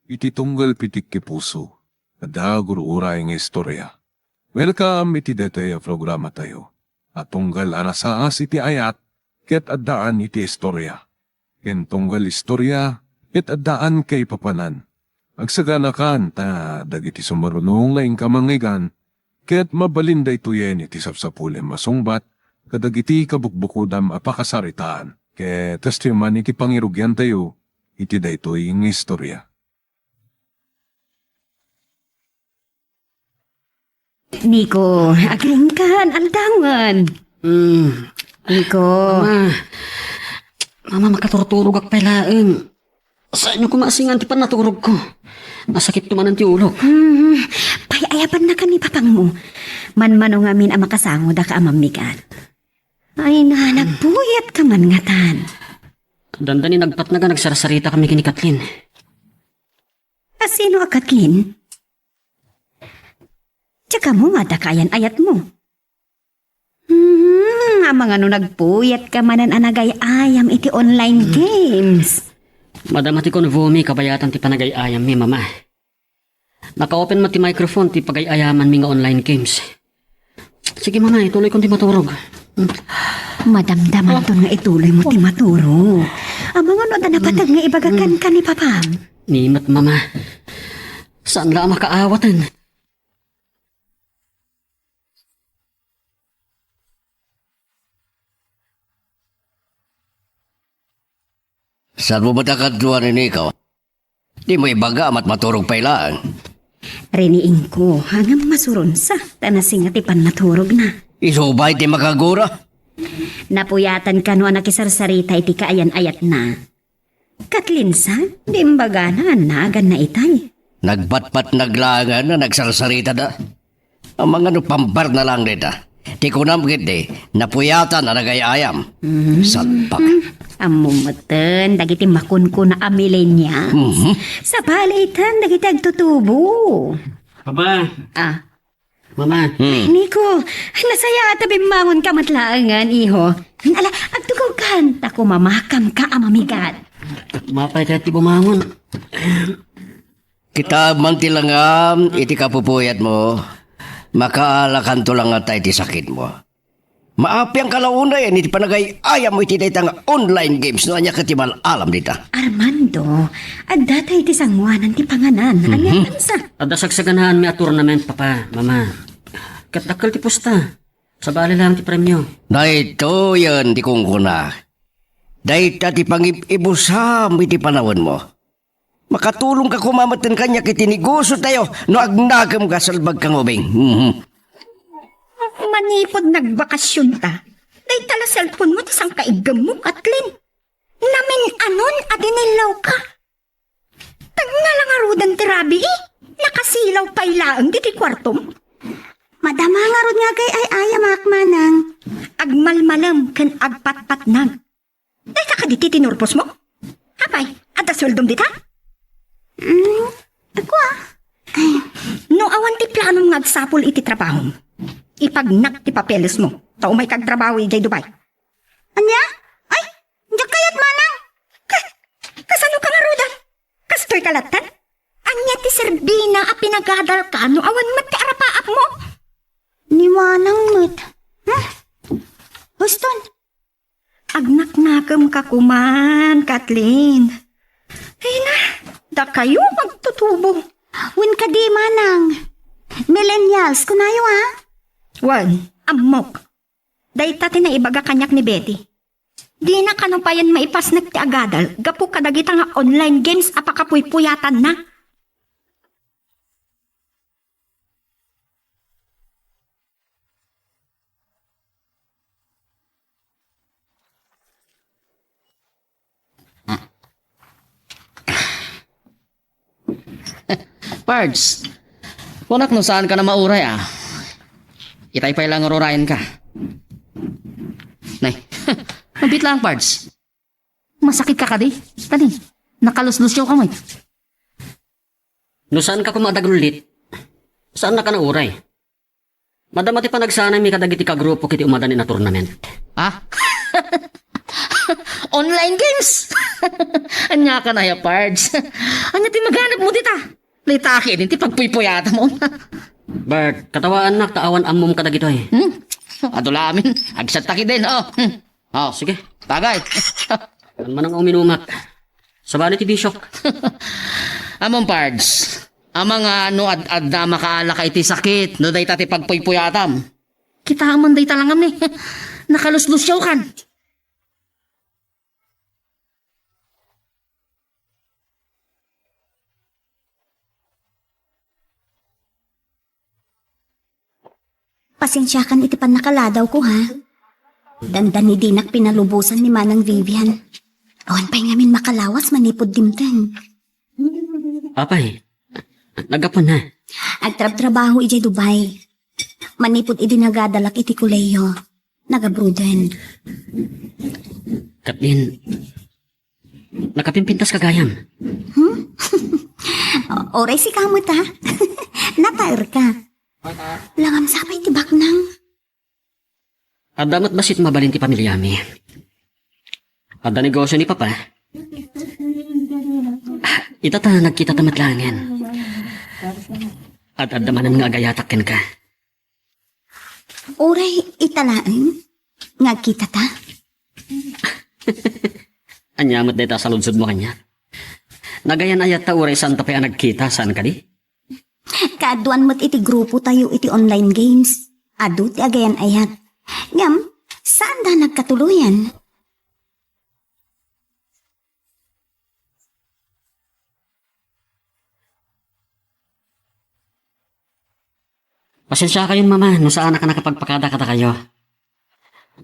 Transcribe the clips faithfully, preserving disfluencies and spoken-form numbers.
iti tunggal pitik ti puso, adda gur-uray nga istorya. Welcome iti daytoy a programatayo a tunggal a nasaas iti ayat ket addaan iti istorya, ken tunggal istorya ket addaan kaipapanan. Agsaganakan ta dagiti sumarunong nga inka mangngeggan ket mabalin daytoyen iti sapsapulem a sungbat kadagiti kabukbukodam a pakasaritaan. Ket kastoy man iti pangirugiantayo iti daytoy nga istorya. Niko, agriingkan, aldawen. Hmm. Niko. Mama. Mama, makaturturogak pay laeng. Saanyo koma a singan ti pannaturogko. Nasakitto manen ti ulok. Hmm. Pay-ayabannaka ni papangmo. Manmano ngamin a makasangoda ka a mammigat. Ay na, nagpuyatka man ngatan. Dandani nagpatnag a nagsarsaritakami ken ni Kathleen. A sino a Kathleen? Diak ammo nga adda kaayan-ayatmo. Hmm, amangan no nagpuyatka manen a nagay-ayam iti online games. Madama ti convomi kabayatan ti panagay-ayammi, Mama. Naka-open met ti microphone ti pagay-ayamanmi nga online games. Sige, Mama, ituloykon ti maturog. Hmm. Madamdamanton nga ituloymo ti maturog. Amangan no adda napateg nga ibaga kenka ni Papam. Ni met, Mama. Saan la a makaawaten? Saanmo met a kaduan ni Niko? Dimo ibaga a matmaturog pay laeng. Riniingko, ngem masurunsa, ta nasinga ti pannaturogna. Isu pay ti makagura. Napuyatan kano a nakisarsarita iti kaayan-ayatna. Kathleen sa, di imbagana a naganna itay. Nagpatpatnag laengen a nagsarsaritada. Amangan no pambarna laeng dayta. Ti kunam ketdi, napuyatan a nagay-ayam. Mm. Salbag. Ammo metten dagiti makunkuna a millennials. Mhm. Sabali itan dagiti agtutubo. Aba. Ah. Mama. Hmm. Niko, nasayaat a bimmangonka met laengen, iho. Ala, agtugawkan, ta kumamakamka a mamigat. Mapay kayat ti bumangon. Kitaem man ti langam iti kapupuyatmo, makaalakanto la ngata iti sakitmo. Maapianka la unay iti panagay-ayam iti dayta nga online games no ania ket ti mal-alam dita. Armando, adda tay iti sangoanan ti panganan. Mhm. Ania sa? Adda sagsaganaanmi a tournament, Papa, Mama. Ket dakkel ti pusta. Sabali lang ti premio. Daytoyen ti kunkuna. Dayta ti pangib-ibusam iti panawenmo. Makatulongka koma metten kaniak iti negosiotayo no agnakemka, salbagka nga ubing. Mhm. Manipud nagbakasionta, dayta la cellphone-mo ti sangkaiggemmo, Kathleen. Namin-anon a dinillawka. Tengngala ngaruden ti rabii, nakasilaw pay laeng ditoy kuartom. Madama ngarud nga agay-ayamak, Manang. Agmalmalem ken agpatpatnag. Dayta kadi ti tinurposmo? Apay, adda sueldom dita? Mm, ako, ah. Ay. No awan ti planom nga agsapul iti trabahom, ipagnak ti papelesmo, ta umayka agtrabaho idiay Dubai. Ania? Ay, diak kayat, Manang. Ka-, kasano ka ngaruden? Kastoy ka latta? Ania ti serbina a pinagadalka no awan met ti arapaapmo? Ni Manang met. Hmm? Huston, agnaknakemka koman, Kathleen. Ay na, dakayo agtutubo. Wen kadi, Manang. Millennials, kunayo, a? Wen, ammok. Dayta ti naibaga kaniak ni Betty. Dina kano payen maipasnek ti agadal gapu kadagita nga online games a pakapuypuyatanna. Pards, kunak no saan ka na mauray, a. Itay pay lang rurayen ka. Nay, mabiit lang, Pards. Masakit ka kadi? Tadi, nakaluslusyo ka met. No saan ka koma a dagrulit, saan na ka nauray. Madama ti panagsanaymi kadagiti kagrupo iti umadanin a tournament. Ha? Online games? Ania kan aya, Pards? Ania ti maganepmo dita? Laitaki din ti pagpuypuyatam. Bert, katawaannak ta awan ammom kadagitoy. Hmm? Adu lamin. Agsatta ketdin. Oh. Hmm. Oh, sige. Tagay. Manang uminumak. Sabali ti bisyok. Ammom, Pards. Amangan no ad-adda makaalaka iti sakit no dayta ti pagpuypuyatam. Kitaem man dayta langam ni. Nakaluslusiawkan. Pasensiakan iti pannakaladawko, ha? Dandani dinak pinalubosan ni Manang Vivian. Awan pay ngamin makalawas manipud dimteng. Apay, naggapuan na? Agtrabtrabaho idiay Dubai. Manipud idi nagadalak iti kolehiyo, nagabruden. Kathleen, nakapimpintas ka gayam. Hmm? Uray sika met, ha? Nataerka. Langam sa pay ti baknang. Adda met bassit mabalin ti pamiliami. Adda negosio ni Papa. Ita ta nagkitata met laengen. Ad-adda manen nga agayatak kenka. Uray ita laeng nga agkitata? Ania met dayta a saludsomo kaniak? Nagayan-ayatta uray saanta pay a nagkita, saan kadi? Kaaduan met iti grupotayo iti online games. Adu ti agayan-ayat. Ngem, saanda nagkatuloyan. Pasensiakayon, Mama, no saanak a nakapagpakada kadakayo.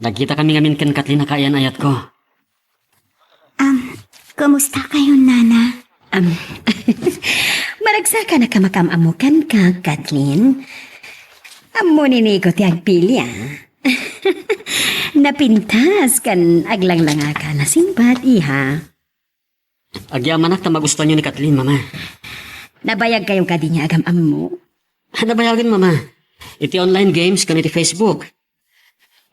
Nagkitakami ngamin ken Kathleen a kaayan-ayatko. Am, kumusta kayo, Nana? Am, maragsakan a kamakam-ammo kenka, Kathleen. Ammo ni Nico ti agpili, a. Napintas ken aglanglangaka a nasingpet, iha. Agyamanak ta magustuanyo ni Kathleen, Mama. Nabayagkayo kadi nga agam-ammo? Nabayagen, Mama. Iti online games ken iti Facebook.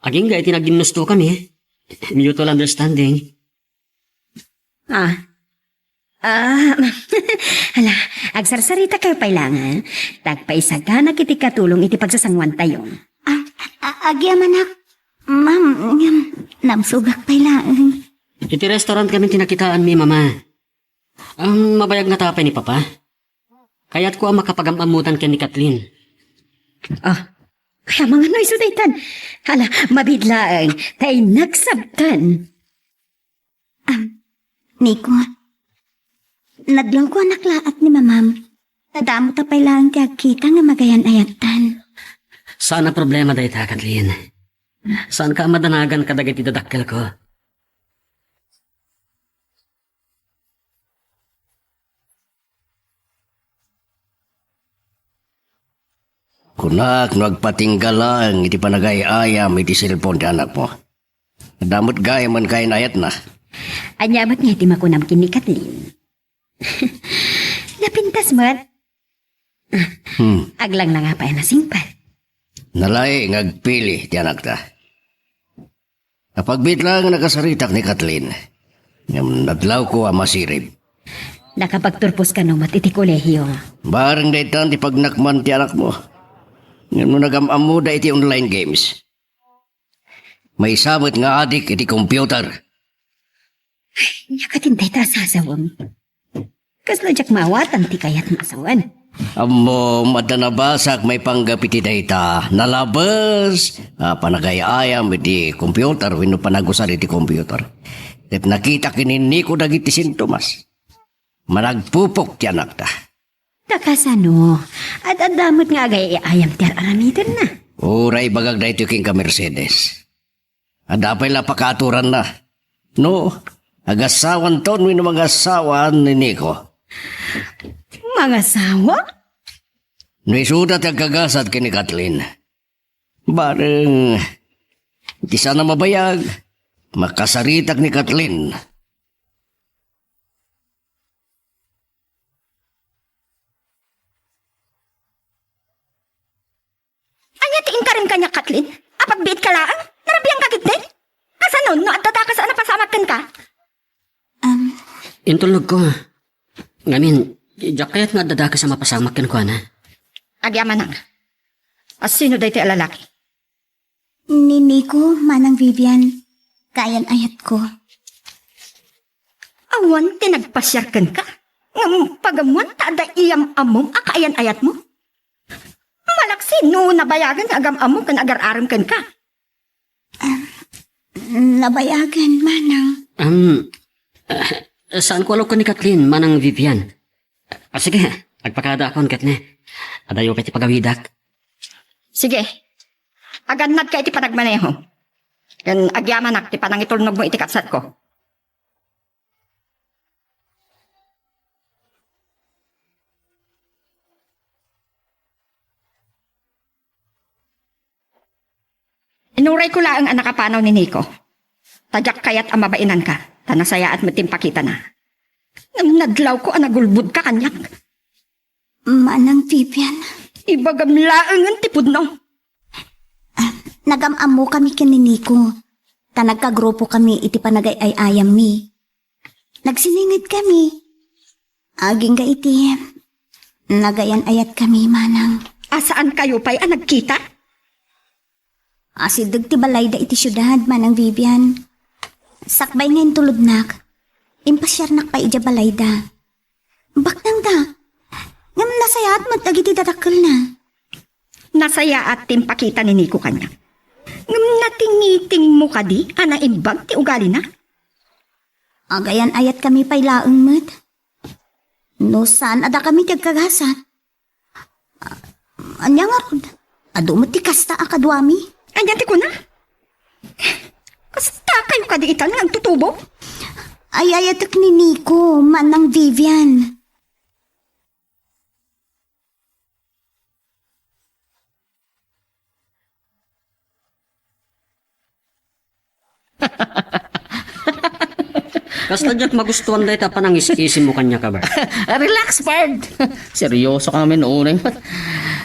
Agingga iti nagginnustokami. Mutual understanding. Ah. Ah, hala, agsarsaritakayo pay laeng. Tagpaisaganak iti katulong iti pagsasanguantayo. Ah, a-, agyamanak, ma'am, ngem namsugak pay laeng. Iti restaurant kami ti nakitaanmi, Mama. Ang mabayag nga tapay ni Papa. Kayatko a makapagam-ammotan ken ni Kathleen. Ah, kaya mangano isu daytan? Hala, mabiit laeng, ta inagsabtan. Am, Nico, nadlawko a naklaat ni Mamam. Nadamota pay laeng ti agkita nga agayan-ayattan. Saan a problema dayta, Kathleen. Saanka a madanagan kadagiti dadakkelko. Kunak no agpatingga laeng iti panagay-ayam iti cellphone ti anakmo. Adda met gayam a kaayan-ayatna. Ania met ngay ti makunam ken ni Kathleen? Napintas met. Hmm. Aglanglanga pay a nasingpet. Nalaing nga agpili ti anakta. Apagbiit laeng a nakasaritak ni Kathleen. Ngem nadlawko a masirib. Nakapagturpos kano met iti kolehiyo? Bareng daytan ti pagnakman ti anakmo. Ngem no nagam-ammoda iti online games, maysa met nga adik iti computer. Ania katin dayta a sasawem? Kasla diak maawatan ti kayat nga asawen. Ammom, adda nabasak maipanggep iti dayta. Nalabes a panagay-ayam iti computer wenno panagusar iti computer. Ket nakitak ken ni Nico dagiti sintomas. Managpupok ti anakta. Ta kasano? Ad-adda met nga agay-ayam ti ar-aramidenna. Uray ibagak daytoy kenka, Mercedes. Adda pay la pakaaturanna. No, agasawanton wenno mangasawaan ni Nico. Mangasawa? No isuda ti agkagasat ken ni Kathleen. Bareng, iti saan a mabayag, makasaritak ni Kathleen. Ania ti inkarim kaniak, Kathleen? Apagbiit ka laeng? Narabian ka ketdi? Kasano no adda dakas a napasamak kenka? Am, Intulnogko. Ngamin, diak kayat nga adda dakes a mapasamak kenkuana. Agyamanak. Asino daytoy a lalaki? Ni Nico, Manang Vivian. Kaayan-ayatko. Awan ti nagpasiar kenka? Ngem pag-ammoan ta adda iyam-ammom a kaayan-ayatmo? Malaksid no nabayagen nga agam-ammo ken agar-arem kenka. Nabayagen, Manang. Um, eh, saanko a lukan ni Kathleen, Manang Vivian. Ah, sige, agpakadaakon ket ne. Adayo pay ti pagawidak. Sige. Agannadka iti panagmaneho. Ken agyamanak ti panangitulnogmo iti kabsatko. Inurayko laeng a nakapanaw ni Nico. Ta diak kayat a mabainanka, ta nasayaat met ti impakitana. Ngem nadlawko a nagulbodka kaniak. Manang Vivian. Ibagam laengen ti pudno. Ah, nagam-ammokami ken ni Nico, ta nagkagrupokami iti panagay-ay-ayammi. Nagsiningedkami. Agingga iti nagayan-ayatkami, Manang. A, saankayo pay a nagkita? Asideg ti balayda iti siudad, Manang Vivian. Sakbay nga intulodnak, impasiarnak pay idiay balayda. Baknangda. Ngem nasayaat met dagiti dadakkelna. Nasayaat ti impakita ni Nico kaniak. Ngem natingitingmo kadi a naimbag ti ugalina? Agayan-ayatkami pay laeng met. No saan a dakami ti agkagasat. Ania ngarud? Adu met ti kasta a kaduami? Ania ti kuna? Kastakayo kadi itan nga agtutubo? Ay-ayatek ni Nico, Manang Vivian. Kasta diak magustuan dayta panangis-isimmo kaniak, Bert. Relax, pard. Seryoso ka ngamin, unay.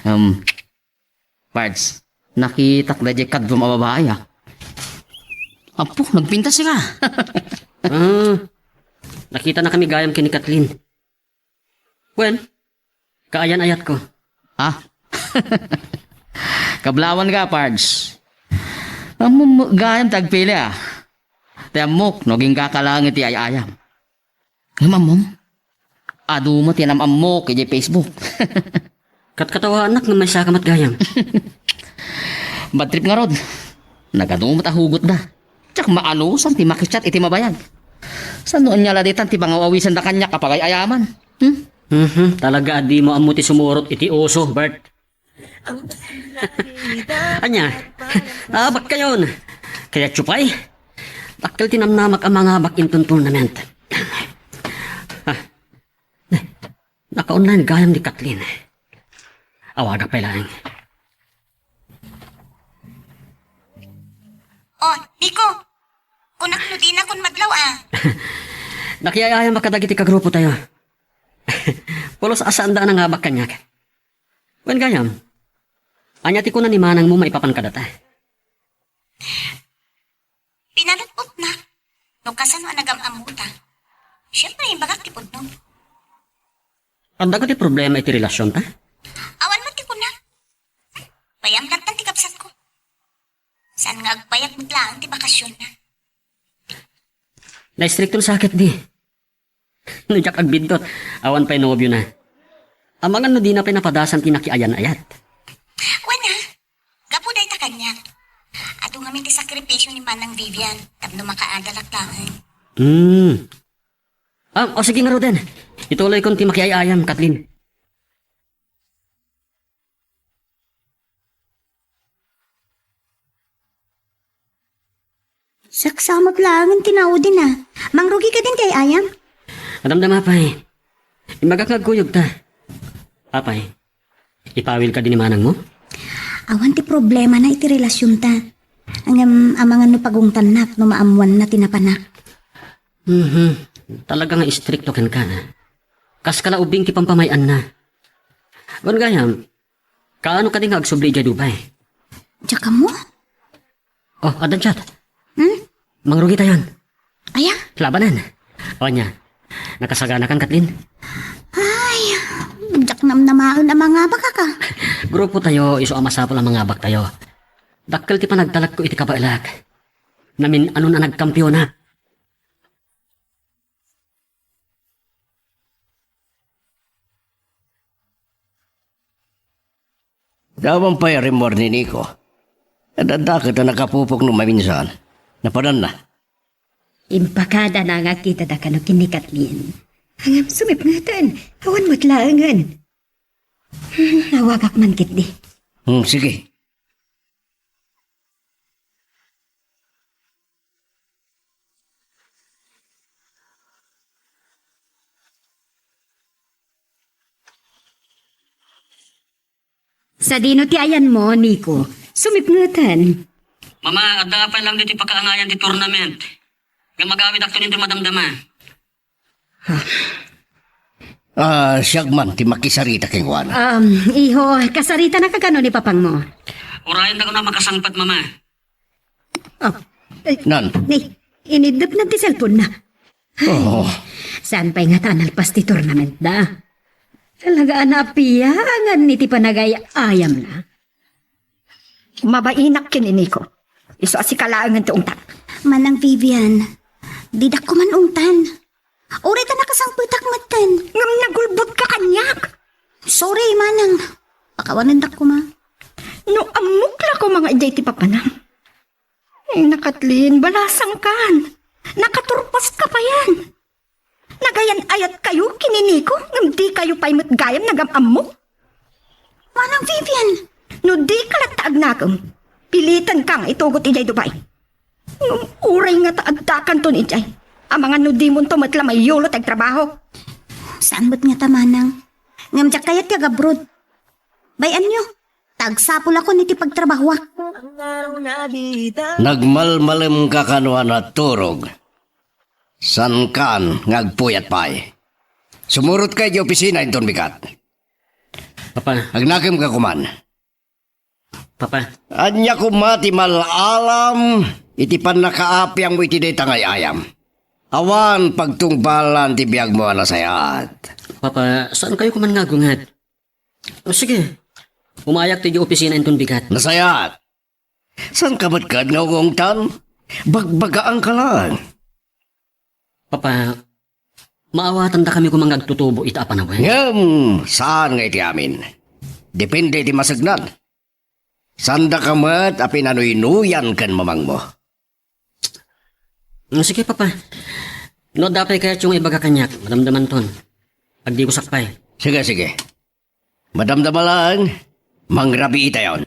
Um, Pards, nakitak daydiay kaduam a babai, ah. Apo, nagpintas ka. Ah, nakita na kami gayam ken ni Kathleen. Wen, kaayan-ayatko. Ah? Kablawan ka, Pards. Ammom gayam ti agpili, ah. Ti ammok, no agingga ka laeng iti ay-ayam. Ngem ammom, adu met ti nam-ammok idiay Facebook. Katkatawaannak ngem maysaka met gayam. Bad trip ngarud, nagadu met a hugotda. Diak maanusan ti makichat iti mabayag. Saan no ania la ditan ti pangaw-awisenda kaniak a pagay-ayaman? Hmm? Mhm, talaga a dimo ammo ti sumurot iti uso, Bert. Ania? Abakkayon. Kayatyo pay? Dakkel ti namnamak a mangabak inton tournament. Ah, naka-online gayam ni Kathleen. Awagak pay laeng. Oh, Nico. Kunak no dinakon madlaw, ah. Nakiay-ayamak kadagiti kagrupotayo. Pulos a saanda a nangabak kaniak. Wen gayam, ania ti kuna ni manangmo maipapan kadata? Pinalutpotna no kasano a nagam-ammota. Siempre, imbagak ti pudno. Adda kadi problema iti relasionta? Awan met ti kuna. Payam latta ti kabsatko. Saan nga agpayag met laeng ti bakasionna. Naistrikton sa ket di. No diak agbiddut, awan pay nobiona. Amangan no dina pay napadasan ti nakiayan-ayat. Wen a, gapu dayta kaniak. Adu ngamin ti sakripisio ni Manang Vivian tapno makaadalak laeng. Hmm. Ah, o sige ngaruden. Ituloykon ti makiay-ayam, Kathleen. Saksamak laengen ti naudin a. Mangrugi kadin ti ay-ayam? Madamdama pay. Imbagak nga agkuyogta. Apay, ipawil kadi ni manangmo? Awan ti problemana iti relasionta. Ngem amangan no pagungtannak no maammoanna ti napanak. Mhm. Talaga nga istrikto kenka, a. Kas kala ubing ti pampamay-anna. Wen gayam, kaano kadi nga agsubli idiay Dubai? Diak ammo? Oh, addan chat. Hmm? Mangrugitayon. Aya? Labanan. O ania, Nakasaganakan, Kathleen? Ay, diak namnamaen a mangabak, kaka. Grupotayo, isu a masapul a mangabaktayo. Dakkel ti panagtalekko iti kabaelak. Namin-anon a nagkampionak. Awan pay a rimmuar ni Nico. Adda ket a nakapupok no maminsan. Napadanna. Impakadana nga agkitada kano ken ni Kathleen. Ngem sumipngeten, awan met laengen. Hmm, awagak man ketdi. Hmm, sige. Sadino ti ayanmo, Nico? Sumipngeten. Mama, adda pay lang ditoy pakaangayan ti tournament. Ngem agawidakton intoy madamdama. Ah, siak man ti makisarita kenkuana. Um, iho, kasaritanaka kano ni papangmo? Urayendakon a makasangpet, Mama. Oh, eh, Nan? Ni, iniddepna ti cellphone-na. Oo. Saan pay ngata a nalpas ti tournament da? Talaga a napiangan iti panagay-ayamna. Mabainak ken ni Nico. Isu a sika laengen ti ungtak. Manang Vivian, didak koma ungtan. Uray ta nakasangpetak metten. Ngem nagulbotka kaniak. Sorry, Manang. Pakawanendak koma. No ammok la koma nga idiay ti papanam. Ay, na Kathleen, balasangkan. Nakaturpaska payen. Nagayan-ayatkayo ken ni Nico, ngem dikayo pay met gayam nagam-ammo. Manang Vivian! No dika latta agnakem, pilitenka nga itugot idiay Dubai. Ngem uray ngata addakanton idiay, amangan no dimonto met la maiyulo ti agtrabaho. Saan met ngata, Manang? Ngem diak kayat ti agabroad. Bay-anyo, ta agsapulakon iti pagtrabahoak. Nagmalmalemka kano a naturog? Saankan nga agpuyat pay. Sumurotka idiay opisina inton bigat. Papa. Agnakemka koman. Papa. Ania koma ti mal-alam iti pannakaapiangmo iti dayta nga ay-ayam? Awan pagtungpalan ti biagmo a nasayaat. Papa, saankayo koman nga agunget? O, sige. Umayak ti idiay opisina inton bigat. Nasayaat. Saanka met kad nga ungongtan? Bagbagaanka laeng. Papa, maawatandakami koma nga agtutubo ita a panawen. Ngem, saan nga iti amin. Depende iti masegnan. Saandaka met a pinanuynuyan ken mamangmo. Mm, sige, Papa. No adda pay kayatyo nga ibaga kaniak, madamdamanton. Agdigosak pay. Sige, sige. Madamdama laeng, mangrabiitayon.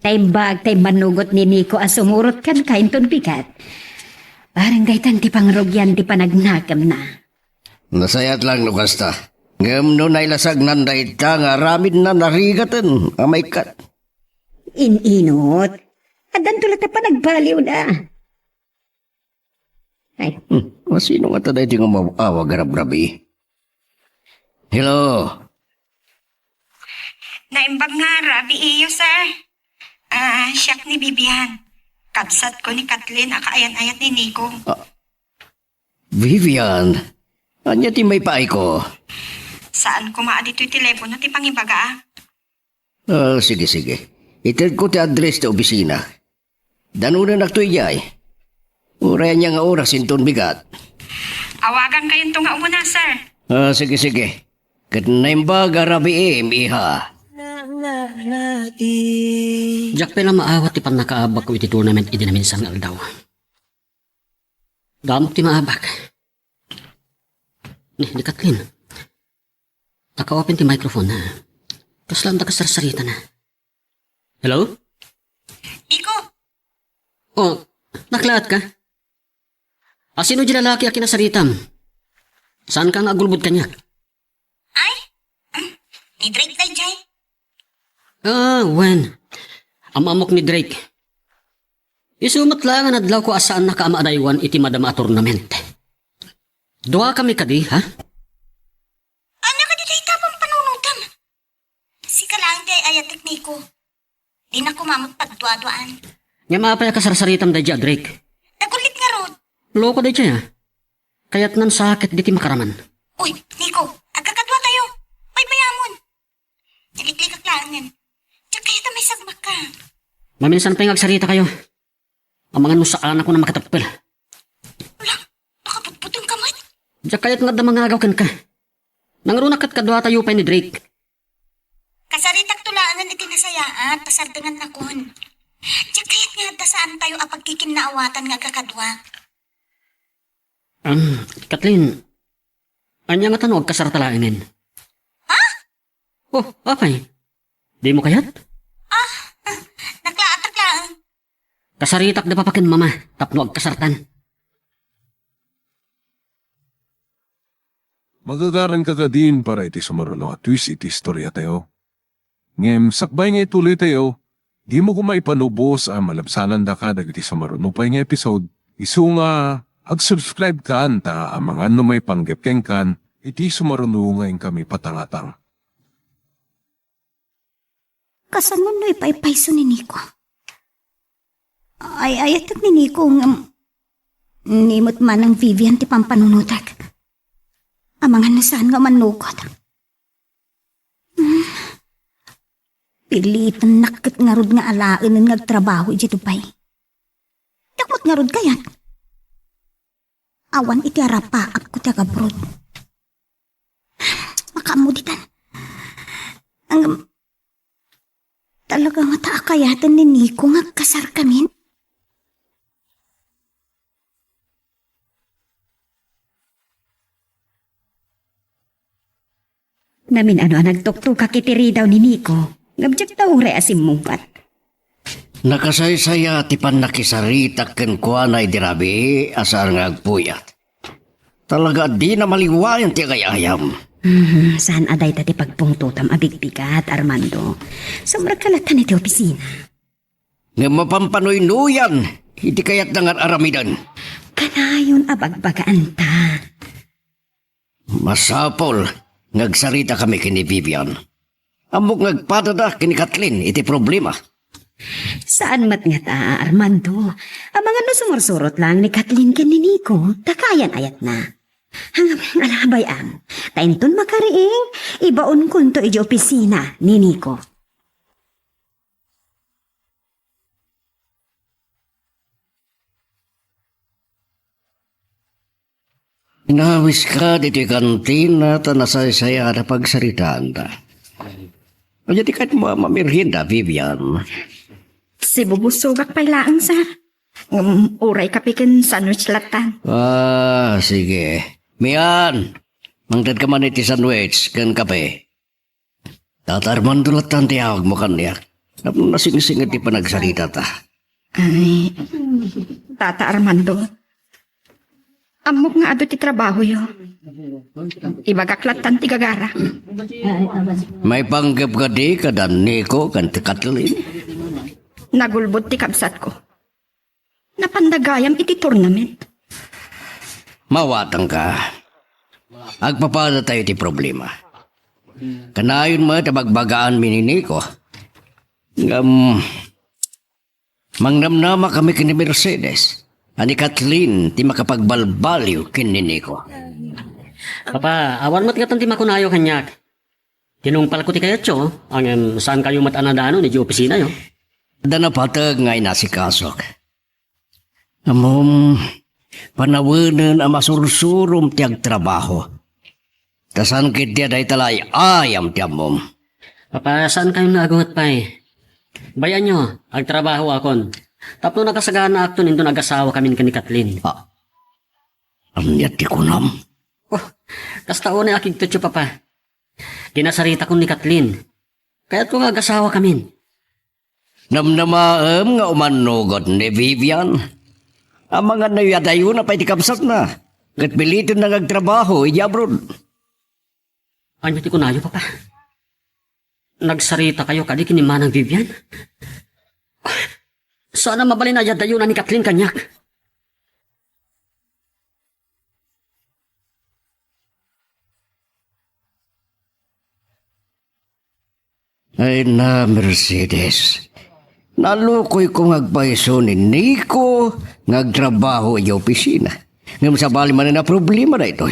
Naimbag ta immanugot ni Nico a sumurot kenka inton bigat. Bareng daytan ti pangrugian ti panagnakemna. Nasayaat laeng no kasta. Ngem no nailasagnan dayta nga aramidna, narigaten a maikkat. In-inot. Addanto latta panagbaliwna. Ay. Hmm, a sino ngata daytoy nga maaw-awag a rabrabii? Hello? Naimbag nga rabiiyo, sir. Ah, siak ni Vivian. Kabsatko ni Kathleen a kaayan-ayat ni Nico. Ah, Vivian, ania ti maipaayko? Saan koma a ditoy telepono ti pangibaga, ah. Ah, sige, sige. Itedko ti address ti opisina. Danonennakto idiay. Uray ania nga oras inton bigat. Awagankayonto nga umuna, sir. Ah, sige, sige. Ket naimbag a rabiim, iha. Diak pay la maawat ti pannakaabakko iti tournament idi naminsan nga aldaw. Damok ti maabak. Ni, ni Kathleen. Naka-open ti microphone na. Kasla anda kasarsaritana. Hello? Iko. Oh, naklaat ka? A, sino di lalaki a kinasaritam? Saanka nga agulbod kaniak? Ay? Hmm? Ni Drake daydiay? Ah, wen. Am-ammok ni Drake. Isu met laeng nga nadlawko a saannaka a maadaywan iti madama a tournament. Duakami kadi, ha? Ania kadi dayta a pampanunotem? Sika laeng ti ay-ayatek, Nico. Dina koma met pagduaduaan. Ngem apay a kasarsaritam daydiay a Drake? Nagullit ngarud. Loko daydiay, a. Kayatnan sakit diti makaraman. Uy, Nico, agkakaduatayo. Paypayamon. Naliklikak laengen. Diak kayat a maisagmakka. Maminsan pay nga agsaritakayo. Amangan no saanakon a makatappel. Ala, nakabutbutengka met? Diak kayat nga adda mangagaw kenka. Nangruna ket kaduatayo pay ni Drake. Kasaritakto laengen iti nasayaat ta sardengannakon. Diak kayat nga adda saantayo a pagkikinnaawatan nga agkakadua. Am, Kathleen, ania ngata no agkasarta laengen? Ha? Oh, apay? Dimo kayat? Ah, naklaatak laeng. Kasaritak da papa ken mama tapno agkasartan. Magagaranka kadin para iti sumaruno a twist iti istoriatayo. Ngem sakbay nga itulitayo, dimo koma ipanubos a malabsanandaka dagiti sumaruno pay nga episode, isu nga ag-subscribe kan ta amangan no maipanggep kenkan iti sumaruno nga inkami patangatang. Kasano no ipaypayso ni Nico? Ay, ayatek ni Nico ngem ni met manang Vivian ti pampanunotek. Amangan no saan nga umannukot. Hmm. Pilitennak ket ngarud nga alaenen nga agtrabaho idiay Dubai. Diak met ngarud kayat. Awan iti arapaapko ti agabroad. Makaammo ditan. Ngem, talaga ngata a kayaten ni Nico nga agkasarkamin? Namin-ano a nagtuktokak iti ridaw ni Nico, ngem diak nauray a simmungbat. Nakasaysaya ti pannakisaritak kenkuana idi rabii a saan nga agpuyat. Talaga a dina maliwayan ti agay-ayam. Hmm, saan a dayta ti pagpungtotam a bigbigat, Armando. Sumrekka latta iti opisina. Ngem mapanpanuynuyan iti kayatna nga ar-aramiden. Kanayon a bagbagaanta. Masapul nga agsaritakami ken ni Vivian. Ammok nga agpadada ken ni Kathleen iti problema. Saan met ngata, Armando. Amangan no sumursurot laeng ni Kathleen ken ni Nico, ta kaayan-ayatna. Ngem, ala, bay-am, ta inton makariing, ibaonkonto idiay opisina ni Nico. Inawiska ditoy kantina ta nasaysayaan a pagsaritaanta. Ania ti kayatmo a mamerienda, Vivian? Sibubusogak pay laeng, sir. Ngem uray kape ken sandwich lattan. Ah, sige. Mian, mangtedka man iti sandwich ken kape. Tata Armando lattan ti awagmo kaniak. Tapno nasingsinged ti panagsaritata. Ay, Tata Armando. Ammok nga adu ti trabahoyo. Ibagak lattan ti gagara. Maipanggep kadi kada Nico ken ti Kathleen? Nagulbod ti kabsatko. Napanda gayam iti tournament. Mawatanka. Agpapadatayo ti problema. Kanayon met a bagbagaanmi ni Nico. Ngem, mangnamnamakami ken ni Mercedes a ni Kathleen ti makapagbalbaliw ken ni Nico. Papa, awan met ngatan ti makunayo kaniak. Tinungpalko ti kayatyo, ngem saankayo met a nadanon idiay opisinayo. Adda napateg nga inasikasok. Ammom, panawenen a masursurom ti agtrabaho. Ta saan ketdi a dayta la ay-ayam ti ammom. Papa, saankayon nga agunget pay? Bay-anyo, agtrabahoakon. Tapno nakasaganaakton inton agasawakamin ken ni Kathleen. Ah, ania ti kunam? Oh, kasta unay a kigtotyo, Papa. Kinasaritakon ni Kathleen. Kayatko nga agasawakamin. Namnamaem nga umannukot ni Vivian. Amangan no iyadayona pay ti kabsatna, ket pilitenna nga agtrabaho idiay abroad. Ania ti kunayo, Papa? Nagsaritakayo kadi ken ni Manang Vivian? Saan a mabalin a iyadayona ni Kathleen kaniak. Ay na, Mercedes. Nalukoyko nga agpayso ni Nico nga agtrabaho idiay opisina. Ngem sabali manen a problema daytoy.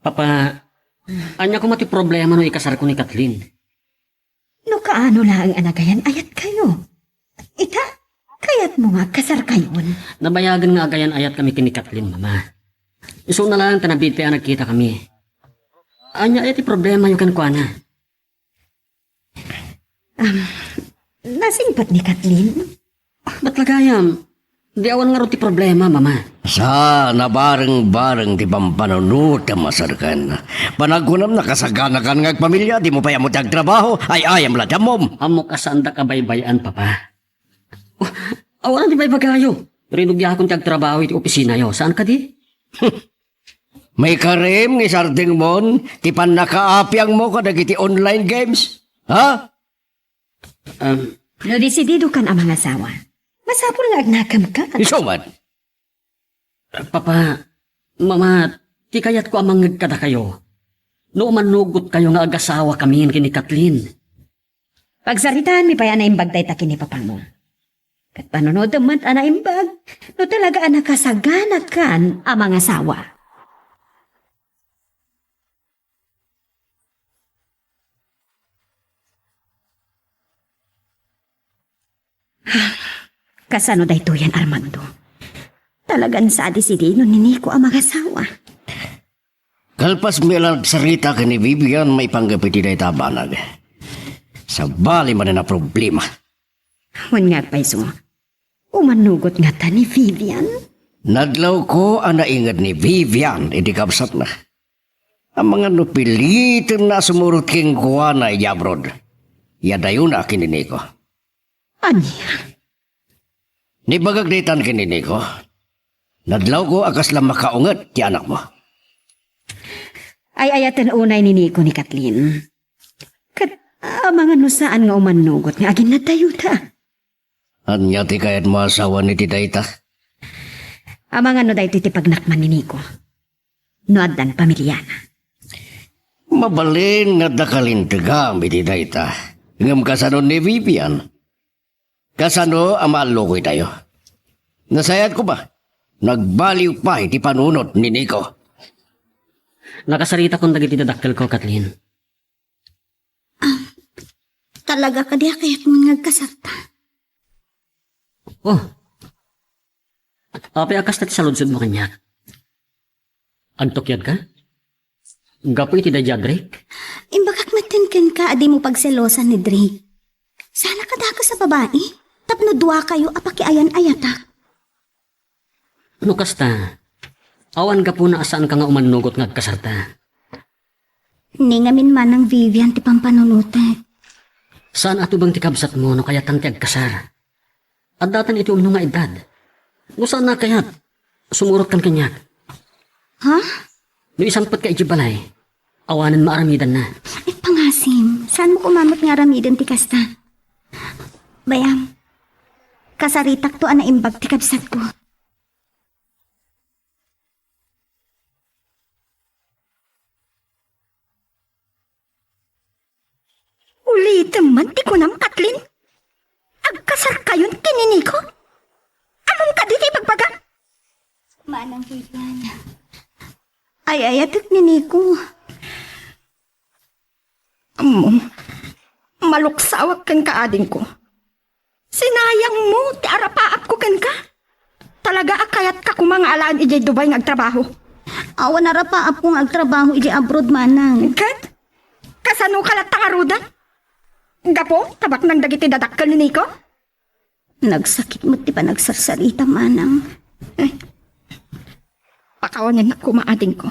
Papa, ania koma ti problema no ikasarko ni Kathleen? No kaano laeng a nagayan-ayatkayo. Ita, kayatmo nga agkasarkayon? Nabayagen nga agayan-ayatkami ken ni Kathleen, Mama. Isuna laeng ta nabiit pay a nagkitakami. Ania aya ti problemayo kenkuana? Um, nasingpet ni Kathleen? Ba't lagayam? Di awan ngarud ti problema, Mama. Sa, nabareng-bareng ti pampanunotem a sarkan. Panagkunam, nakasaganakan nga agpamilia, dimo pay ammo ti agtrabaho, ay-ayam la ti ammom. Ammok a saandak a baybay-an, Papa. Oh, awan ti baybagayo. Rinugiakon ti agtrabaho iti opisinayo. Saan kadi? Maikarim nga isardengmon ti pannakaapiangmo kadagiti online games? Ha? Um, No desididokan a mangasawa, masapul nga agnakem ka. Isu met. Papa, Mama, ti kayatko a mangngeg kadakayo, no umannugotkayo nga agasawakamin ken ni Kathleen. Pagsaritaanmi pay a naimbag dayta ken ni papamo. Ket panunotem met a naimbag no talaga a nakasaganakan a mangasawa. Kasano daytoyen, Armando? Talagan sa a desidido ni Nico a mangasawa. Kalpasmi a nagsarita ken ni Vivian maipanggep iti dayta a banag, sabali manen a problema. Wen nga agpayso, umannugot ngata ni Vivian? Nadlawko a nainged ni Vivian iti kabsatna. Amangan no pilitenna a sumurot kenkuana idiay abroad. Yadayona ken ni Nico. Ania? Nibagak daytan ken ni Nico. Nadlawko a kasla makaunget ti anakmo. Ay-ayaten unay ni Nico ni Kathleen. Ket amangan no saan nga umannugot nga aginnadayota. Ania ti kayatmo a sawen iti dayta? Amangan no daytoy ti pagnakman ni Nico. No addan pamiliana. Mabalin nga adda kalintegam iti dayta. Ngem kasano ni Vivian? Kasano a maallukoytayo? Nasayaat koma. Nagbaliw pay ti panunot ni Nico. Nakasaritakon dagiti dadakkelko, Kathleen. Ah, talaga kadi a kayatmo nga agkasarta? Oh. Apay a kasta ti saludsodmo kaniak? Agtukyadka? Gapu iti daydi a Drake? Imbagak metten kenka a dimo pagselosan ni Drake. Saan a kadakes a babai tapno duakayo a pakiayan-ayatak. No kasta, awan gapuna a saanka nga umannugot nga agkasarta. Ni ngamin manang Vivian ti pampanunotek. Saan a tubeng ti kabsatmo no kayatan ti agkasar. Addatan iti umno nga eddad. No saan a kayat, sumurotkan kaniak. Ha? No isampetka idiay balay, awanen maaramidanna. Ay, pangasim, saanmo koma met nga aramiden ti kasta? Bayam, kasaritakto a naimbag ti kabsatko. Ulitem man ti kunam, Kathleen. Agkasarkayon ken ni Nico? Ammom kadi ti ibagbagam? Manang Vivian, ay-ayatek ni Nico. Ammom, maluksawak kenka, adingko. Sinayangmo ti arapaapko kenka. Talaga a kayatka koma nga alaen idiay Dubai nga agtrabaho. Awan arapaapko nga agtrabaho idiay abroad, manang. Ket? Kasanoka latta ngaruden? Gapu ta baknang dagiti dadakkel ni Nico? Nagsakit met ti panagsarsarita, manang. Eh, pakawanennak koma, adingko.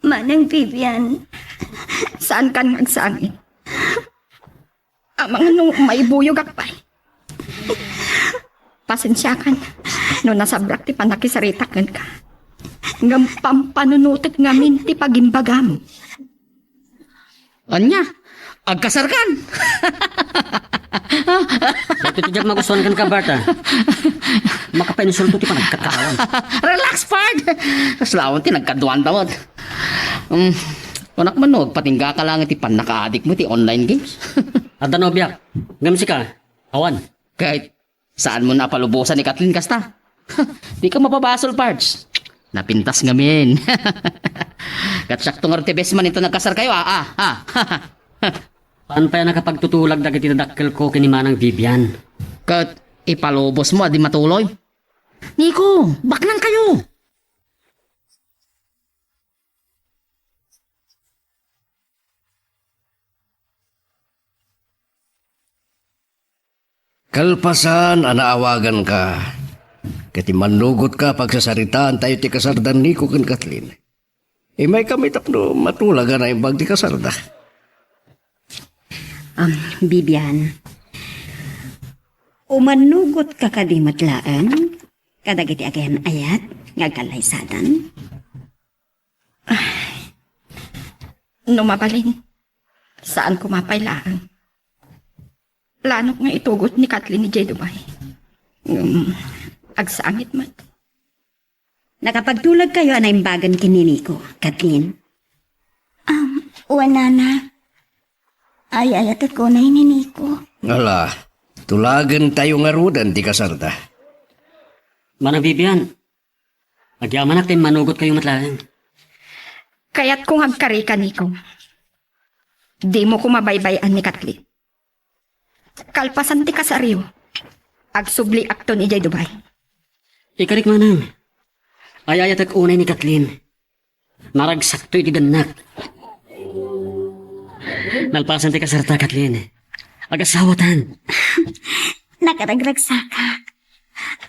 Manang Vivian. Saankan nga agsangit. Amangan no maibuyogak pay. Pasensiakan no nasabrak ti pannakisaritak kenka. Ngem pampanunotek ngamin ti pagimbagam. Ania? Agkasarkan? Daytoy ti diak magustuan kenka, Bart, a. Makapainsulto ti panagkataawan. Relax, pard! Kasla awan ti nagkaduanta met. Um, kunak man no, agpatinggaka laeng iti pannakaadikmo iti online games. Adda nobiak. Ngem sika, awan. Ket saanmo a palubosan ni Kathleen kasta? Dika mapabasol, Pards. Napintas ngamin. Ket siakto ngarud ti best man inton nagkasarkayo, a, a, a. Saan pay a nakapagtutulag dagiti dadakkelko ken ni Manang Vivian? Ket ipalubosmo a di matuloy? Nico, baknangkayo! Kalpasan a naawaganka, ket immannugotka pagsasaritaantayo ti kasarda ni Nico ken Kathleen. Imaykami tapno matulagan a imbag ti kasarda. Um, Vivian, umannugotka kadi met laeng kadagiti agan-ayat nga agkallaysadan? Ay, no mabalin, saan koma pay laeng. Planok nga itugot ni Kathleen idiay Dubai. Ngem, agsangit met. Nakapagtulagkayo a naimbagan ken ni Nico, Kathleen? Um, wen, Nana. Ay-ayatek unay ni Nico. Ala, tulagentayo ngaruden ti kasarda. Manang Vivian, agyamanak ta immanugotkayo met laeng. Kayatko nga agkarika, Nico. Dimo koma baybay-an ni Kathleen. Kalpasan ti kasaryo, agsubliakton idiay Dubai. Ikarik, Manang. Ay-ayatek unay ni Kathleen. Naragsakto iti dannak. Nalpasan ti kasarta, Kathleen. Agasawatan. Nakaragragsakak.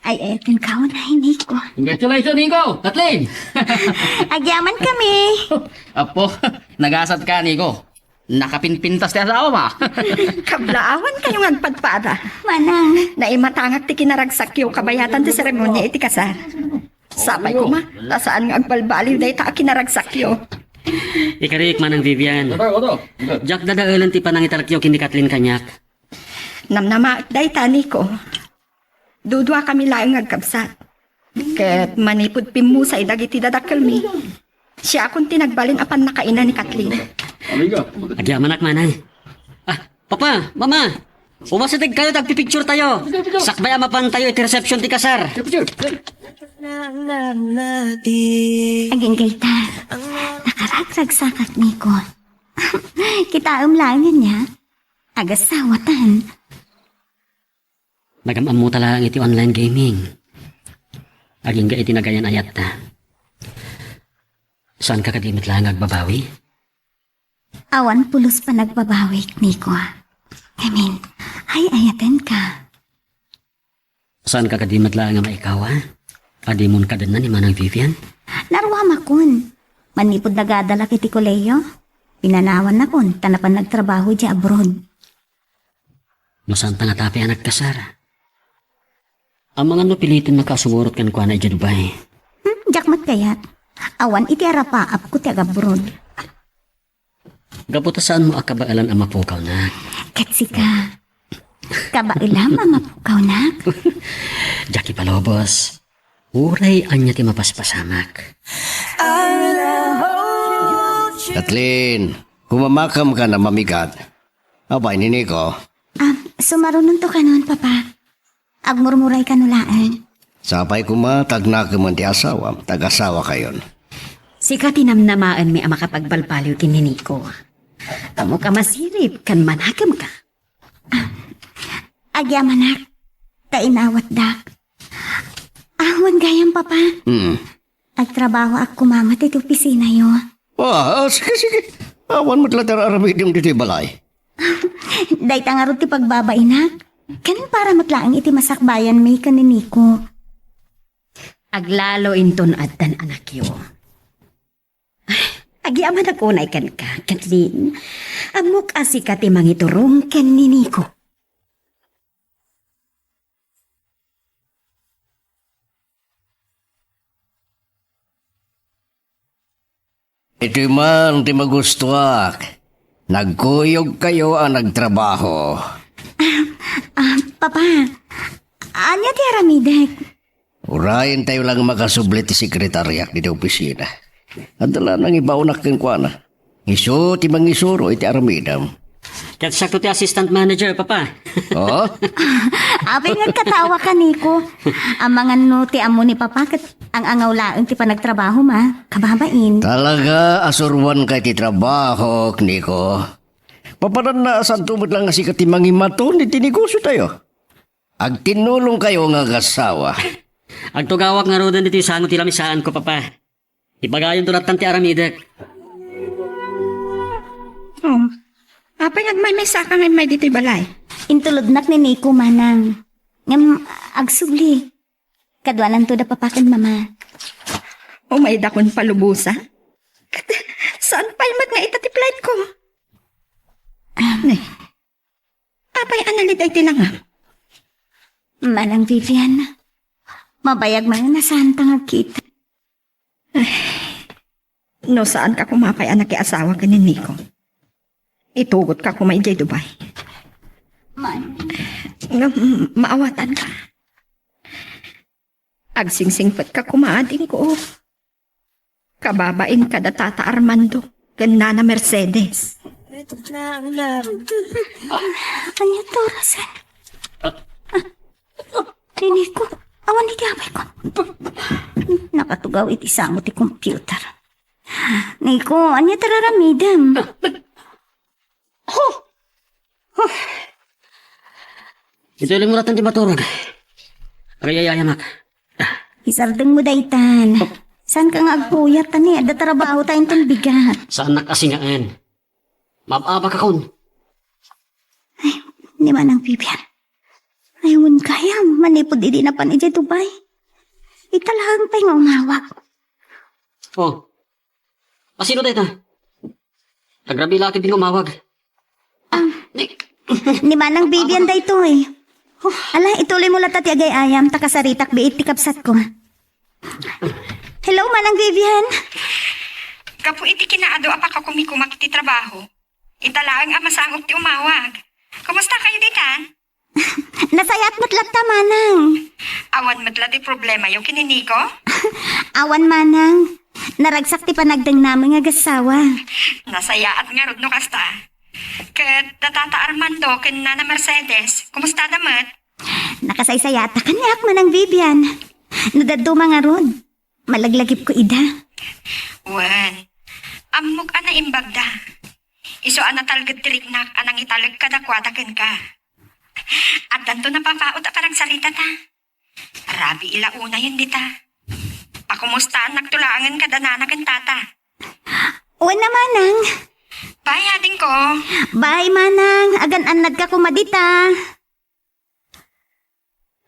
Ay-ayatenka unay, Nico. Congratulations, Nico! Kathleen! Agyamankami! Apo, nagasatka, Nico. Nakapinpintas ti asawam. Kablaawankayo nga agpadpada. Manang. Naimatangak ti kinaragsakyo kabayatan ti seremonia iti kasar. Sapay koma, ta saan nga agbalbaliw dayta a kinaragsakyo. Ikarik, Manang Vivian. Diak dadaelen ti panangitalekyo ken ni Kathleen kaniak. Namnamaek dayta, Nico. Duduakami laeng nga agkabsat. Ket manipud pimmusay dagiti dadakkelmi, siakon ti nagbalin a pannakaina ni Kathleen. Agyamanak, Manang. Ah, Papa, Mama, umasidegkayo ta agpipicturetayo. Sakbay a mapantayo iti reception ti kasar. Agingga ita, nakaragragsakak, Nico. Kitaem laeng ania? Agasawatan. Nagam-ammota laeng iti online gaming. Agingga iti nagayan-ayatta. Saanka kadi met laeng agbabawi? Awan pulos panagbabawik, Nico. I mean, ay-ayatenka. Saanka kadi met laeng a maikaw, a? A dimon kadenna ni Manang Vivian? Naruamakon. Manipud nagadalak iti kolehiyo, pinanawannakon ta napan nagtrabaho idiay abroad. No saanta nga tapay a nagkasar, amangan no pilitennaka a sumurot kenkuana idiay Dubai. Hmm, diak met kayat. Awan iti arapaapko ti agabroad. Gapu ta saanmo a kabaelan a mapukawnak. Ket sika, kabaelam a mapukawnak? Diak ipalubos. Uray ania ti mapaspasamak. Kathleen, kumamakamkan a mamigat. Apay ni Nico? Ah, sumarunonto kanon, Papa. Agmurmuray kano laeng. Sapay koma ta agnakemen ti asawam, ta agasawakayon. Sika ti namnamaenmi a makapagbalbaliw ken ni Nico. Ammok a masirib ken manakemka. Ah, agyamanak, ta inawatdak. Awan gayam, Papa. Hmm. Agtrabahoak koma met iti opisinayo. Ah, sige, sige. Awan met la ti ar-aramidem ditoy balay. Dayta ngarud ti pagbabainak. Ken para met laeng iti masakbayanmi ken ni Nico. Aglalo inton addan anakyo. Agyamanak unay kenka, Kathleen. Ammok a sika ti mangiturong ken ni Nico. Itoy man ti magustuak. Nagkuyogkayo a nagtrabaho. Ah, ah, Papa, ania ti aramidek? Urayentayo lang makasubli ti sekretariak ditoy opisina. Adda la nangibaonak kenkuana. Isu ti mangisuro iti aramidem. Ket siakto ti assistant manager, Papa. Oh? Apay nga agkatawa ka, Nico. Amangan no ti ammo ni Papa ket ang-angaw laeng ti panagtrabahom, a? Kababain. Talaga, asuroanka iti trabahok, Nico. Papananna a saanto met laeng nga sika ti mangimaton iti negosiotayo. Agtinnulongkayo nga agassawa. Agtugawak ngaruden ditoy sango ti lamisaanko, Papa. Ibagayonto lattan ti aramidek. Oh, apay nga agmaymaysaka nga immay ditoy balay? Intulodnak ni Nico, Manang. Ngem agsubli. Kaduananto da Papa ken Mama. Umaydakon palubosan? Ket saan pay met nga ita ti flight ko? Nay, apay a nalid ay ti langam? Manang Vivian, mabayag man nga saanta nga agkita. No saanka koma pay a nakiasawa ken ni Nico, itugotka koma idiay Dubai. Man. Ngem maawatanka. Agsingsingpetka koma, adingko. Kababain kada Tata Armando ken Nana Mercedes. Ania ti orasen? Ah, oh, ni Nico, awan iti apay ko. Nakatugaw iti sango ti computer. Nico, ania ti raramidem? Ituloy mo latta ti maturog. Agay-ayamak. Isardeng mo daytan. Saanka nga agpuyat, ta ni, adda trabaho tayo inton bigat. Saanak a singaen. Maab-abakakon. Ay, ni Manang Vivian. Ay, wen gayam, manipud idi napan idiay Dubai. Ita laeng pay nga umawag. Oh, asino dayta? Agrabi la ket di nga umawag. Ah, ni, ni Manang Vivian daytoy. Ala, ituloy mo latta ti agay-ayam, ta kasaritak biit ti kabsatko. Hello, Manang Vivian. Gapu iti kinaadu a pakakumikumak iti trabaho, ita laeng a masangok ti umawag. Kumusta kayo ditan? Nasayaat met latta, Manang. Awan met la ti problemayo ken ni Nico? Awan, Manang. Naragsak ti panagdengnamin nga agassawa. Nasayaat ngarud no kasta. Ket da Tata Armando ken Nana Mercedes, kumusta da met? Nakasaysayaat a kaniak, Manang Vivian. No dadduma ngarud, malaglagipko ida. Wen, ammok a naimbagda. Isu a natalged ti riknak a nangitalek kadakuada kenka. Addanto napapaut a panagsaritata. Rabii la unayen dita. Pakumustaannakto laengen kada nana ken tata. Wen a, Manang. Bye, adingko. Bye, Manang. Agan-annadka koma dita.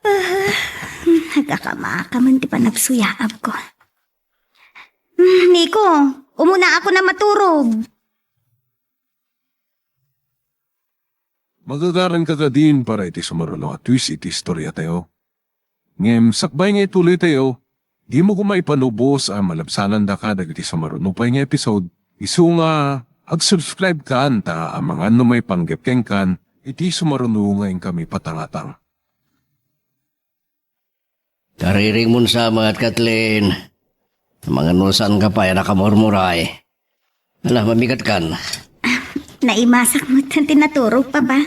Ah, agkakamakaman ti panagsuyaabko. Hmm, Nico, umunaakon a maturog. Magagaranka kadin para iti sumaruno a twist iti istoriatayo. Ngem sakbay nga ituloytayo, dimo koma ipanubos a malabsanandaka dagiti sumaruno pay nga episode, isu nga ag-subscribe kan ta amangan no maipanggep kenkan iti sumaruno nga inkami patangatang. Kariringmon sa met, Kathleen. Amangan no saanka pay a nakamurmuray. Ala, mamigatkan. Naimasak met ti naturog, Papa.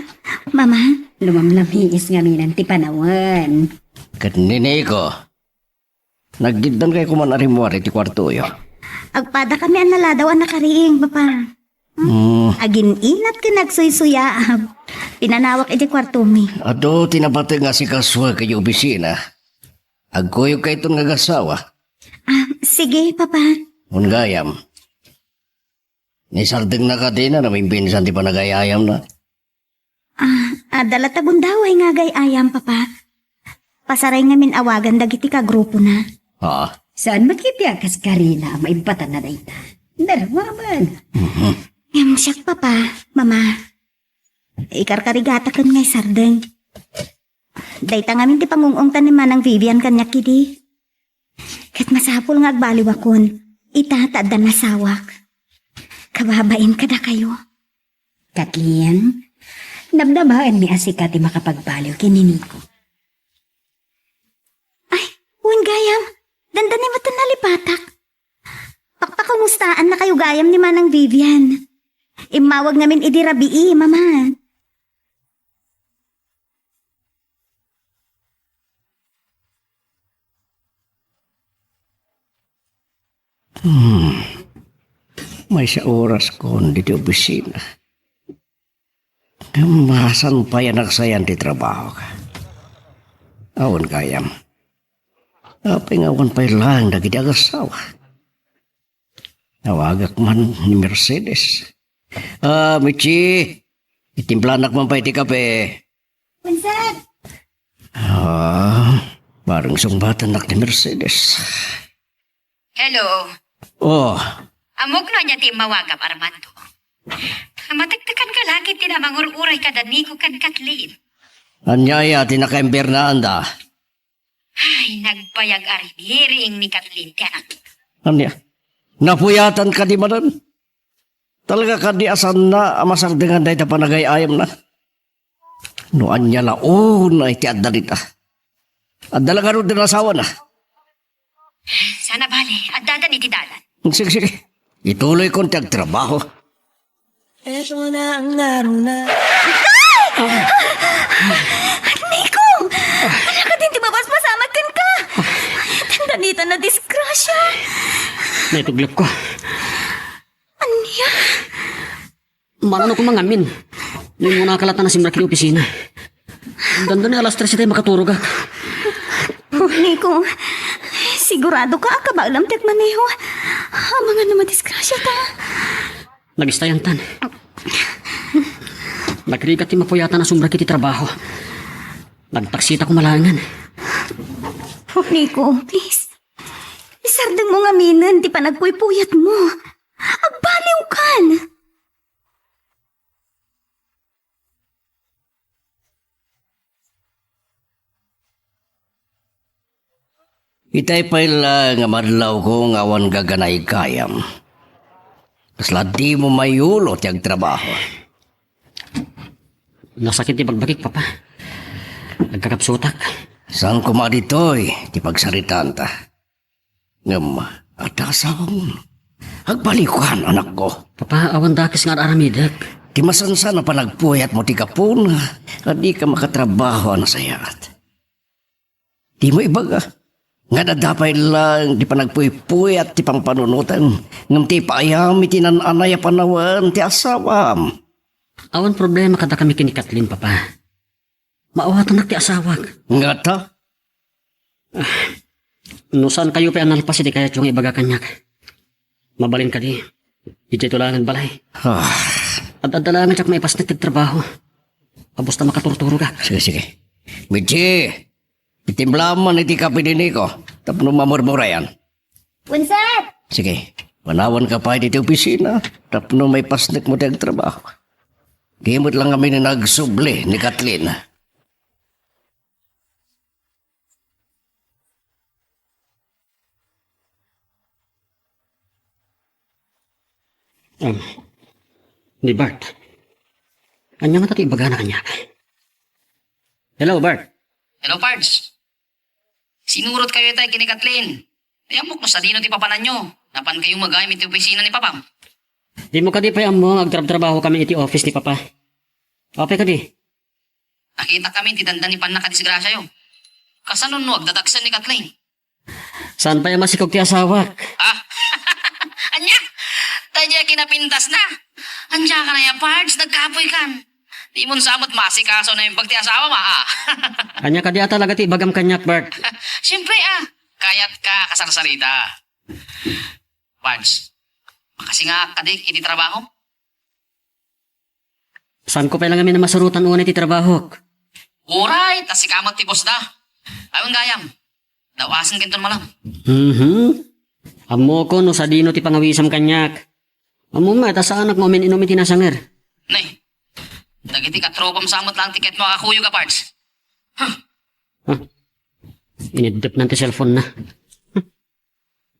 Mama. Lumamlamiis ngamin ti panawen. Ket ni Nico, naggiddan kay koman a rimmuar iti kuartoyo. Agpadakami a naladaw a nakariing, Papa. Hmm. Agin-inat ken agsuysuyaab. Pinanawak iti kuartomi. Adu ti napateg nga asikasuek iti opisina. Agkuyogkayton nga agassawa. Ah, sige, Papa. Wen gayam. Ni Sardeng na kadina, namimbinsan ti panagayayamna. Ah, adda latta gundaway nga agay-ayam, Papa. Pasaray ngamin awagan dagiti kagrupona. Ah. Saan met iti a kas karina a maibatanna dayta? Narwaman. Mhm. Ngem siak, Papa, Mama. Ikarkarigataken nga isardeng. Dayta ngamin ti pangung-ungtan ni Manang Vivian kaniak idi. Ket masapul nga agbaliwakon, ita ta adda nasawak. Kababain kadakayo. Katlin, namnamaenmi a sika ti makapagbaliw ken ni Nico. Ay, wen gayam, dandani met nalipatak. Pakpakamustaannakayo gayam ni Manang Vivian. Immawag ngamin idi rabii, Mama. Hmm. Maysa oraskon ditoy opisina. Ngem saan pay a nagsayan ti trabahok? Awan gayam. Apay nga awan pay laeng dagiti agassawa? Awagak man ni Mercedes. Ah, Michi, itimplanak man pay ti kape. Unset? Ah, bareng sungbatannak ni Mercedes. Hello. Oh. Ammok no ania ti immawagam, Armando. Matektekan ka la ket ti namangur-uray kada Nico ken Kathleen. Ania aya ti nakaimbernaanda? Ay, nagbayag a riniring ni Kathleen ti anak. Ania? Napuyatan kadi manen? Talaga kadi a saanna a masardengan dayta panagay-ayamna? No ania la unay ti adda dita. Adda la ngarud ti asawana? Saan a bale, addadan iti dalan. Sige, sige. Ituloykon ti agtrabaho. Eto na ang naruna. Nico! Ania kadin ti mabasbasamak kenka? Dandanitan a disgrasya. Naituglep ko. Ania? Mano ko mangamin? Ni muna ka latan a simrek iti opisina. Dandani alas tres itay makaturogak. Nico, sigurado ka a kabaelam ti agmaneho? Amangan no madisgrasya ta. Nagistayantan. Nagrigat ti mapuyatan a sumrek iti trabaho. Nagtaksita ko malaengen. Nico, please. Isardeng mo ngaminen ti panagpuypuyat mo. Agbaliwkan. Itay pay la nga madlawko nga awan gaganay gayam. Kasla dimo mayulo ti agtrabaho. Nasakit ti bagbagik, Papa. Nagkakapsutak. Saan koma ditoy ti pagsaritaanta? Ngem, adda asawam. Agbaliwkan, anakko. Papa, awan dakes nga ar-aramidek. Ti masansan a panagpuyat mo ti gapuna a dika makatrabaho a nasayaat. Dimo ibaga nga adda pay laeng ti panagpuypuyat ti pangpanunotem, ngem ti ipaayam iti naan-anay a panawen ti asawam. Awan problema kadakami ken ni Kathleen, Papa. Maawatannak ti asawak. Ngata? Ah, no saan kayo pay a nalpas iti kayatyo nga ibaga kaniak, mabalin kadi, idiay to laengen balay. Ah. Ad-adda laengen diak maipasnek ti trabaho. Kabus ta makaturturogak. Sige, sige. Michi, itimlaam man iti kape ni Nico tapno mamurmurayan. Unset! Sige, manawanka pay ditoy opisina tapno maipasnek mo ti agtrabaho. Di met lang kami ni nagsubli ni Kathleen. Um, ni Bart. Ania nga ti ibagana kaniak? Hello, Bart. Hello, Pards. Sinurot kayo itay ken ni Kathleen. Di ammok no sadino ti papananyo. Napan kayo magayam iti opisina ni Papam. Dimo kadi pay ammo nga agtrabtrabaho kami iti office ni Papa? Apay kadi? Nakita kami ti dandani pannakadisgrasyayo. Kasano no agdadaksen ni Kathleen? Saan pay a masikog ti asawak? Ah? Ania? Daydiay kinapintasna. Ania ka na ya, Pards? Nagkapoy kan. Di mo sa met maasikaso na yung pagti asawa ma, ah. Ania kadi a talaga ti ibagam kaniak, Bart? Siyempre, ah. Kayat ka, kasarsarita. Pards, makasingaak kadi iti trabaho? Saanko pay la ngamin a masurotan unay ti trabahok. Uray, ta sika met ti boss da. Awan gayam. Dawasen kenton malam. Mhm. Ammoko no sadino ti pangawisam kaniak. Ammom met a saanak nga umin-inum iti nasanger. Nay, dagiti katropam sa met lang ti ket makakuyog a parts. Huh. Huh? Iniddepnan ti cellphone na.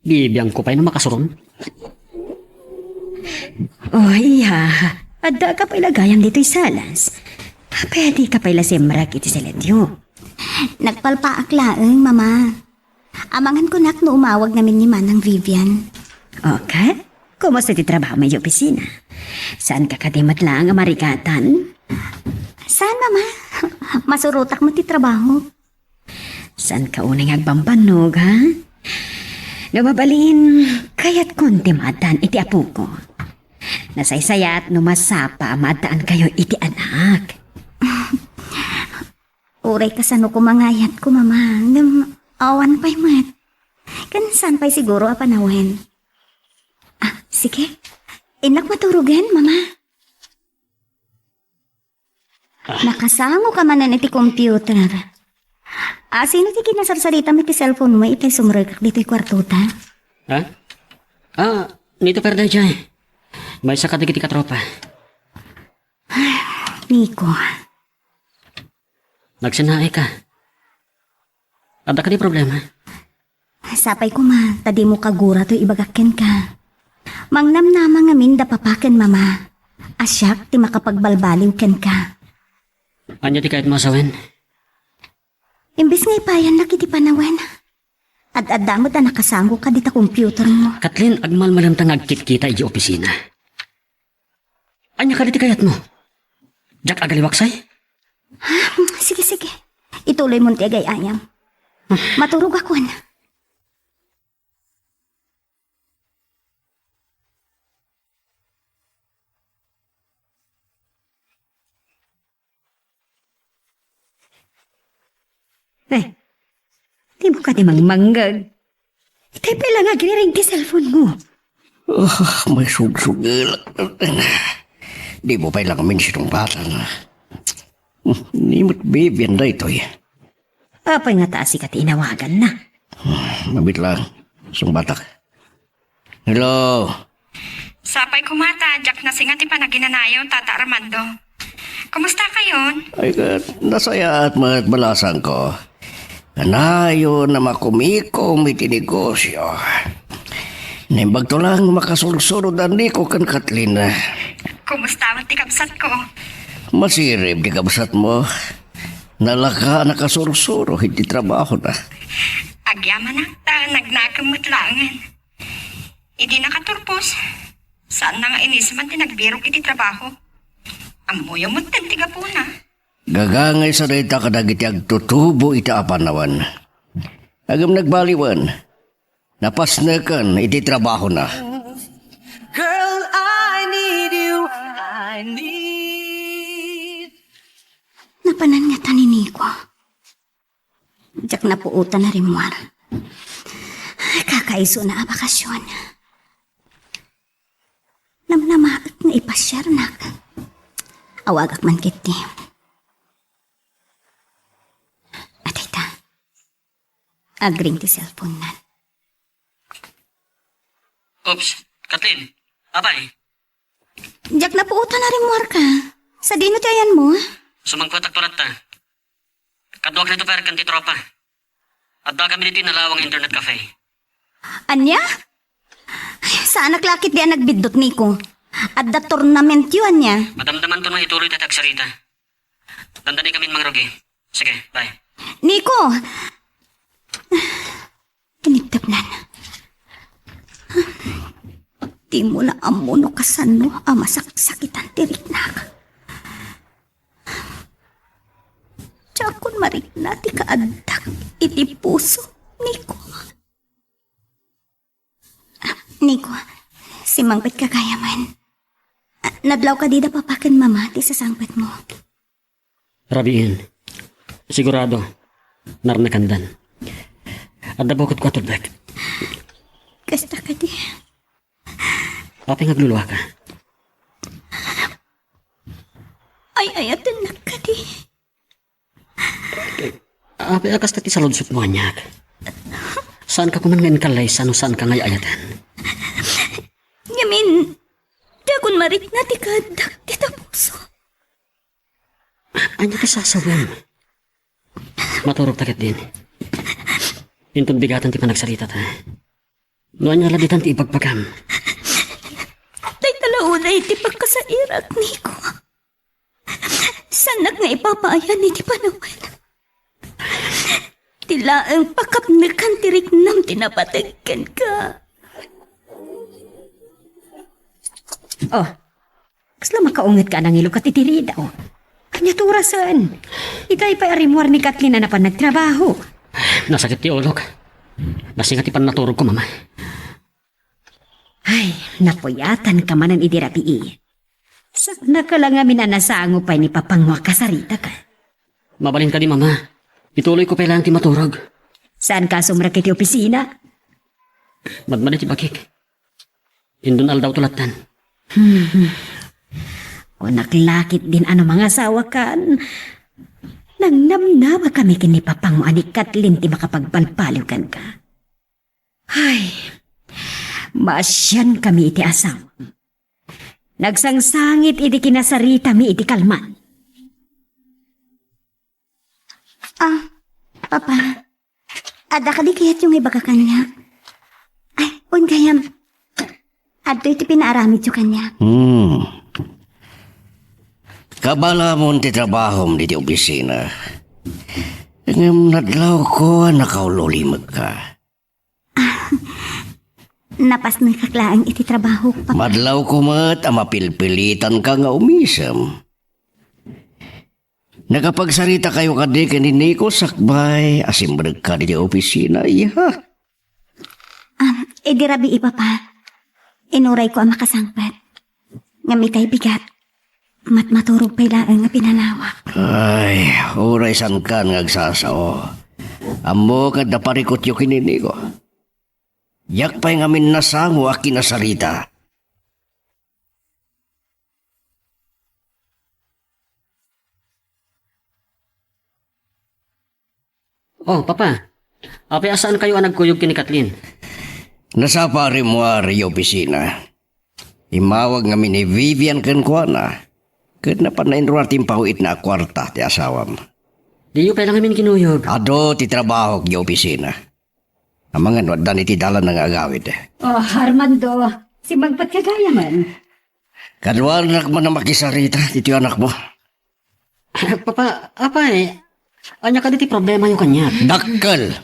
Bibiangko pay no makasuron. Oh, iya. Adda ka pay la gayam ditoy salas. Pwede ka pay la simrek iti salatyo. Nagpalpaak laeng, Mama. Amangan ko nak no umawag ngamin ni Manang Vivian. Okay? Kumusta ti trabaho may opisina? Saanka kadi met laeng a marigatan? Saan, Mama? Masurotak met ti trabaho. Saanka unay nga agbambannog, ha? No mabalin, kayatkon ti maaddaan iti apoko. Nasaysayat no masapa a maaddaankayo iti anak. Uray kasano koma nga ayatko, Mama, ngem awan pay met. Ken saan pay siguro a panawen. Ah, sige. Innak maturogen, Mama. Ah. Nakasangoka manen iti computer. Ah, sino ti kinasarsaritam iti cellphone mo iti sumrekak ditoy kuartota? Ha? Ah, nito per dayjay. Maysa kadagiti katropa. Nico. Nagsinaay ka. Adda kadi problema? Sapay koma, ta dimo kagura toy ibagak kenka. Mangnamnama ngamin da papa ken mama. A siak ti makapagbalbaliw kenka. Ania ti kayatmo a sawen? Imbes nga ipayannak iti panawen, ad-adda met a nakasangoka dita computer mo. Kathleen, agmalmalemta nga agkitkita iti opisina. Ania kadi ti kayatmo? Diak agaliwaksay? Sige, sige. Ituloymon ti agay-ayam. Maturogakon. Eh, dimo kadi mangmangneg? Itay pay la nga agriring ti cellphone mo. Ah, maisugsugel. Dimo pay la ngamin sinungpatan. Ni met bibian daytoy. Apay ngata a sika ti inawaganna? Mabit lang. Sungbatak. Hello. Sapay koma ta diak nasinga ti panaginanayo, Tata Armando. Kumusta kayon? Ay, ket nasayaat met balasangko. Kanayon a makumikom iti negosyo. Naimbagto lang makasursurod a Nico ken Kathleen. Kumusta met ti kabsatko? Masirib ti kabsatmo. Nalaka a nakasursuro iti trabahona. Agyamanak ta nagnakem met laengen. Idi nakaturpos, saanna nga iniseman ti nagbirok iti trabaho. Ammoyo met ti gapuna. Gagangaysa dayta kadagiti agtutubo iti apanawan. Ngem nagbaliwen, napasneken iti trabahona. Girl, I need you. I need. Napanan ngata ni Nico. Diak napuotan a rimmuar. Kakaisuna a bakasion. Namnamaek nga ipasiarnak. Awagak man ketdi. Adayta. Agring ti cellphone-nan. Oops, Kathleen, apay? Diak napuotan a rimmuarka. Sadino ti ayanmo? Sumangpetak to latta. Kaduak ni Tupper ken ti tropa. Adda kami ditoy nalawang internet cafe. Ania? Ay, saanak la ketdi a nagbiddut, Nico. Adda tournamentyo ania? Madamdamanto no ituloy ti agsarita. Dandani kamin mangrugi. Sige, bye. Nico! Kinibdebnan. Dimo la ammo no kasano a masaksakitan ti riknak. Diakon marikna ti kaaddak iti puso, Nico. Nico, simmangpetka gayam. Nadlaw kadi da papa ken mama ti sasangpetmo. Rabiin. Sigurado, narnakandan. Adda bukotko a tulbek. Kasta kadi. Apay nga agluluaka? Ay-ayatennak kadi. Apay a kasta ti saludsotmo, aniak? Saanka koma nga inkallaysa no saanka nga ay-ayaten? Ngamin, diakon marikna ti kaaddak dita puso. Ania ti sasawem? Maturogta ketdin. Inton bigaten ti panagsaritata. No ania la ditan ti ibagbagam? Dayta la unay ti pagkasairak, Nico. Saannak nga ipapaayan iti panawen. Ti laeng pakapnekan ti riknam ti napateg kenka. Oh, Kasla makaunget ka a nangilukat iti ridaw. Ania ti orasen? Itay pay a rimmuar ni Kathleen a napan nagtrabaho. Nasakit ti ulok. Nasinga ti pannaturogko, Mama. Ay, napuyatanka manen idi rabii. Saknaka la ngamin a nasango pay ni Papang no akasaritaka. Mabalin kadi, Mama. Ituloyko pay laeng ti maturog. Saanka a sumrek iti opisina? Madmadi ti bakik. Indon aldawto lattan. Hmm. Kunak la ketdin a no mangasawakan, nangnamnama kami ken ni Papang no ni Kathleen ti makapagbalbaliw kenka. Ay, maasian kami iti asawam. Nagsangsangit iti kinasaritami iti kalman. Ah, Papa, adda kadi kayatyo nga ibaga kaniak? Ay, wen gayam, adtoy ti pinaaramidyo kaniak. Hmm. Kabaelamon ti trabahom ditoy opisina. Ngem nadlawko a nakaul-ulimekka. Napasnekak laeng iti trabahok, Papa. Madlawko met a mapilpilitanka nga umisem. Nakapagsaritakayo kadi ken ni Nico sakbay a simrekka ditoy opisina, iha? Ah, idi rabii, Papa. Inurayko a makasangpet. Ngem itay bigat, matmaturog pay laeng nga pinanawak. Ay, uray saankan nga agsasao. Ammok nga adda parikutyo ken ni Nico. Diak pay ngamin nasango a kinasarita. Oh, Papa. Apay a saankayo a nagkuyog ken ni Kathleen? Nasapa a rimmuar idiay opisina. Immawag ngamin ni Vivian kenkuana. Ket napan nainruar ti impaw-itna a kuarta ti asawam. Diyo pay la ngamin kinuyog? Adu ti trabahok idiay opisina. Amangan no addan iti dalanna nga agawid. Oh, Armando, simmangpetka gayamen. Kaduanak man a makisarita ditoy anakmo. Papa, apay, ania kadi ti problemayo kaniak? Dakkel!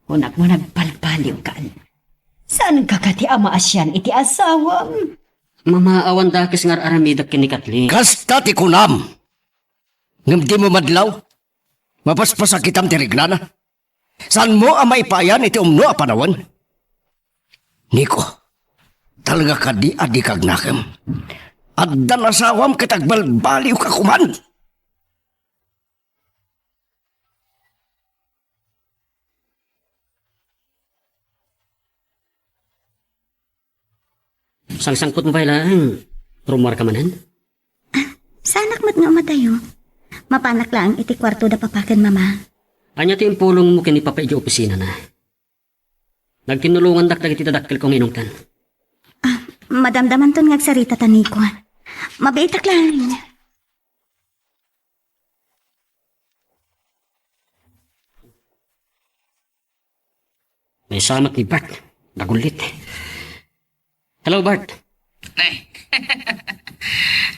Kunakmo nagbalbaliwkan. Saanka kadi a maasian iti asawam? Mama, awan dakes nga ar-aramidek ken ni Kathleen. Kasta ti kunam! Ngem dimo madlaw? Mapaspasakitam ti reglana? Saanmo a maipayan iti umno a panawen? Nico, talaga kadi a dika agnakem? Addan asawam ket agbalbaliwka koman! Sangsangpetmo pay laeng, rummuarka manen? Ah, saanak met nga umadayo. Mapanak laeng iti kuarto da Papa ken Mama. Ania ti impulongmo ken ni Papa idiay opisinana? Nagtinnulongandak dagiti dadakkelko nga inungtan. Ah, madamdamanton nga agsarita ta, Nico. Mabiitak laeng. Maysa met ni Bart. Nagullit. Hello, Bart. Ne.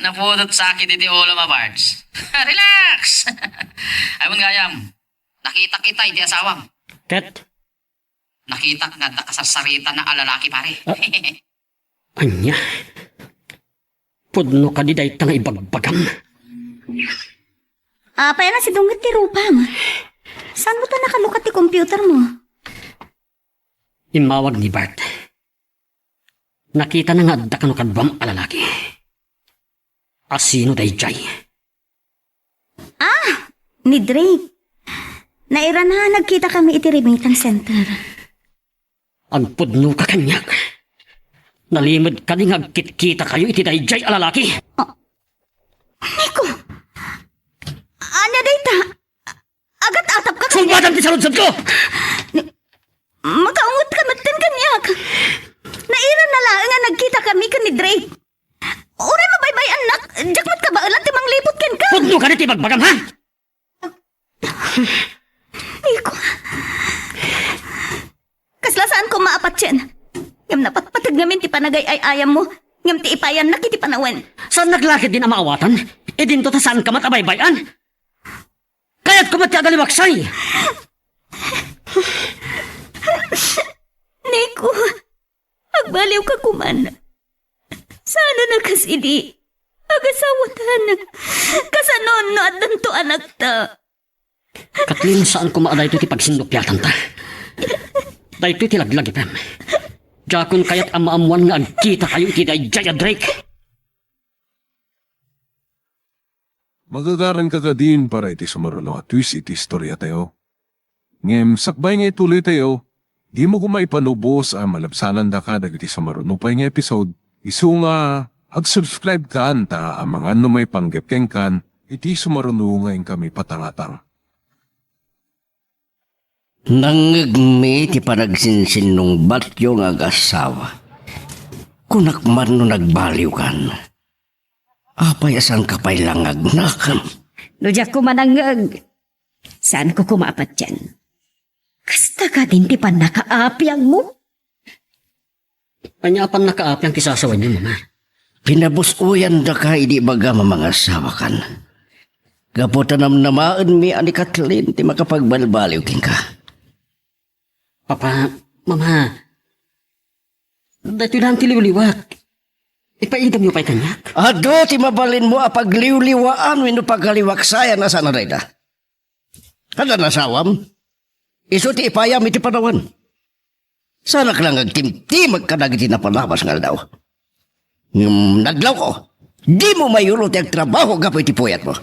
Napudot sakit iti ulom a, Barts. Relax! Ay, wen gayam, nakitak itay ti asawam. Ket? Nakitak nga adda kasarsaritana a lalaki, pare. Ah. Ania? Pudno kadi dayta nga ibagbagam? Apay a nasidungget ti rupam? Saanmo ta nakalukat ti computermo? Immawag ni Bart. Nakitana nga adda kano kaduam a lalaki. Asino daydiay? Ah! Ni Drake. Nairana, nagkitakami iti remittance center. Agpudnoka kaniak. Nalimed kadi nga agkitkitakayo iti daydiay a lalaki. Ah. Nico! Ania dayta? Agat-atapka kaniak? Sungbatam ti saludsodko! Ni-, makaungetka metten kaniak. Nairana laeng nga nagkitakami ken ni Drake. Uray mabaybay-annak, diak met kabaelan ti mangliput kenka. Pudno kadi ti ibagbagam, ha? Nico. Kasla saan koma a patien. Ngem napatpateg ngamin ti panagay-ay-ayammo, ngem ti ipayannak iti panawen. Saannak la ketdin a maawatan? Idinto ta saanka met a baybay-an. Kayatko met ti agaliwaksay. Nico, agbaliwka koman. Saan a kas idi. Agasawatan. Kasano no addanto anakta? Kathleen, saan koma a daytoy ti pagsinnupiatanta. Daytoy ti laglagipem. Diakon kayat a maammoan nga agkitakayo iti daydiay a Drake. Magagaranka kadin para iti sumaruno a twist iti istoriatayo. Ngem sakbay nga ituloytayo, dimo koma ipanubos a malabsanandaka dagiti sumaruno pay nga episode, isu nga ag-subscribekan ta amangan no maipanggep kenkan iti sumaruno nga inkami patangatang. Nangngegmi ti panagsinsinnungbatyo nga agassawa. Kunak man no nagbaliwkan. Apay a saanka pay la nga agnak? No diak koma nangngeg, saanko koma a patien. Kasta kadin ti pannakaapiangmo? Ania a pannakaapiang ti sasawenyo, Mama? Pinabus-oyandaka idi ibagam a mangasawakan. Gapu ta namnamaenmi a ni Kathleen ti makapagbalbaliw kenka. Papa, Mama, daytoy laeng ti liwliwak. Ipaidamyo pay kaniak. Adu ti mabalinmo a pagliwliwaan wenno pagaliwaksayan a saan a dayta. Adda asawam? Isu ti ipayam iti panawan. Saanak la nga agtimtimag kadagiti napalabas nga aldaw. Ngem nadlawko, dimo mayulo ti agtrabaho gapu iti puyatmo.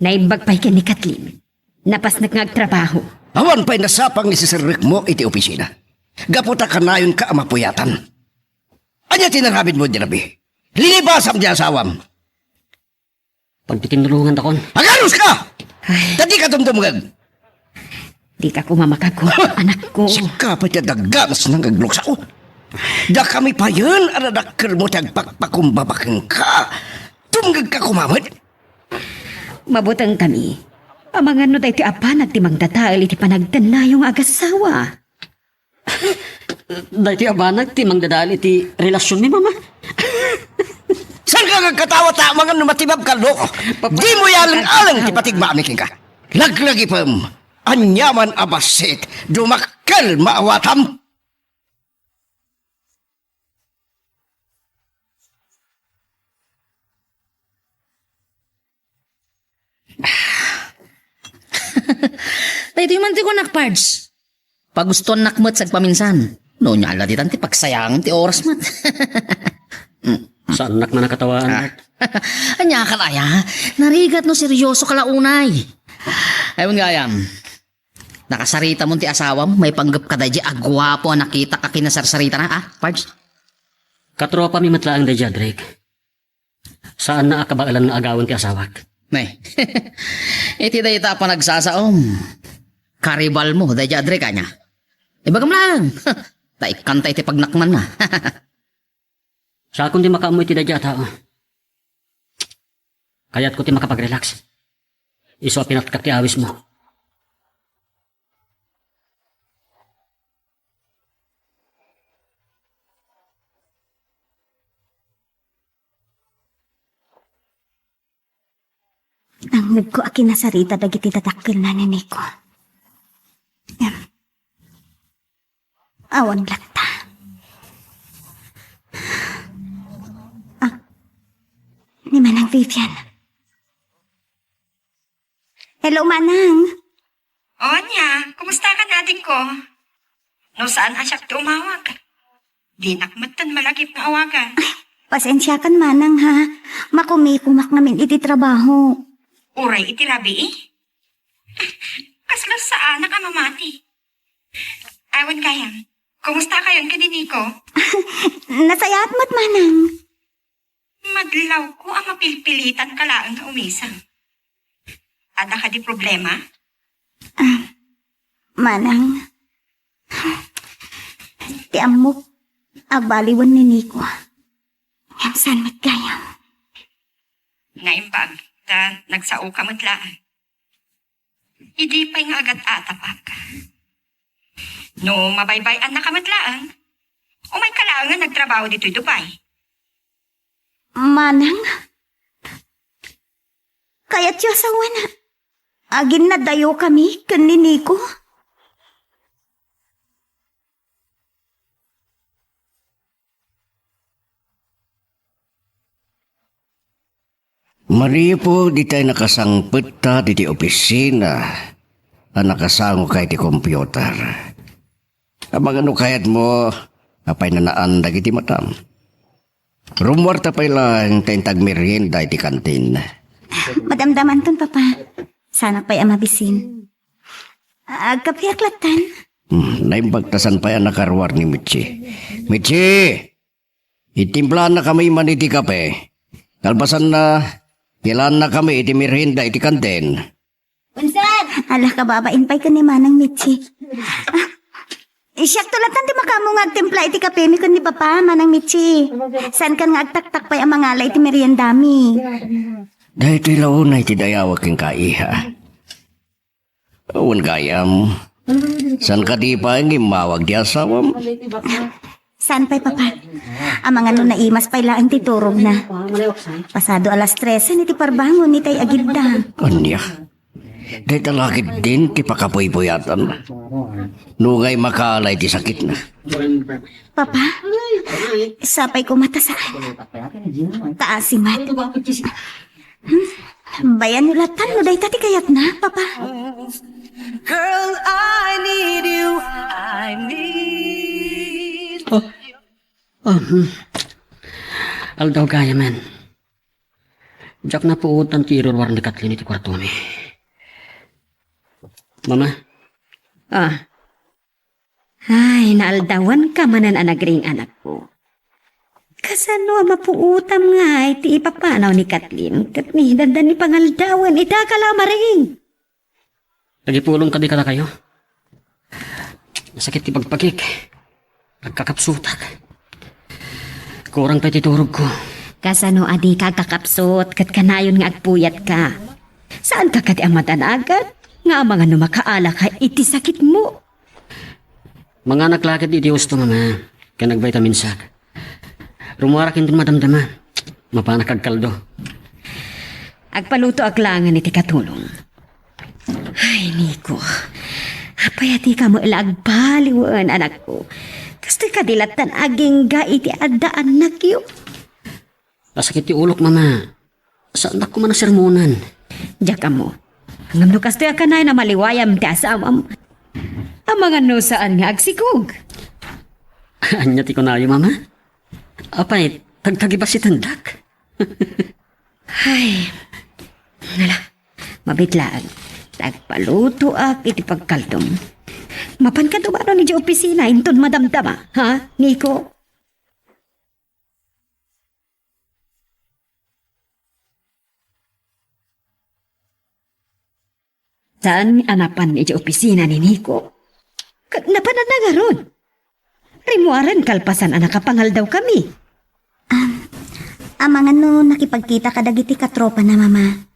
Naimbag pay ken ni Kathleen. Napasnek nga agtrabaho. Awan pay nasapang ni siserrekmo iti opisina. Gapu ta kanayonka a mapuyatan. Ania ti inaramidmo idi rabii? Linibasam ti asawam. Pagtitinulongantakon. Aganuska! Ay. Ta dika dumdumngeg. Dika koma makagwa, anakko. Sika pay ti adda ganas nga aglukso. Dakami payen a nadakkelmo ti agpakpakumbaba kenka. Dumngegka koma met. Mabutengkami. Amangan no daytoy a banag ti mangdadael iti panagtennayo nga agassawa. Daytoy a banag ti mangdadael iti relasionmi, Mama. Saanka nga agkatawa ta amangan no matibabka, loko? Papa, dimo ialeng-aleng ti patigmami kenka. Laglagipem, aniaman a bassit, dumakkel maawatam. Daytoy man ti kunak, Pards. Pagustoannak met sagpaminsan. No, ania la ditan ti pagsayaang ti oras met. Saannak man a katawaan. Ah. Ania ka aya? Narigat no seryosoka la unay. Ay, wen gayam. Nakasaritamon ti asawam, maipanggep ka daydiay a guapo a nakitak a kinasarsaritana, ah, Pards? Katropami met laeng daydiay a Drake. Saanna a kabaelan nga agawen ti asawak. Ne. Iti dayta a panagsasaom, karibalmo daydiay a Drake, ania? Ibagam laeng. Ta ikkanta iti pagnakmanna. Saakon ti makaammo iti daydiay a tao. Kayatko ti makapag-relax. Isu a pinatkat ti awismo. Nangngegko a kinasarita dagiti dadakkelna ni Nico. Em, awan latta. Ah, ni Manang Vivian. Hello, Manang. O, ania, kumusta ka, adingko? No saan a siak ti umawag? Dinak metten malagip nga awagan. Ay, pasensiakan, Manang, ha. Makumikumak ngamin iti trabaho. Uray iti rabii? Kasla saanak a mamati. Awan gayam. Kumusta kayon ken ni Nico? Nasayaat met, Manang. Madlawko a mapilpilitanka laeng nga umisang. Adda kadi problema? Ah, Manang, ti ammok, agbaliwen ni Nico. Ngem saan met gayam? Naimbag, ta nagsaoka met laeng. Idi pay nga agat-atapak. No mabaybay-annaka met laeng, umayka laeng nga nagtrabaho ditoy Dubai. Manang? Kayatyo a sawen, aginnadayokami ken ni Nico? Manipud itay nakasangpetta diti opisina a nakasangoka iti computer. Amangan no kayatmo, apay nanaan dagiti matam. Rummuarta pay laeng ta inta agmerienda iti kantin. Madamdamanton, Papa. Sanak pay a mabisin. Agkapeak lattan. Hmm, naimbag ta saan pay a nakaruar ni Mitchie. Mitchie! Itimplaannakami man iti kape. Kalpasanna, ilaannakami iti merienda iti kantin. Ala, kababain pay ken ni Manang Mitchie. Ah, siakto lattan ti makaammo nga agtimpla iti kapemi ken ni Papa, Manang Mitchie. Saankan nga agtaktak pay a mangala iti meriendami. Daytoy la unay ti dayawak kenka, iha. Awan gayam. Saan kadi pay nga immawag ti asawam? Saan pay, Papa? Amangan no naimas pay laeng ti turogna. Pasado alas trese iti parbangon itay agidda. Ania? Dayta la ketdin ti pakapuypuyatan. Nungay makaala iti sakitna. Papa, sapay koma ta saan. Ta asimet. Hmm? Bayan yo lattan no dayta ti kayatna, Papa. Girl, I need you. I need Oh. Oh, hmm. Aldaw gayamen. Diak napuotan ti iruruar ni Kathleen iti kuartomi. Mama? Ah. Ay, naaldawanka manen a nagring, anakko. Kasano a mapuotam ngay ti ipapanaw ni Kathleen ket ni dandan ni pangaldawen ita kala maring? Nagipulong kadi kadakayo? Nasakit ti pagpagik. Agkakapsutak. Kurang pay ti turogko. Kasano a dika agkakapsut ket kanayon nga agpuyatka? Saanka kadi a madanagan nga amangan no makaalaka iti sakitmo? Manganak la ket iti husto, Mama, ken agvitaminsak. Rummuarak inton madamdama. Mapanak agkaldo. Agpalutoak laengen iti katulong. Ay, Nico, apay a dika met la agbaliwen, anakko? Kastoy kadi lattan agingga iti adda annakyo? Nasakit ti ulok, Mama. Saannak koma a sermonan. Diak ammo. Ngem no kastoy a kanayon a maliwayam ti asawam, amangan no saan nga agsikog. Ania ti kunayo, Mama? Apay, tagtagibasitendak? Ay, ngala, mabiit laeng. Agpalutoak iti pagkaldom. Mapanka dumanon idiay opisina inton madamdama, ha, Nico? Saan a napan idiay opisina ni Nico? Ket napananna ngarud? Rimmuaren kalpasan a nakapangaldawkami. Ah, amangan no nakipagkita kadagiti katropana, Mama.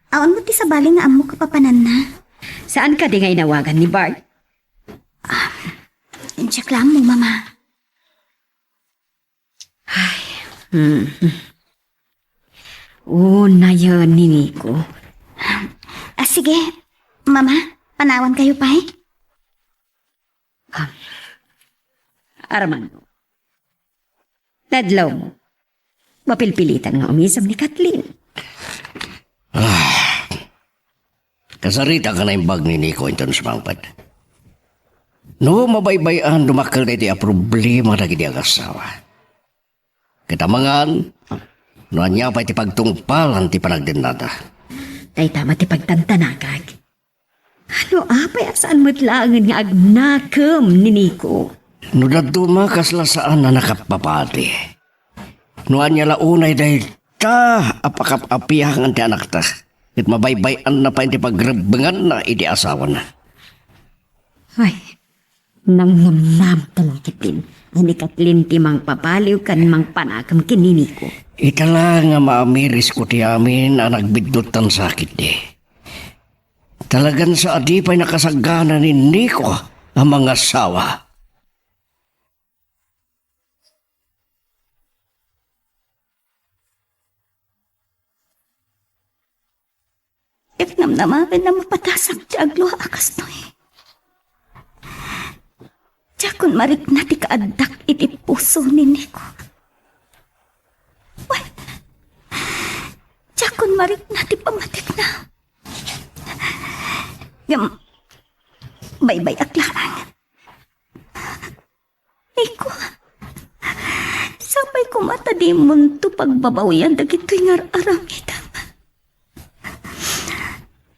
Awan met ti sabali nga ammok a papananna. Saan kadi nga inawagan ni Bart? Ah, diak la ammo, Mama. Ay, hmm. Unayen ni Nico. Ah, sige, Mama, panawankayo pay? Ah, Armando, nadlawmo. Mapilpilitan nga umisem ni Kathleen. Ah, kasarita ka naimbag ni Nico inton sumangpet. No, mabaybay-an dumakkel daytoy a problema dagiti agasawa. Ket amangan, no ania pay ti pagtungpalan ti panagdennada. Dayta met ti pagtantanagak. No apay a saan met laengen nga agnakem ni Nico? No dadduma, kasla saan a nakapapati. No ania la unay dayta a pakap-apiangan ti anakta, ket mabaybay-anna pay ti pagrebbenganna iti asawana. Ay, nangnamnam ta la ketdin a ni Kathleen ti mangpabaliw ken mangpanakem ken ni Nico. Ita la nga maamirisko ti amin a nagbidduttan sakitdi. Talagan sa a di pay nakasagana ni Nico a mangasawa. Ket namnamaen a mapatasak ti aglua a kastoy. Diakon marikna ti kaaddak iti puso ni Nico. Wen, diak kun marikna ti pammatikna. Ngem, baybay-ak laeng. Nico, sapay koma ta dimonto pagbabawian dagitoy nga ar-aramidem.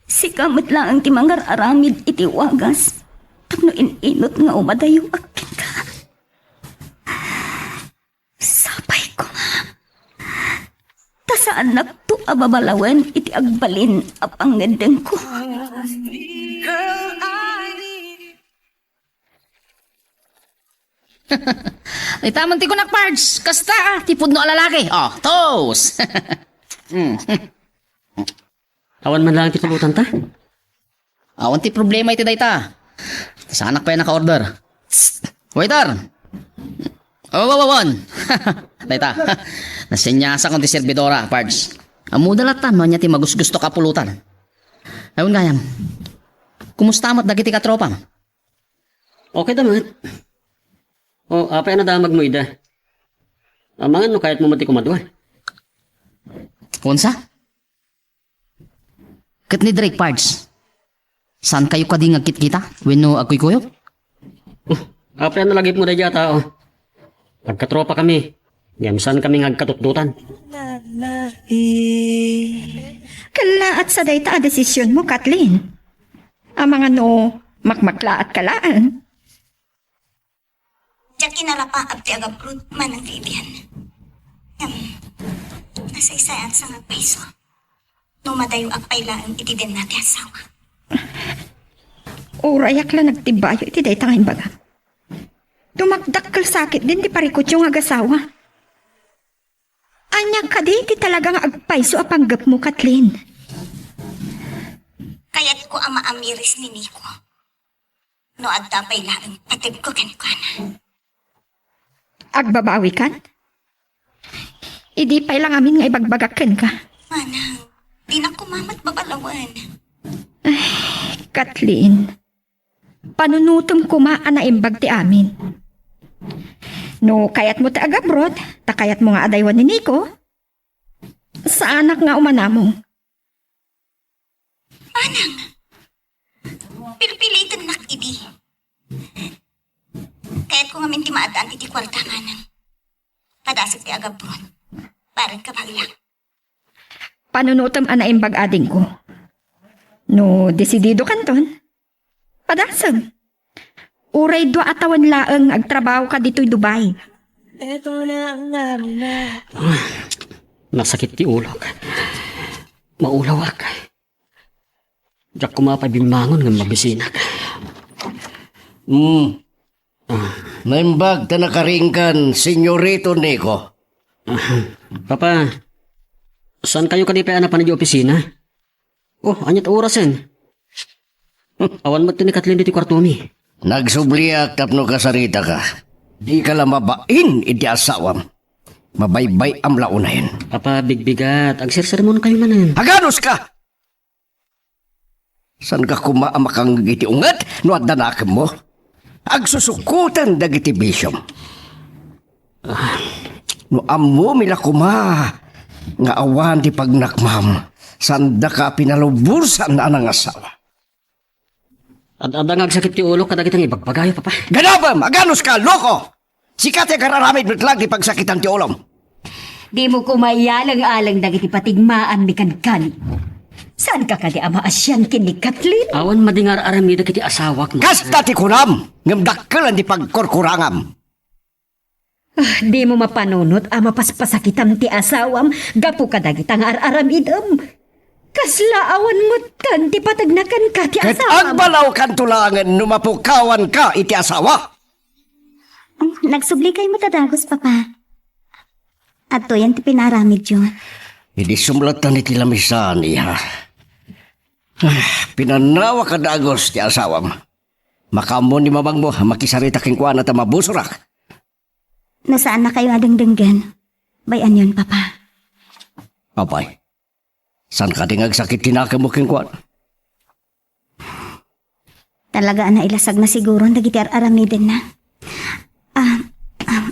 Sika met laeng ti mangar-aramid iti wagas tapno in-inut nga umadayoak kenka. Sapay koma ta saannakto a babalawen iti agbalin a pangngeddengko. Ita man ti kunak, Pards. Kasta, ah, ti pudno a lalaki. Oh, toast. Mm. Awan man lang ti pulutan ta? Awan ti problema iti dayta. Saanak pay naka-order. Psst! Waiter! Awan, awan, awan! Dayta. Nasenyasak ti servidora, Pards. Ammoda latta no ania ti magusgustok a pulutan. Awan gayam. Kumusta met dagiti katropam? Okay da met. O, apay a nadamagmo ida? Amangan no kayatmo met ti kumadua. Kunsa? Ket ni Drake, Pards? Saankayo kadi nga agkitkita wenno agkuykuyog? Oh, apay a nalagipmo daydiay a tao? Agkatropa kami. Ngem saan kami nga agkatutdotan. Kallaat sa dayta a desisionmo, Kathleen. Amangan no makmaklaat ka laeng. Diak inarapaap ti agabrod manang ti ibian. Ngem, nasaysayaan sa nga agpayso no madayoak pay laeng iti denna ti asawa. Urayak la nagtibbayo iti dayta nga imbagam. Dumakdakkel sakit din ti parikutyo nga agasawa. Ania kadi ti talaga nga agpayso a panggepmo, Kathleen? Kayatko a maamiris ni Nico. No adda pay laeng pategko kenkuana. Agbabawikan? Idi pay la ngamin nga ibagbagak kenka. Manang, dinak koma met babalawen. Ay, Kathleen, panunotem koma a naimbag ti amin. No kayatmo ti agabrod, ta kayatmo nga adaywan ni Nico, saanak nga umanamong. Manang, pilpilitennak idi. Kayatko ngamin ti maaddaan iti kuarta, Manang. Padasek ti agabrod. Bareng ka, Manang. Panunotem a naimbag, adingko. No desidido kanton, padasem. Uray dua a tawen laeng nga agtrabahoka ditoy Dubai. Nasakit ti ulok. Maulawak. Diak koma pay bimmangon ngem mabisinak. Hmm. Naimbag ta nakaringkan, Senyorito Nico. Ah, Papa, saankayo kadi pay a napan idiay opisina? Oh, aniat orasen? Hmm, awan met ti ni Kathleen ditoy kuartomi. Nagsubliak tapno kasaritaka. Dika la mabain iti asawam. Mabaybay-am la unayen. Papa, bigbigat. Agsersermonkayo manen. Aganuska! Saanka koma a makangngeg iti unget no adda nakemmo? Agsusukoten dagiti bisiom. Ah, no ammomi la koma nga awan ti pagnakmam, saandaka a pinalubosan a nangasawa. Ad-adda nga agsakit ti ulok kadagiti nga ibagbagayo, Papa. Ganabem! Aganuska, loko! Sika ti agar-aramid met laeng ti pagsakitan ti ulom. Dimo koma iyaleng-aleng dagiti patigmaanmi kenka. Saanka kadi a maasian ken ni Kathleen? Awan madi nga ar-aramidek iti asawak, Mother. Kasta ti kunam, ngem dakkel ti pagkurkurangam. Ah, dimo mapanunot a mapaspasakitam ti asawam gapu kadagita nga ar-aramidem. Kasla awan metten ti pategna kenka ti asawam. Ket agbalawkanto laengen no mapukawanka iti asawa. Nagsubli kay met a dagus, Papa. Adtoyen ti pinaramidyo. Idi sumlatan iti lamisaan, iha. Ah, pinannawak a dagus ti asawam. Makaammo ni mamangmo a makisarita kenkuana ta mabusorak. No saannakayo a dengdenggen, bay-anyon, Papa. Apay, saan kadi nga agsakit ti nakemmo kenkuana? Talaga a nailasagna siguron dagiti ar-aramidenna. Ah, ah,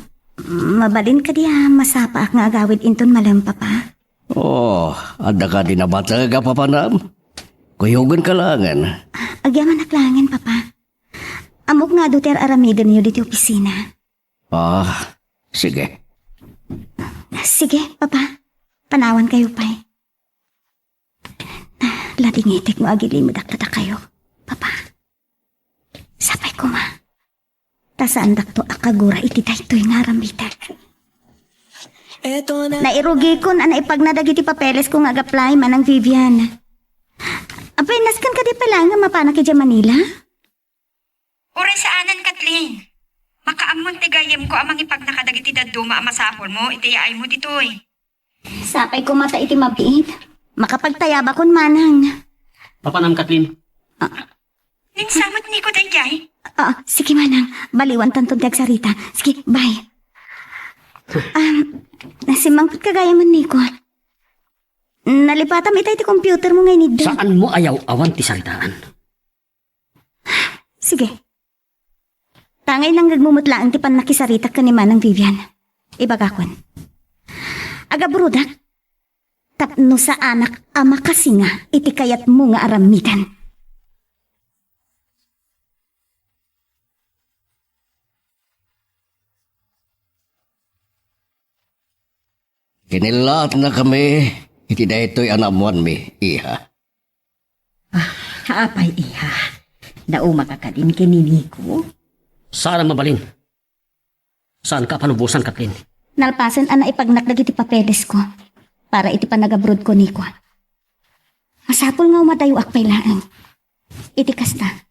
mabalin kadi a masapaak nga agawid inton malem, Papa? Oh, adda kadi nabateg a papanam? Kuyogenka laengen. Agyamanak laengen, Papa. Ammok nga adu ti ar-aramidenyo ditoy opisina. Ah, sige. Sige, Papa. Panawankayo pay. Ladingitek no agilimedak kadakayo, Papa. Sapay koma. Ta saandakto a kagura iti daytoy nga aramiden. Nairugikon a naipagna dagiti papelesko nga ag-apply, Manang Vivian. Apay, nasken kadi pay laeng nga mapanak idiay Manila? Uray saanen, Kathleen. Makaammon ti gayyemko a mangipagna kadagiti dadduma a masapulmo iti yaaymo ditoy. Sapay koma ta iti mabiit, makapagtayabakon, Manang. Papanam, Kathleen. Ah. Ninsamet, Nico, daydiay? Ah, sige, Manang. Baliwantanton ti agsarita. Sige, bye. Um, nasimmangpetka gayam, Nico. Nalipatam itay ti computer mo nga inidda. Saanmo a yaw-awan ti saritaan? Sige. Tangay nangnegmo met laeng ti pannakisaritak ken ni Manang Vivian. Ibagakon. Agabrodak. Tapno saanak a makasinga iti kayatmo nga aramiden. Kinillaatnakami iti daytoy a naammoanmi, iha. Ah, apay, iha? Naumaka kadin ken ni Nico? Saan a mabalin. Saanka a palubosan, Kathleen? Nalpasen a naipagnak dagiti papelesko para iti panagabrodko, Nico. Masapul nga umadayoak pay laeng. Iti kasta,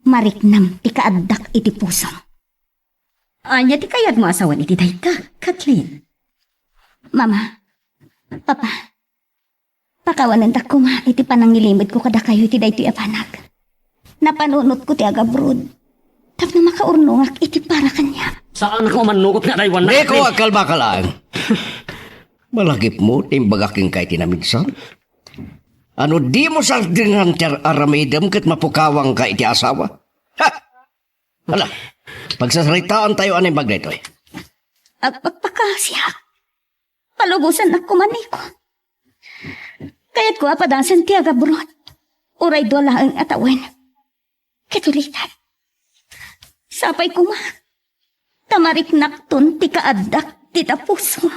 mariknam ti kaaddak iti pusom. Ania ti kayatmo a sawen iti dayta, Kathleen? Mama, Papa, pakawanendak koma iti panangilimedko kadakayo iti daytoy a banag. Napanunotko ti agabrod tapno makaurnongak iti para kaniak. Saanak nga umannugot nga adaywannak, Nico, Kathleen. Agkalbaka laeng. Malagipmo ti imbagak kenka iti naminsan. Ano dimo sardengnan ti ar-, aramidem ket mapukawangka iti asawa? Ha! Ala, pagsasaritaantayo a naimbag daytoy. Agpakpakasiak. Palubosannak koma, Nico. Kayatko a padasen ti agabrod. Uray dua laeng a tawen. Ket ulitek. Sapay koma. Ta mariknakton ti kaaddak ti tapuso.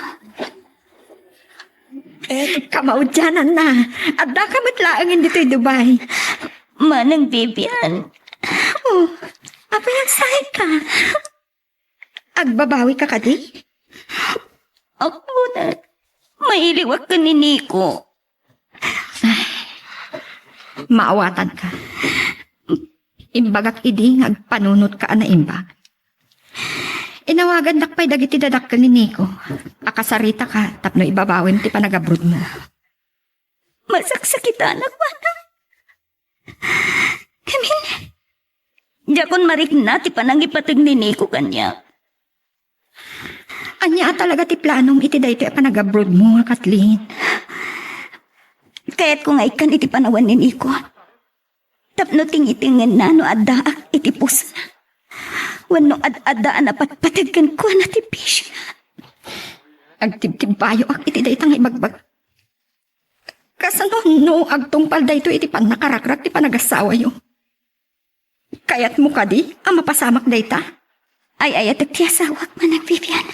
Eh, kamaudiananna. Addaka met laengen ditoy Dubai. Manang Vivian. Oh, apay a saanka? Agbabawika kadi? Apo, mailiwak ken ni Nico. Ay, maawatanka. Imbagak idi nga agpanunotka a naimbag. Inawagandak pay dagiti dadakkel ni Nico a kasaritaka tapno ibabawem ti panagabrodmo. Masaksakitanak, manang. Amin. Diakon marikna ti panangipateg ni Nico kaniak. Ania a talaga ti planom iti daytoy a panagabrodmo, Kathleen? Kayatko nga ikkan iti panawen ni Nico. Tapno tingitengenna no addaak iti pusona. Wenno ad-adda a napatpateg kenkuana ti bisiona. Agtibtibbayoak iti dayta nga ibagbag. Kasano no agtungpal daytoy iti pannakarakrak ti panagasawayo? Kayatmo kadi a mapasamak dayta? Ay-ayatek ti asawak, Manang Vivian.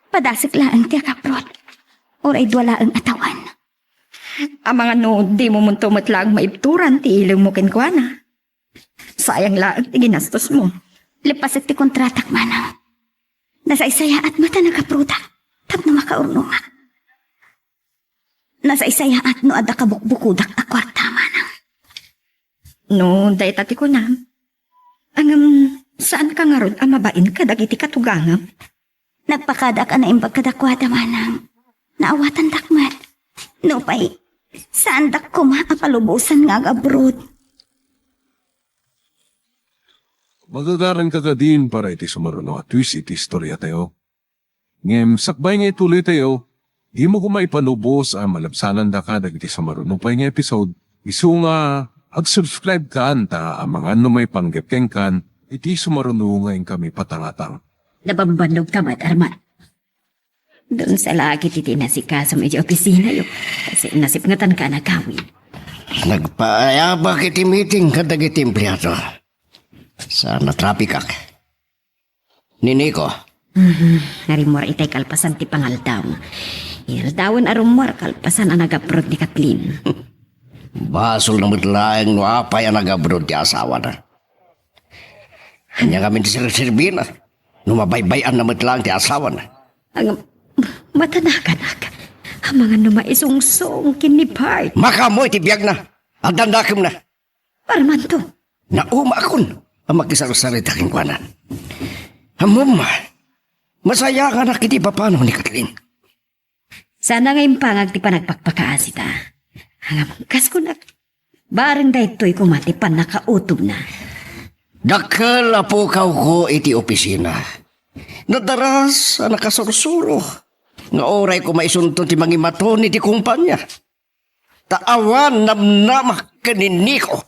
Padasek laeng ti agabrod. Uray dua laeng a tawen. Amangan no dimo monto met laeng maibturan ti ilimmo kenkuana. Sayang laeng ti ginastosmo. Leppasek ti kontratak, manang. Nasaysayaat met a nagabrodak tapno makaurnongak. Nasaysayaat no adda kabukbukodak a kuarta, manang. No, dayta ti kunam. Ngem, saanka ngarud a mabain kadagiti katugangam? Nagpakadaak a naimbag kadakuada, manang. Naawatandak met. Nupay, saandak koma a palubosan nga agabrod. Magagaranka kadin para iti sumaruno a twist iti istoriatayo. Ngem sakbay nga ituloytayo, dimo koma ipalubos a malabsanandaka dagiti sumaruno pay nga episode, isu nga ag-subscribe kan ta amangan no maipanggep kenkan iti sumaruno nga inkami patangatang. Nabambannogka met, Arman. Dunsa la ket iti inasikasom iti opisinayo. Kasi nasipngetanka a nagawid. Nagpaayabak iti meeting kadagiti empleado. Saan a trapikak. Ni Nico. Mhm. Nga rimmuar itay kalpasan ti pangaldaw. Inaldawen a rummuar kalpasan a nag-abroad ni Kathleen. Basolna met laeng no apay a nag-abroad ti asawana. Ania ngamin ti serserbina no mabaybay-anna met laeng ti asawana? Ang matanakanak. Amangan no maisungsong ken ni Bart. Makaammo iti biagna. Addan dakemna. Armando. Naumaakon a makisarsarita kenkuana. Ammom, masayaanganak iti ipapanaw ni Kathleen. Saan nga impangag ti panagpakpakaasita. Ngem kas kunak, bareng daytoy koma ti pannakautobna. Dakkel a pukawko iti opisina. Nadaras a nakasursuro nga uray koma isunton ti mangimaton iti kumpania. Ta awan namnamak ken ni Nico.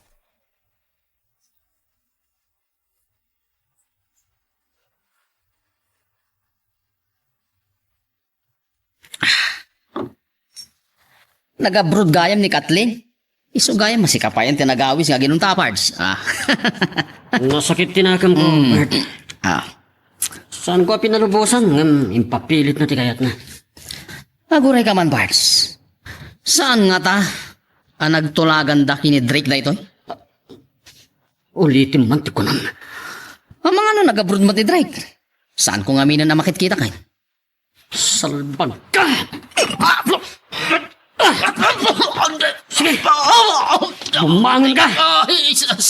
Nag-abroad gayam ni Kathleen? Isu gayam, masikapayan ti nagawis nga aginunta, Pards. Ah. Nasakit ti nakemko, Mm. Bert. Ah. Saanko a pinalubosan, ngem impapilitna ti kayatna. Aguray ka man, Pards. Saan ngata a nagtulaganda ken ni Drake daytoy? Ulitem man ti kunam. Amangan no nag-abroad met ni Drake? Saanko ngaminen a makitkita ken? Salbag ka! Sige! Bumangon ka!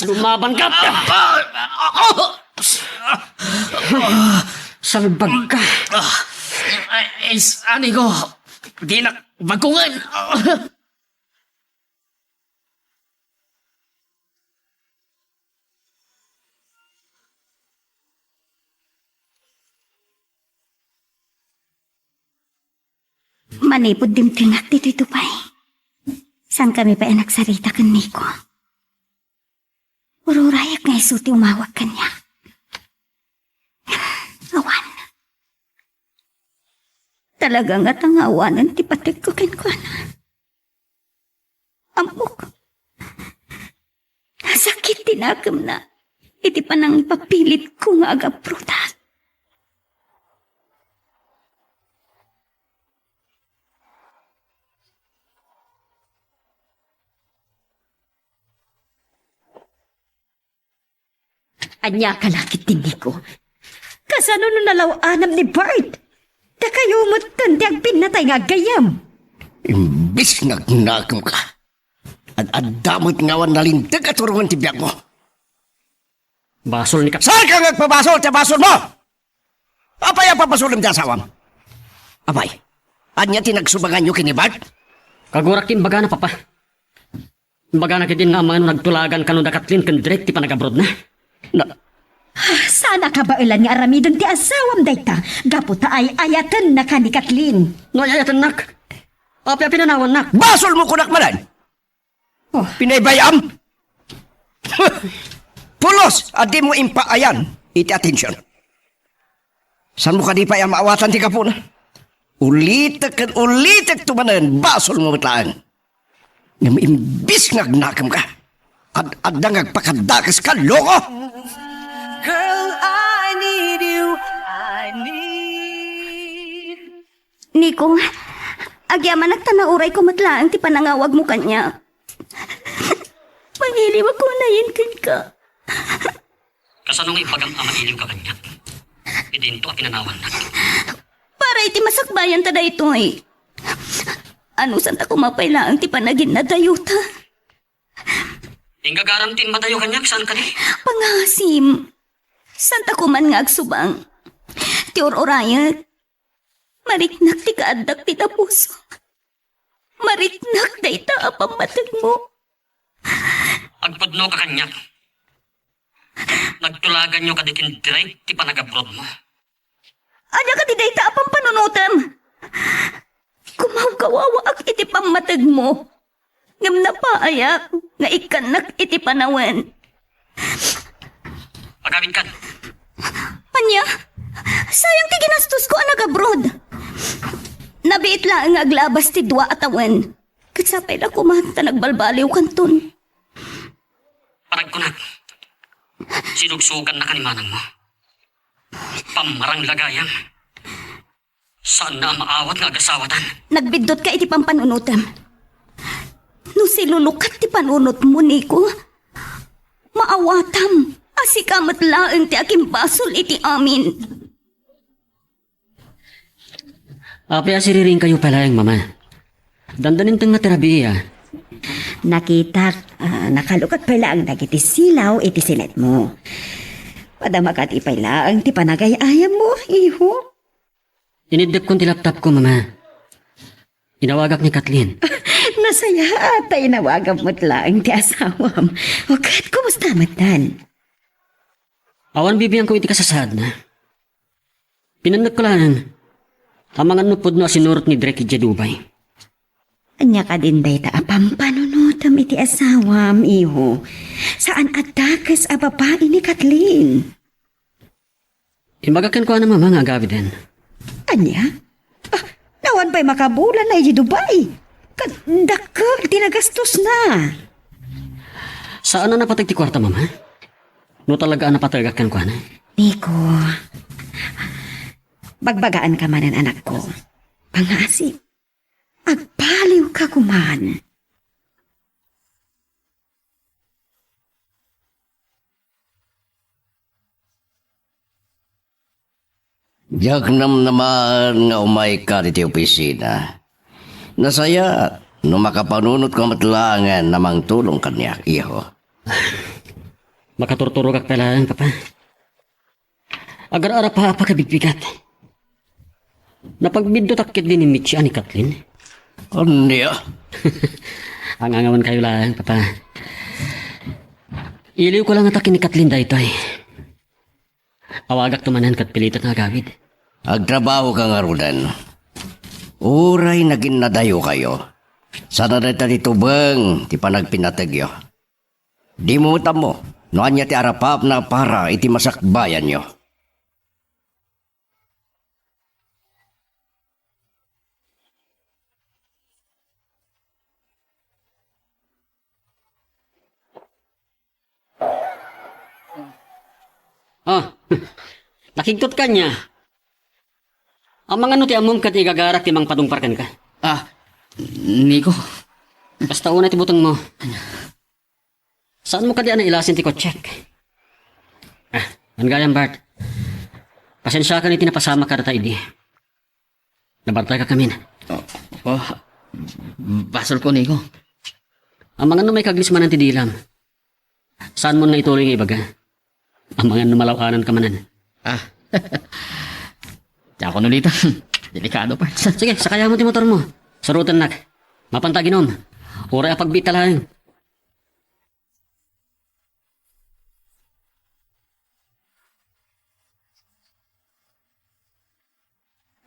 Lumaban ka! Salbag ka! Ay, sani ko! Dinak bagungan! Manipud dimtengak ditoy Dubai, saan kami pay a nagsarita ken Nico. Ururayak nga isu ti umawag kaniak. Awan. Talaga ngata nga awanen ti pategko kenkuana. Ammok, nasakit ti nakemna iti panangipapilitko nga agabrodak. Ania ka la ket ti Nico? Kasano no nalaw-anam ni Bart? Dakayo metten ti agpinnatay nga aggayam. Imbes nga agnakem ka, ad-adda met nga awan nalinteg a turongen ti biagmo. Basol ni Kap- Saan ka nga agpabasol? Ti basolmo! Apay a pabasolem ti asawam? Apay, ania ti nagsubanganyo ken ni Bart? Kagurak ti imbagana, Papa. Imbagana ketdin nga amangan no nagtulagan kano da Kathleen ken Drake ti panagabrodna. Na- Ah, saan a kabaelan nga aramiden ti asawam dayta gapu ta ay-ayatennaka ni Kathleen. No ay-ayatennak, apay a pinanawannak? Basolmo kunak manen! Oh. Pinaybay-am? Pulos a dimo impaayan iti atension. Saanmo kadi pay a maawatan ti gapuna? Ulitek ken ulitekto manen, basolmo met laeng. Ngem imbes nga agnakem ka, ad-adda nga agpakadakes ka, loko! Girl, I need you. I need Nico, agyamanak ta naurayko met laeng ti panangawagmo kaniak. Mangiliwak unayen kenka. Kasano nga ibagam a mailiwka kaniak? Idinto a pinanawannak. Para iti masakbayanta daytoy. Anusanta koma pay laeng ti panaginnadayota. Inggagaram ti immadayo kaniak, saan kadi? Pangasim. Santa koman nga agsubang. Ti ur-urayek. Mariknak ti kaaddak dita puso. Mariknak dayta a pammategmo. Agpudnoka kaniak. Nagtulaganyo kadi ken Drake ti panagabrodmo. Ania kadi dayta a pampanunotem? Kumawkawawaak iti pammategmo. Ngem napaayak nga ikkannak iti panawen. Agawidkan. Ania? Sayang ti ginastosko a nag-abroad. Nabiit laeng nga aglabas ti dua a tawen. Ket sapay la koma ta nagbalbaliwkanton. Paragkunak, sinugsugannaka ni manangmo. Pammarang la gayam. Saanna a maawat nga agasawatan. Nagbiddut ka iti pampanunotem. No silulukat ti panunotmo, Nico, maawatam a sika met laeng ti akimbasol iti amin. Apay a siriringkayo pay laeng, Mama? Dandaninten nga ti rabii, a. Nakitak, ah, nakalukot pay laeng dagiti silaw iti sinetmo. Madama kadi pay laeng ti panagay-ayammo, iho. Iniddepkon ti laptopko, Mama. Inawagak ni Kathleen. Nasayaat ta inawagam met laeng ti asawam. O ket, kumusta met dan? Awan bibiangko iti kasasaadna. Pinannekko laeng. Amangan no pudno a sinurot ni Drake idiay Dubai. Ania kadin dayta a pampanunotem iti asawam, iho? Saan a dakes a babai ni Kathleen. Imbagak kenkuana, Mama, nga agawiden. Ania? Ah, nawan pay makabulan na iti Dubai. Ket dakkel ti nagastosna. Saan a napateg ti kuarta, Mama? No talaga a napategak kenkuana. Nico, bagbagaanka manen, anakko. Pangasip. Agbaliwka koman. Diak namnamaen nga umayka ditoy opisina. Nasayaat no makapanunotko met laengen a mangtulong kaniak, iho. Makaturturogak pay laeng, Papa. Agar-arapapa ket bigbigat. Napagbiddutak ketdi ni Mitchie a ni Kathleen. Ania? Angangawankayo laeng, Papa. Iliwko la ngata ken ni Kathleen daytoy. Awagakto manen ket pilitek nga agawid. Agtrabahoka ngaruden. Uray naginnadayokayo, saan a dayta ti tubeng ti panagpinategyo. Dimo met ammo no ania ti arapapna para iti masakbayanyo. Ah, nakigtot ka ania? Amangan no ti ammom ket igagarak ti mangpadungpar kenka. Ah, Nico. Kasta unay ti butengmo. Saanmo kadi a nailasin ti kotsek? Ah, wen gayam, Bart. Pasensiakan iti napasamak kadata idi. Nabartayka kamin. Oh, oh, basolko, Nico. Amangan no maikaglis manen ti dilam. Saanmo nga ituloy nga ibaga? Amangan no malaw-ananka manen. Ah. Diakon ulitan. Delikado, Pards. Sige, sakayam ti motormo. Surotennak. Mapanta aginom. Uray a pagbiit ta laeng.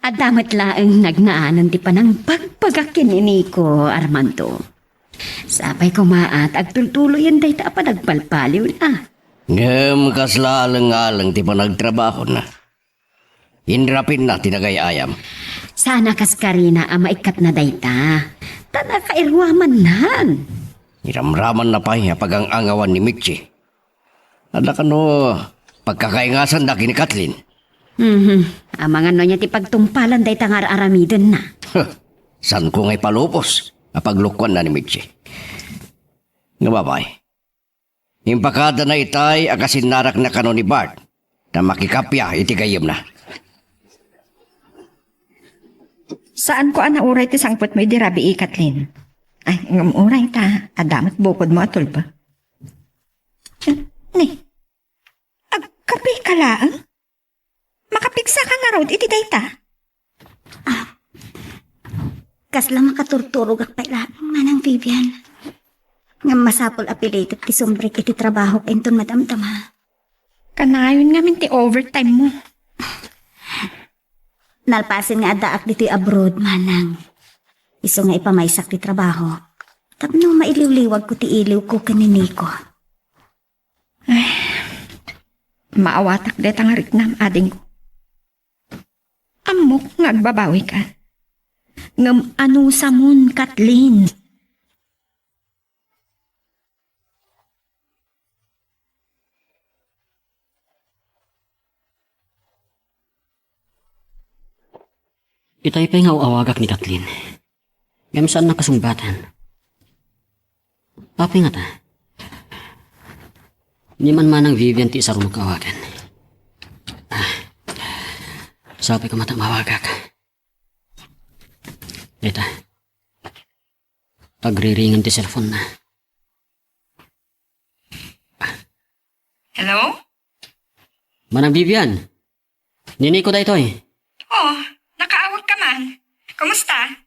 Adda met laeng nagnaanan ti panangbagbagak ken ni Nico, Armando. Sapay koma a ta agtultuloyen dayta a panagbalbaliwna. Ngem kasla aleng-aleng ti panagtrabahona. Inrapinna ti nagay-ayam. Saan a kas karina a maikkatna dayta. Ta nakairuamannan. Iramramanna pay a pagang-angawan ni Mitchie. Adda kano pagkakaingasanna ken ni Kathleen? Mhm. Amangan no ania ti pagtungpalan dayta nga ar-aramidenna. Huh. Saanko nga ipalubos a paglukoanna ni Mitchie. Nga babae. Impakadana itay a kasinnarakna kano ni Bart, ta makikappia iti gayyemna. Saanko a nauray ti sangpetmo idi rabii, Kathleen. Ay, ngem uray ta, adda met bukodmo a tulpa. Ni, agkapika laeng? Makapigsaka ngarud iti dayta? Ah, kasla makaturturogak pay laeng, Manang Vivian. Ngem masapul a pilitek ti sumbrek iti trabahok inton madamdama. Kanayon ngamin ti overtime mo. Nalpasen nga addaak ditoy abroad, Manang. Isu nga ipamaysak ti trabaho. Tapno mailiwliwagko ti iliwko ken ni Nico. Ay, maawatak dayta nga riknam, adingko. Ammok nga agbabawika. Ngem anusamon, Kathleen? Itay pay nga aw-awagak ni Kathleen. Ngem saan nakasungbatan. Apay ngata? Ni Manang Vivian ti isarunok nga awagan. Ah, sapay ko mata mawagak. Dayta. Agriringen ti cellphone na. Hello? Manang Vivian, ni Nico daytoy. Oh, nakaawag ka man. Kumusta?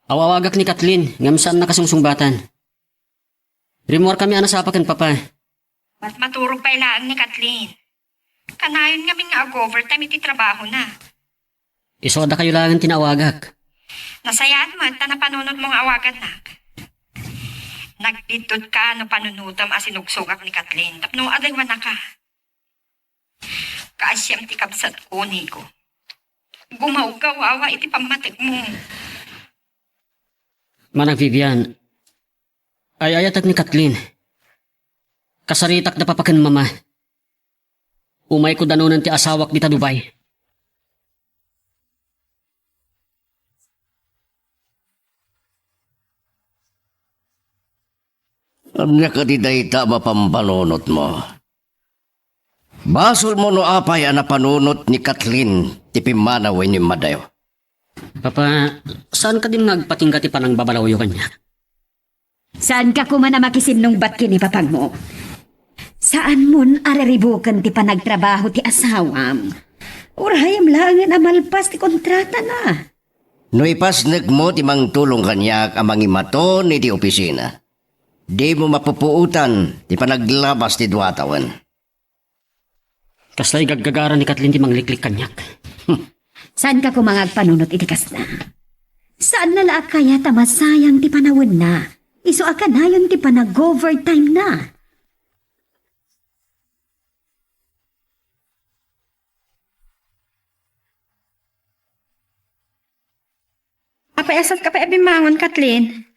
Aw-awagak ni Kathleen, ngem saan nakasungsungbatan. Rimmuar kami a nasapa ken Papa. Mat-, maturog pay laeng ni Kathleen. Kanayon ngamin nga ag-overtime iti trabaho na. Isu a dakayo laeng ti naawagak. Nasayaat met ta napanunot mo nga awagannak. Nagbiddut ka no panunotem a sinugsugak ni Kathleen tapno adaywanaka. Kaasiam ti kabsatko, Nico. Gumawgawawa iti pammategmo. Manang Vivian, ay-ayatek ni Kathleen. Kasaritak da Papa ken Mama. Umayko danonen ti asawak dita Dubai. Ania kadi dayta a mapampanunotmo? Basolmo no apay a napanunot ni Kathleen ti pimmanaw wenno immadayo. Papa, saan kadin nga agpatingga ti panangbabalawyo kaniak? Saanka koma a makisinnungbat ken ni papagmo. Saanmon a riribuken ti panagtrabaho ti asawam. Urayem laengen a malpas ti kontratana. No ipasnekmo ti mangtulong kaniak a mangimaton iti opisina, dimo mapupuotan ti panaglabas ti dua a tawen. Kasla igaggagara ni Kathleen ti mangliklik kaniak. Saanka koma nga agpanunot iti kasta? Saanna la a kayat a masayang ti panawenna, isu a kanayon ti panag-overtime na. Apay, asatka pay a bimmangon, Kathleen?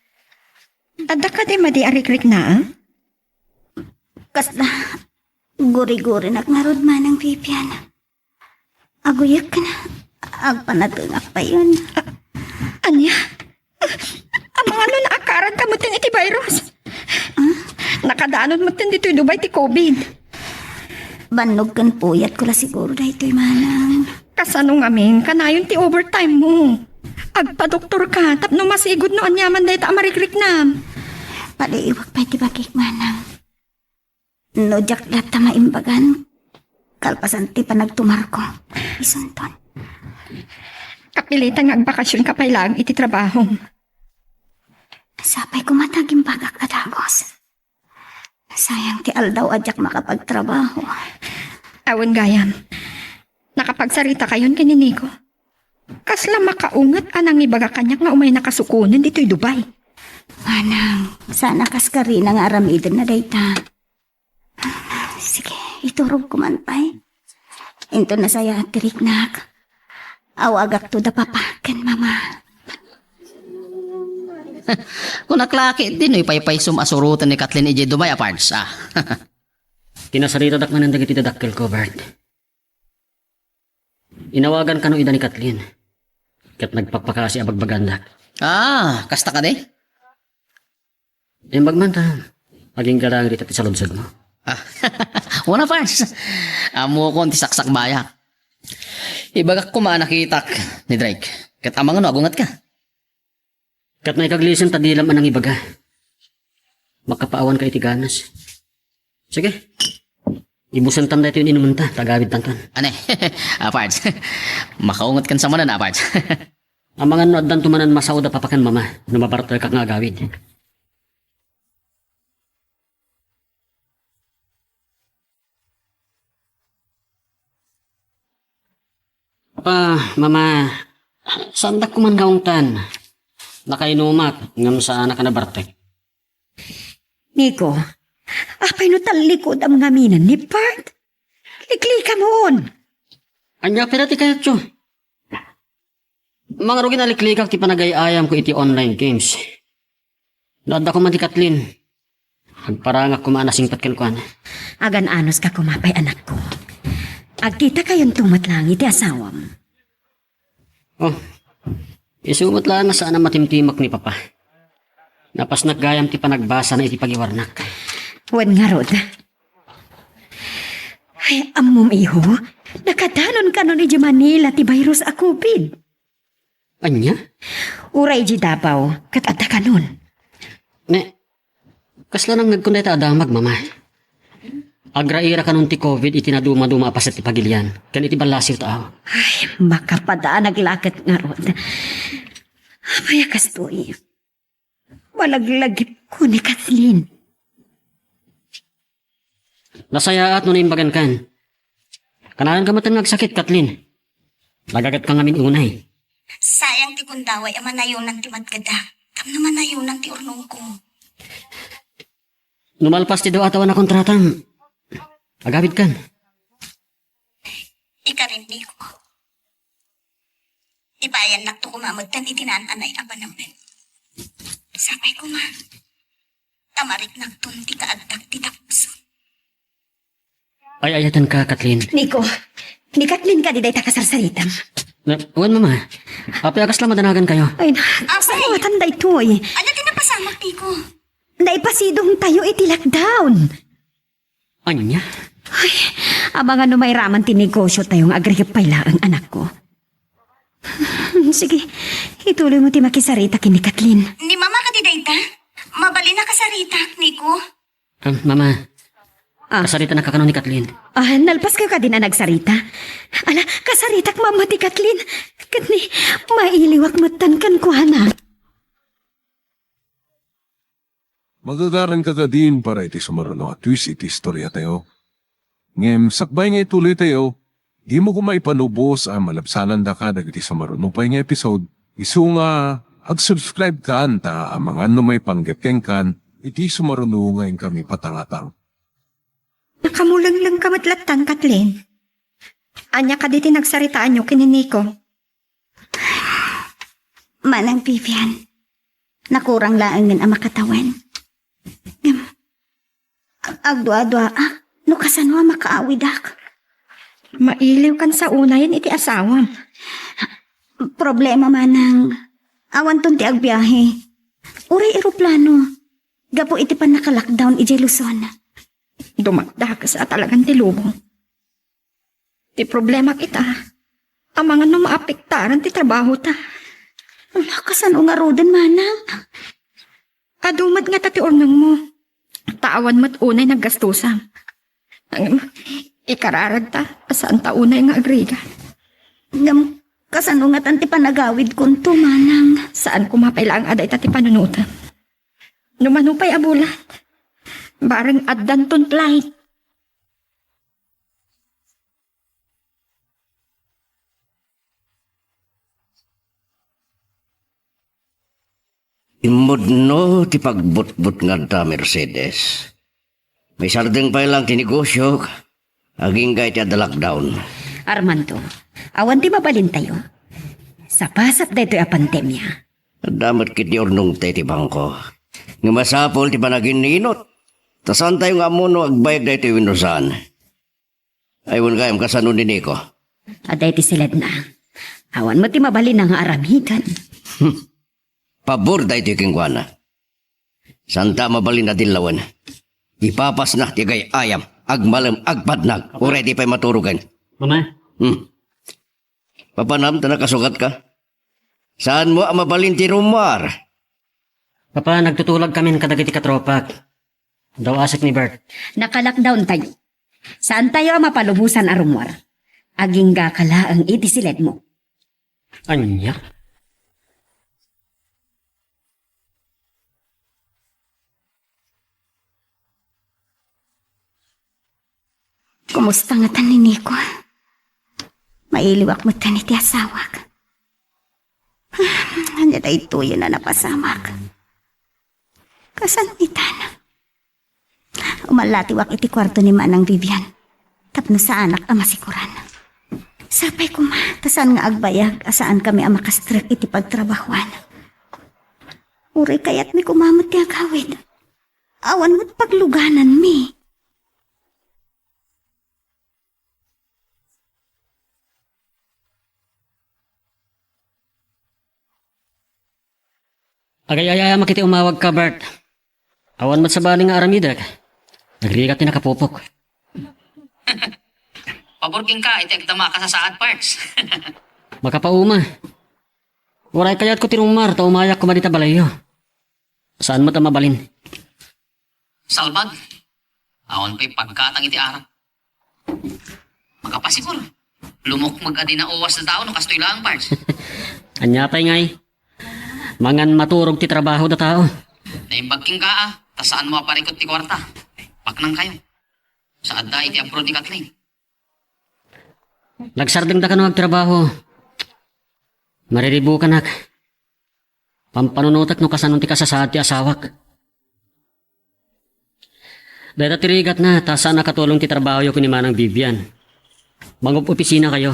Adda kadi madi a rikriknaem? Kasla gurigurinak ngarud, Manang Vivian. Aguyek ken agpanatengak payen. A-, ania? Amangan no naakaranka metten iti virus? Ah? Nakadanon metten ditoy Dubai ti covid. Bannog ken puyatko la siguro daytoy, Manang. Kasano ngamin? Kanayon ti overtime mo. Agpadoktorka tapno masigud no aniaman dayta a marikriknam. Padiiwak pay ti bagik, Manang. No diak latta maimbagan, kalpasan ti panagtumarko, isunton. Kapilitan nga agbakasionka pay laeng iti trabahom. Sapay koma ta agimbagak a dagus. Sayang ti aldaw a diak makapagtrabaho. Awan gayam. Nakapagsaritakayon ken ni Nico. Kasla makaunget a nangibaga kaniak nga umaynaka sukonen ditoy Dubai. Manang, saan a kas karina nga aramidenna dayta. Sige, iturogko man pay. Inton nasayaat ti riknak, awagakto da papa ken mama. Kunak la ketdi no ipaypaysom a suroten ni Kathleen idiay Dubai a parts, ah. Kinasaritadak manen dagiti dadakkelko, Bert. Inawagan kano ida ni Kathleen, ket nagpakpakasi a bagbaganda. Ah, kasta kadi? Imbag man ta, agingga laeng dita ti saludsodmo. Ah, wen a, Pars. Ammokon ti saksakbayak. Ibagak koma a nakitak ni Drake, ket amangan no agungetka. Ket naikaglisen ta dilam a nangibaga. Makapaawanka iti ganas. Sige. Ibusentan daytoy inumenta, ta agawidtanton. Ania? Ah, Pards. Makaungetkan sa manen, ah, Pards. Amangan no addanto manen masaoda papa ken mama, no mabartekak nga agawid. Ah, mama, saandak koma nga ungtan. Nakainumak, ngem saanak a nabartek. Nico, apay no tallikudam ngamin ni Bert? Liklikamon! Ania pay ti kayatyo? Mangrugi naliklikak ti panagay-ayamko iti online games. No adda koma ti Kathleen, agparangak koma a nasingpet kenkuana. Agan-anos ka koma pay, anakko. Agkita kayonto met laeng iti asawam. Oh, isu met laeng a saan a matimtimak ni Papa. Napasnak gayam ti panagbasana iti pagiwarnak. Wen ngarud. Ay, ammom, iho, nakadanon kanon idiay Manila ti virus a covid. Ania? Uray idiay Davao, ket adda kanon. Ne, kasla nangngegkon dayta a damag, Mama. Agraira kanon ti covid iti nadumaduma a paset ti pagilian, ken iti ballasiw taaw. Ay, makapadanag la ket ngarud. Apay a kastoy? Malaglagipko ni Kathleen. Nasayaat no naimbagankan. Kanayon ka met nga agsakit, Kathleen. Lagagetka ngamin unay. Sayang ti gundaway a manayonan ti matgeda. Tapno manayonan ti urnongko. No malpas ti dua a tawen a kontratam, agawidkan. Ikarinniko. Ibayannakto koma metten iti naan-anay a panawen. Sapay koma, ta mariknakton ti kaagtak ti tapuson. Ay-ayatenka, Kathleen. Nico, ni Kathleen kadi dayta kasarsaritam? Na, wen, Mama. Apay a kasla madanagankayo? Ay, na, Apay! Kasla daytoy? Ania ti napasamak, Nico? Naipasidongtayo iti lockdown. Ania? Ay, amangan no mairaman ti negosyotayo nga agrikep pay laeng, anakko. Sige, ituloymo ti makisarita ken ni Kathleen. Ni Mama kadi dayta? Mabalin a kasaritak, Nico? Ah, Mama. Ah. Kasaritanaka kano ni Kathleen? Ah, nalpaskayo kadin a nagsarita? Ala, kasaritak, Mama, ti Kathleen. Ket ni, mailiwak metten kenkuana. Magagaranka kadin para iti sumaruno a twist iti istoriatayo. Ngem sakbay nga ituloytayo, dimo koma ipanubos a malabsanandaka dagiti sumaruno pay nga episode, isu nga agsubscribe kan ta amangan no maipanggep kenkan iti sumaruno nga inkami patangatang. Nakamulenglengka met lattan, Kathleen. Ania kadi ti nagsaritaanyo ken ni Nico? Manang Vivian, nakurang laengen a makatawen. Ngem, ag-, agduaduaak no kasano a makaawidak. Mailiwkan sa unayen iti asawam. Problema, Manang, awanton ti agbiahe. Uray eroplano, gapu iti pannaka-lockdown idiay Luzon. Dumakdakes a talagan ti lubong. Ti problemak ita, amangan no maapektaran ti trabahota. Ala, kasano ngaruden, Manang? Adu met ngata ti urnongmo. Ta awan met unay naggastusam. Ngem, ikararagta a saanta unay nga agrigat. Ngem, kasano ngatan ti panagawidkonto, Manang? Saan koma pay laeng a dayta ti panunotem. No mano pay a bulat, bareng addanton flight. Immudno ti pagbutbutngad ta, Mercedes. Maisardeng pay laeng ti negosio, agingga iti adda lockdown. Armando, awan ti mabalintayo. Sapasap daytoy a pandemia. Adda met ketdi urnongta iti bangko. Nga masapul ti panaginninot. Ta saantayo nga ammo no agbayag daytoy wenno saan. Ay, wen gayam kasano ni Nico? Adda iti siledna. Awan met ti mabalinna nga aramiden. Pabor daytoy kenkuana. Saanta a mabalin a dillawen. Ipapasna ti agay-ayam, agmalem, agpadnag, uray di pay maturogen. Mama? Hmm. Papanam ta nakasukatka? Saanmo a mabalin ti rummuar? Papa, nagtutulagkamin kadagiti katropak. Daw asek ni Bert. Naka-lockdown tayo. Saantayo a mapalubosan a rummuar. Aginggaka laeng iti siledmo. Ania? Kumusta ngatan ni Nico? Mailiwak metten iti asawak. Ania daytoyen a napasamak? Kasano itan? Umallatiwak iti kuarto ni Manang Vivian tapno saanak a masikoran. Sapay koma, ta saan nga agbayag a saankami a makastrek iti pagtrabahoan. Uray kayatmi koma met ti agawid. Awan met paglugananmi. Agay-ayamak iti umawagka, Bert. Awan met sabali nga aramidek. Nagrigat ti nakapupok. Pabor kenka iti agdama a kasasaad, Pards. Makapauma. Uray kayatko ti rungmar ta umayak koma dita balayyo. Saan met a mabalin? Salbag. Awan pay pagkatang iti arak. Makapasigur. Lumukmeg a di nauwas ti tao no kastoy laeng, Pards. Ania pay ngay? Mangan maturog ti trabaho da tao. Naimbag kenka, a, ta saanmo a parikut ti kuarta. Paknangkayo. Saadda iti abroad ni Kathleen. Nagsardengda kano agtrabaho. Mariribukanak. Pampanunotek no kasano ti kasasaad ti asawak. Dayta ti rigatna, ta saan a katulong ti trabahoyo ken ni Manang Vivian. Mangop-opisinakayo.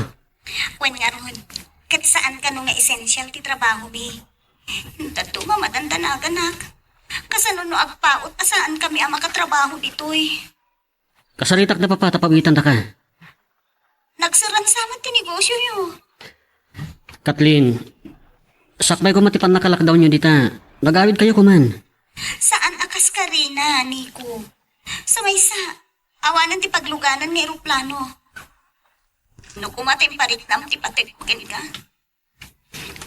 Wen ngarud, ket saan kano nga essential ti trabahomi. Dadduma madandanaganak. Kasano no agpaut a saankami a makatrabaho ditoy? Kasaritak da papa ta pawitandaka. Nagsaransa met ti negosioyo. Kathleen, sakbay koma ti pannakalakdawnyo dita. Nagawidkayo koman. Saan a kas karina, Nico. Sa maysa, awanen ti pagluganan nga eroplano. No koma ta impariknam ti patek kenka.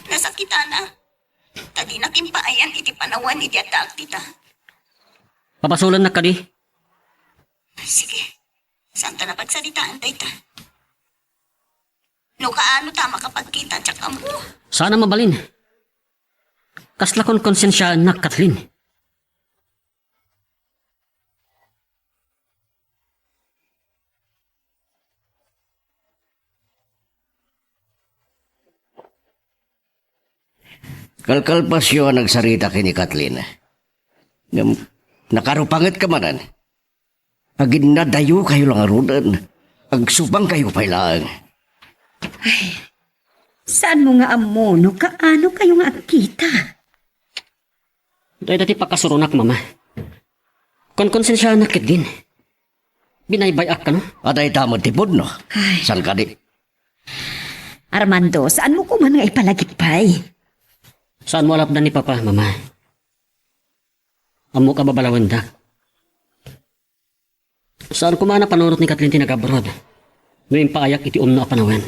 Nasakitana. Ta dinak impaayan iti panawen idi addaak dita. Pabasolennak kadi? Sige. Saanta a pagsaritaan dayta. No kaano ta makapagkita, diak ammo. Saan a mabalin. Kasla konkonsensiaennak, Kathleen. Kalkalpasyo a nagsarita ken ni Kathleen. Ngem, nakarupangetka manen. Aginnadayokayo la ngaruden. Agsubangkayo pay laeng. Ay, saanmo nga ammo no kaano kayo nga agkita? Dayta ti pakasuronak, Mama. Konkonsensianak ketdin. Binaybay-ak kano? Adayta met ti pudno. Ay. Saan kadi? Armando, saanmo koman nga ipalagipay? Saanmo a lapdan ni Papa, Mama. Ammok a babalawendak. Saan koma a napanunot ni Kathleen ti nag-abroad no impaayak iti umno a panawen.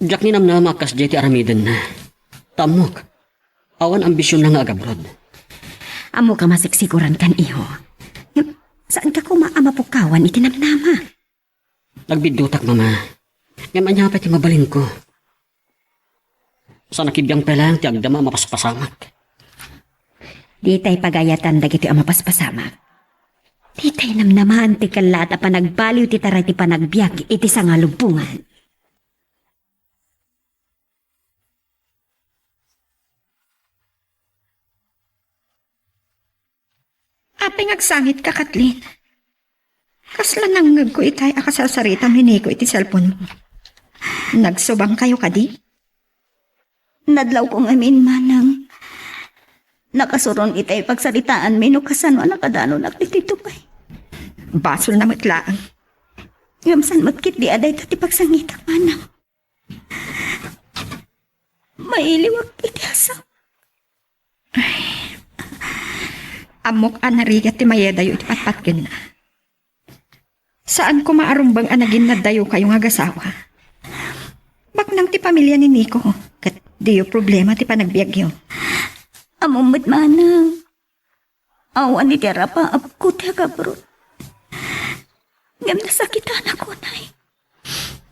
Diak ninamnama a kasdiay ti aramidenna. Ta ammok, awan ambisionna nga ag-abroad. Ammok a masiksiguran kan, iho. Ngem, saanka koma a mapukawan iti namnama. Nagbiddutak, Mama. Ngem ania pay ti mabalinko? Saan a kibiang pay laeng ti agdama a mapaspasamak. Ditay pagayatan dagiti a mapaspasamak. Ditay namnamaan ti kellaat a panagbaliw ti taray ti panagbiag iti sangalubongan. Apay nga agsangitka, Kathleen? Kasla nangngegko itay a kasasaritam ni Nico iti cellphone mo. Nagsubangkayo kadi? Nadlawko ngamin, Manang. Nakasuron itay pagsaritaanmi no kasano a nakadanonak iti tupay. Basolna met laeng. Ngem saan met ketdi a dayta ti pagsangitak, Manang. Mailiwak iti asaw. Ammok a narigat ti mayedayo iti patpatgenna. Saan koma a rumbeng a naginnaddayokayo nga agasawa. Baknang ti pamilia ni Nico, ket diyo problema ti panagbiagyo. Ammom met, Manang. Awan iti arapaapko ti agabroad. Ngem nasakitanak unay.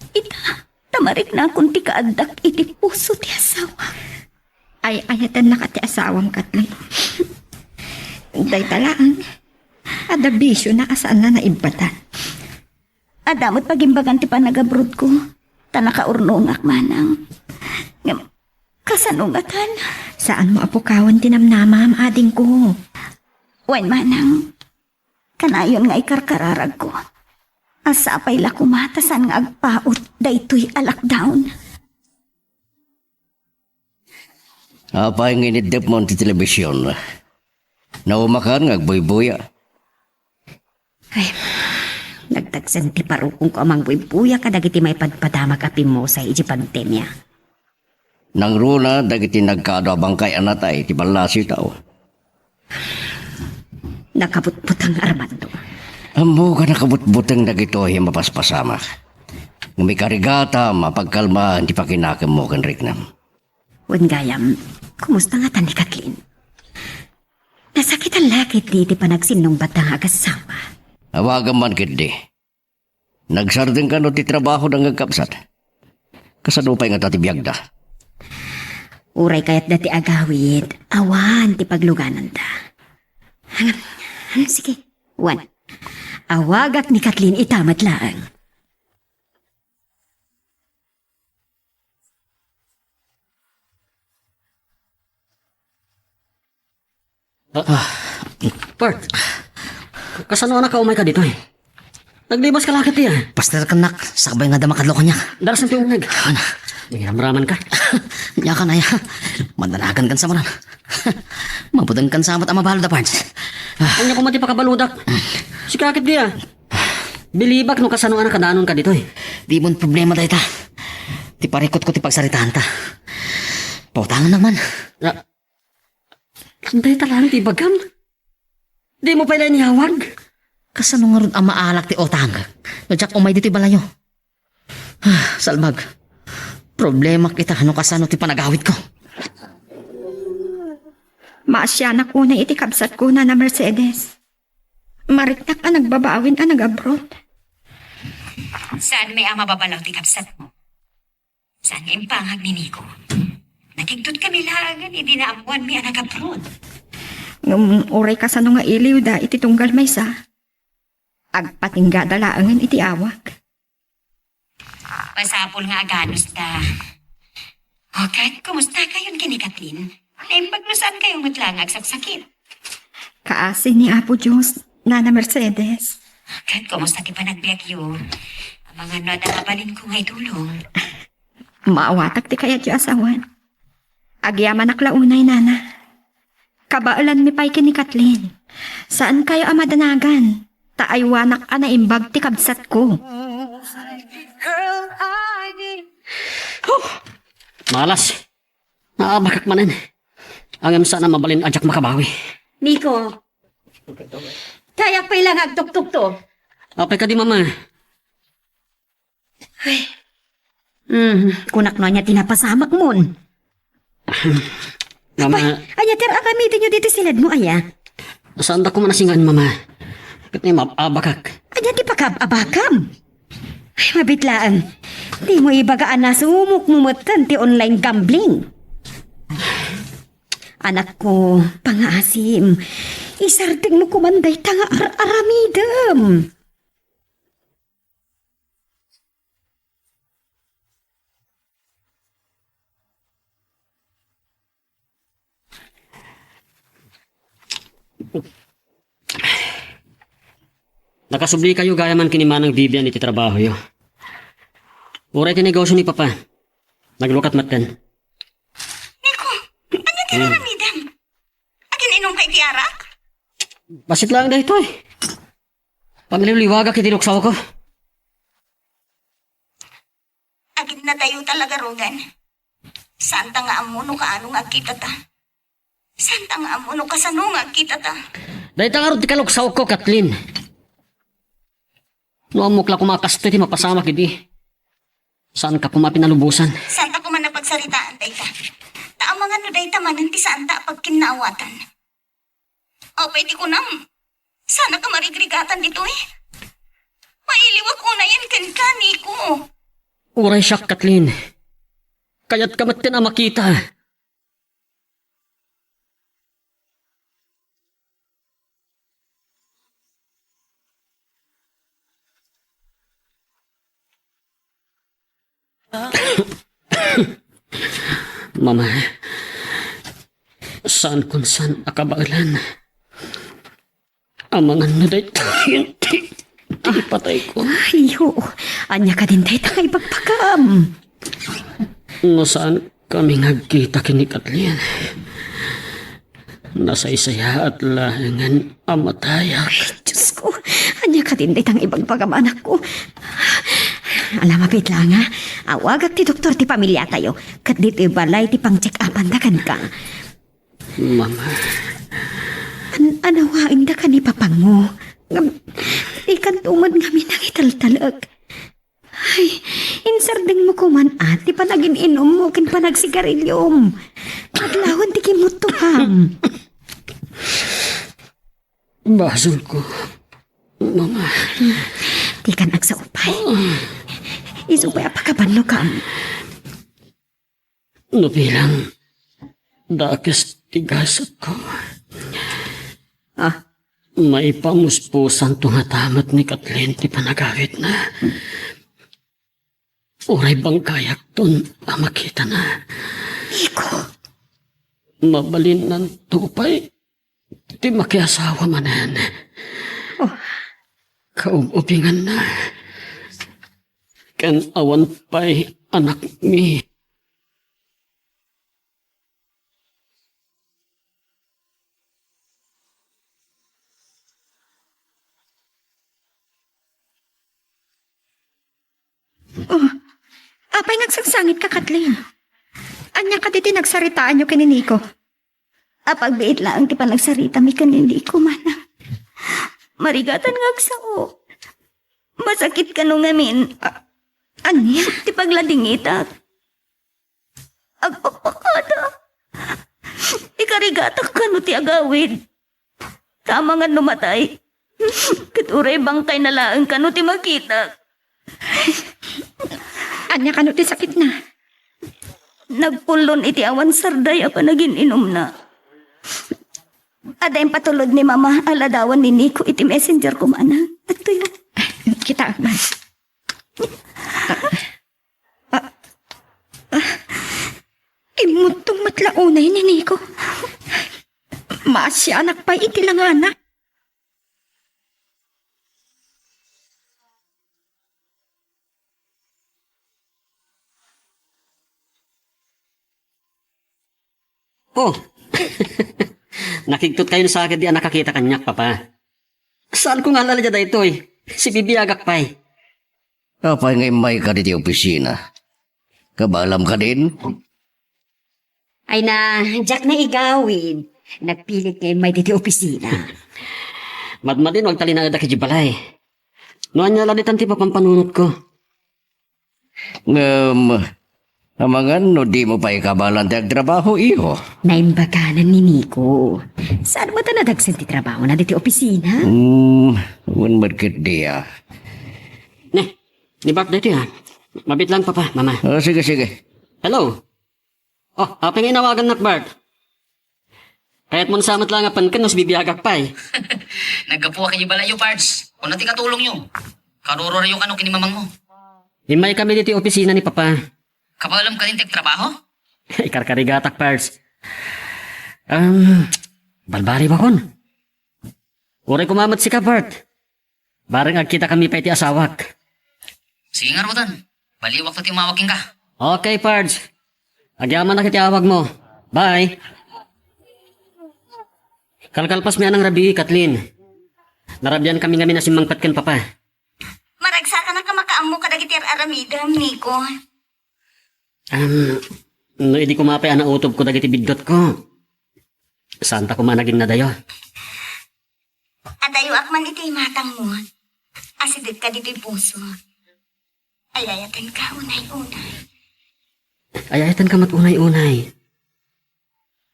Ita, ta mariknakon ti kaaddak iti puso ti asawak. Ay-ayatennaka ti asawam, Kathleen. Dayta laeng, adda bisiona a saanna naibbatan. Adda met pagimbagan ti panagabrodko, ta nakaurnongak, Manang. Ngem, kasano ngatan? Saanmo a pukawen ti namnamam, adingko. Wen, Manang, kanayon nga ikarkararagko. Sapay la koma ta saan nga agpaut daytoy a lockdown. Apay nga iniddepmo ti telebision? Naumakan nga agbuybuya. Ay, nagtagsen ti parukongko a mangbuybuya kadagiti maipadpadamak a pimmusay iti pandemia. Nangruna dagiti nagkaadu a bangkay a natay iti ballasiw tao. Nakabutbuteng, Armando. Ammok a nakabutbuteng dagitoy a mapaspasamak. Ngem ikarigatam a pagkalmaen ti pakinakemmo ken riknam. Wen gayam, kumusta ngatan ni Kathleen? Nasakitan la ketdi ti panagsinnungbatda nga agasawa. Awagam man ketdi. Nagsardeng kano ti trabahoda nga agkabsat? Kasano pay ngata ti biagda? Uray kayatda ti agawid, awan ti paglugananda. Ngem, sige, wen. Awagak ni Kathleen ita met laeng. Ah, Bert, kasano a nakaumay ka ditoy? Naglibas ka la ketdi, ah. Paster, kannak, sakbay nga adda makadlaw kaniak. Darasen ti ungeg. Ana. Nagramraman ka. Nia kan aya. Madanagan kan sa maran. Mabuteng kan sa met a mabalud a parts. Ania koma ti pakabaludak? Sika ketdi, ah. Bilibak no kasano a nakadanon ka ditoy. Di mon problema dayta. Ti parikutko ti pagsaritaanta. Pautangan naman. Ah, dayta laeng ti ibagam? Dimo pay la iniyawag? Kasano ngarud a maalak ti utang? No diak umay ditoy balayo. Ah, salbag. Problema kita no kasano ti panagawidko. Maasianak unay iti kabsatko, Nana Mercedes. Mariknak a nagbabawin a nag-abroad. Saan met a mababalaw ti kabsatmo? Saan nga impangag ni Nico? Natigtot kami laengen idi naammoanmi a nag-abroad. Ngem uray kasano nga iliwda iti tunggal maysa, agpatinggada laengen iti awak. Masapul nga aganusda. O ket, kumusta kayon ken ni Kathleen? Naimbag no saan kayo met la nga agsaksakit. Kaasi ni Apo Dios, Nana Mercedes. Ket kumusta ti panagbiagyo? Amangan no adda mabalinko nga itulong. Maawatak ti kayatyo a sawen. Agyamanak la unay, Nana. Kabaelanmi pay ken ni Kathleen. Saan kayo a madanagan, ta aywanak a naimbag ti kabsatko. Huh! Malas. Naabakak manen. Ngem saan a mabalin a diak makabawi. Nico, kayak pay la nga agtuktukto. Apay kadi, Mama? Ay. Hmm, kunak no ania ti napasamakmon. Mama. Apay, ania ti ar-aramidenyo ditoy siledmo, aya? Saanda koma a singaan, Mama. Ket ni maab-abakak. Ania ti pakaab-abakam? Ay, mabiit laeng. Dimo ibaga a nasumokmo metten ti online gambling. Anakko, pangaasim. Isardengmo koman dayta nga ar-aramidem. Nakasubli kayo gayam man ken ni Manang Vivian iti trabahoyo. Uray ti negosio ni Papa, naglukat metten. Nico, ania ti Hmm. aramidem? Agin-inom ka iti arak? Bassit laeng daytoy. Pamiliwliwagak iti luksawko. Agin-inatayo talaga, Rogan. Saanta nga ammo no kaano nga agkitata. Saanta nga ammo no kasano nga agkitata. Dayta ngarud ti kaluksawko, Kathleen. No ammok la koma a kastoy ti mapasamak idi, saanka koma a pinalubosan. Saanta koma a pagsaritaan dayta. Ta amangan no dayta manen ti saanta a pagkinnaawatan. Apay ti kunam? Saanka marigrigatan ditoy? Mailiwak unayen kenka, Nico. Uray siak, Kathleen. Kayatka metten a makita. Mama, saankon saan a kabaelan. Amangan no daytoy ti ti ipatayko. Ay, oo. Ania kadin dayta nga ibagbagam? No saan kami nga agkita ken ni Kathleen, nasaysayaat laengen a matayak. Ay, Diosko, ania kadin dayta nga ibagbagam, anakko? Ala, mabiit laeng, a. Awagak ti doktor ti pamiliatayo, ket ditoy balay ti pang-check-upanda kenka. Mama. An-, anawaenda ken ni Papangmo. Ngem, dikanto met ngamin nangitaltalek. Ay, insardengmo koman, a, ti panagin-inummo ken panagsigariliom. Adlawan ti kimmuttoam. Basolko, Mama. Dikan agsaupay. Isu pay a pakabannogam. No bilang dakes ti gasatko. Ah. Maipamuspusanto ngata met ni Kathleen ti panagawidna. Uray bangkayakton a makitana. Iko. Mabalinnanto pay ti makiasawa manen. Oh. Kaub-ubinganna. Ken awan pay anakmi. Oh, apay nga agsangsangitka, Kathleen? Ania kadi ti nagsaritaanyo ken ni Nico? Apagbiit laeng ti panagsaritami ken ni Nico, manang. Marigatan nga agsao. Masakit kano ngamin. A-, ania? Ti pagladingitak. Agpakpakada. Ikarigatak kano ti agawid. Ta amangan no matay, ket uray bangkayna laeng kano ti makitak. Ania kano ti sakitna? Nagpullon iti awan sarday a panagin-inumna. Adda impatulod ni Mama a ladawan ni Nico iti messenger ko, manang. Adtoy. Kitaak man. Ah, ah, immutto met la unay ni Nico. Maasianak pay iti langana. Oh. Nakigtot kayon sa akin di anak kakita kaniak, Papa. Saan ko nga alala daytoy? Sibibiagak pay. Apay nga immayka diti opisina? Kabaelam kadin? Ay na, diak na igawid. Nagpilit nga immay diti opisina. Madmadin, agtalinaedak iti balay. No ania la ditan ti papampanunotko. Ngem, amangan no dimo pay kabaelan ti agtrabaho, iho? Naimbaganan ni Nico. Saan met a nadagsen ti trabahona diti opisina? Hmm, wen met ketdi a. Ne, ni Bart daytoy a. Mabiit lang, Papa, Mama. Ah, sige, sige. Hello. Oh, apay nga inawagannak, Bart? Kayatmon sa met la nga penken no sibibiagak pay. Naggapuak iti balayyo, Pards. Kuna ti katulongyo? Karuruaryo kano ken ni mamangmo? Immay kami ditoy opisina ni Papa. Kabaelam kadin ti agtrabaho? Ikarkarigatak, Pards. Um, balbaribakon. Uray koma met sika, Bart. Bareng agkitakami pay ti asawak. Sige ngaruden. Baliwakto ti umawag kenka. Okay, Pards. Agyamanak iti awagmo. Bye. Kalkalpasmi a nangrabii, Kathleen. Narabiankami ngamin a simmangpet ken Papa. Maragsakanak a makaammo kadagiti ar-aramidem, Nico. Am, no idi koma pay a nautobko dagiti biddutko, saanta koma a naginnadayo. Adayoak man iti imatangmo. Asidetka ditoy puso. Ayayatenka unay-unay. Ayayatenka met unay-unay.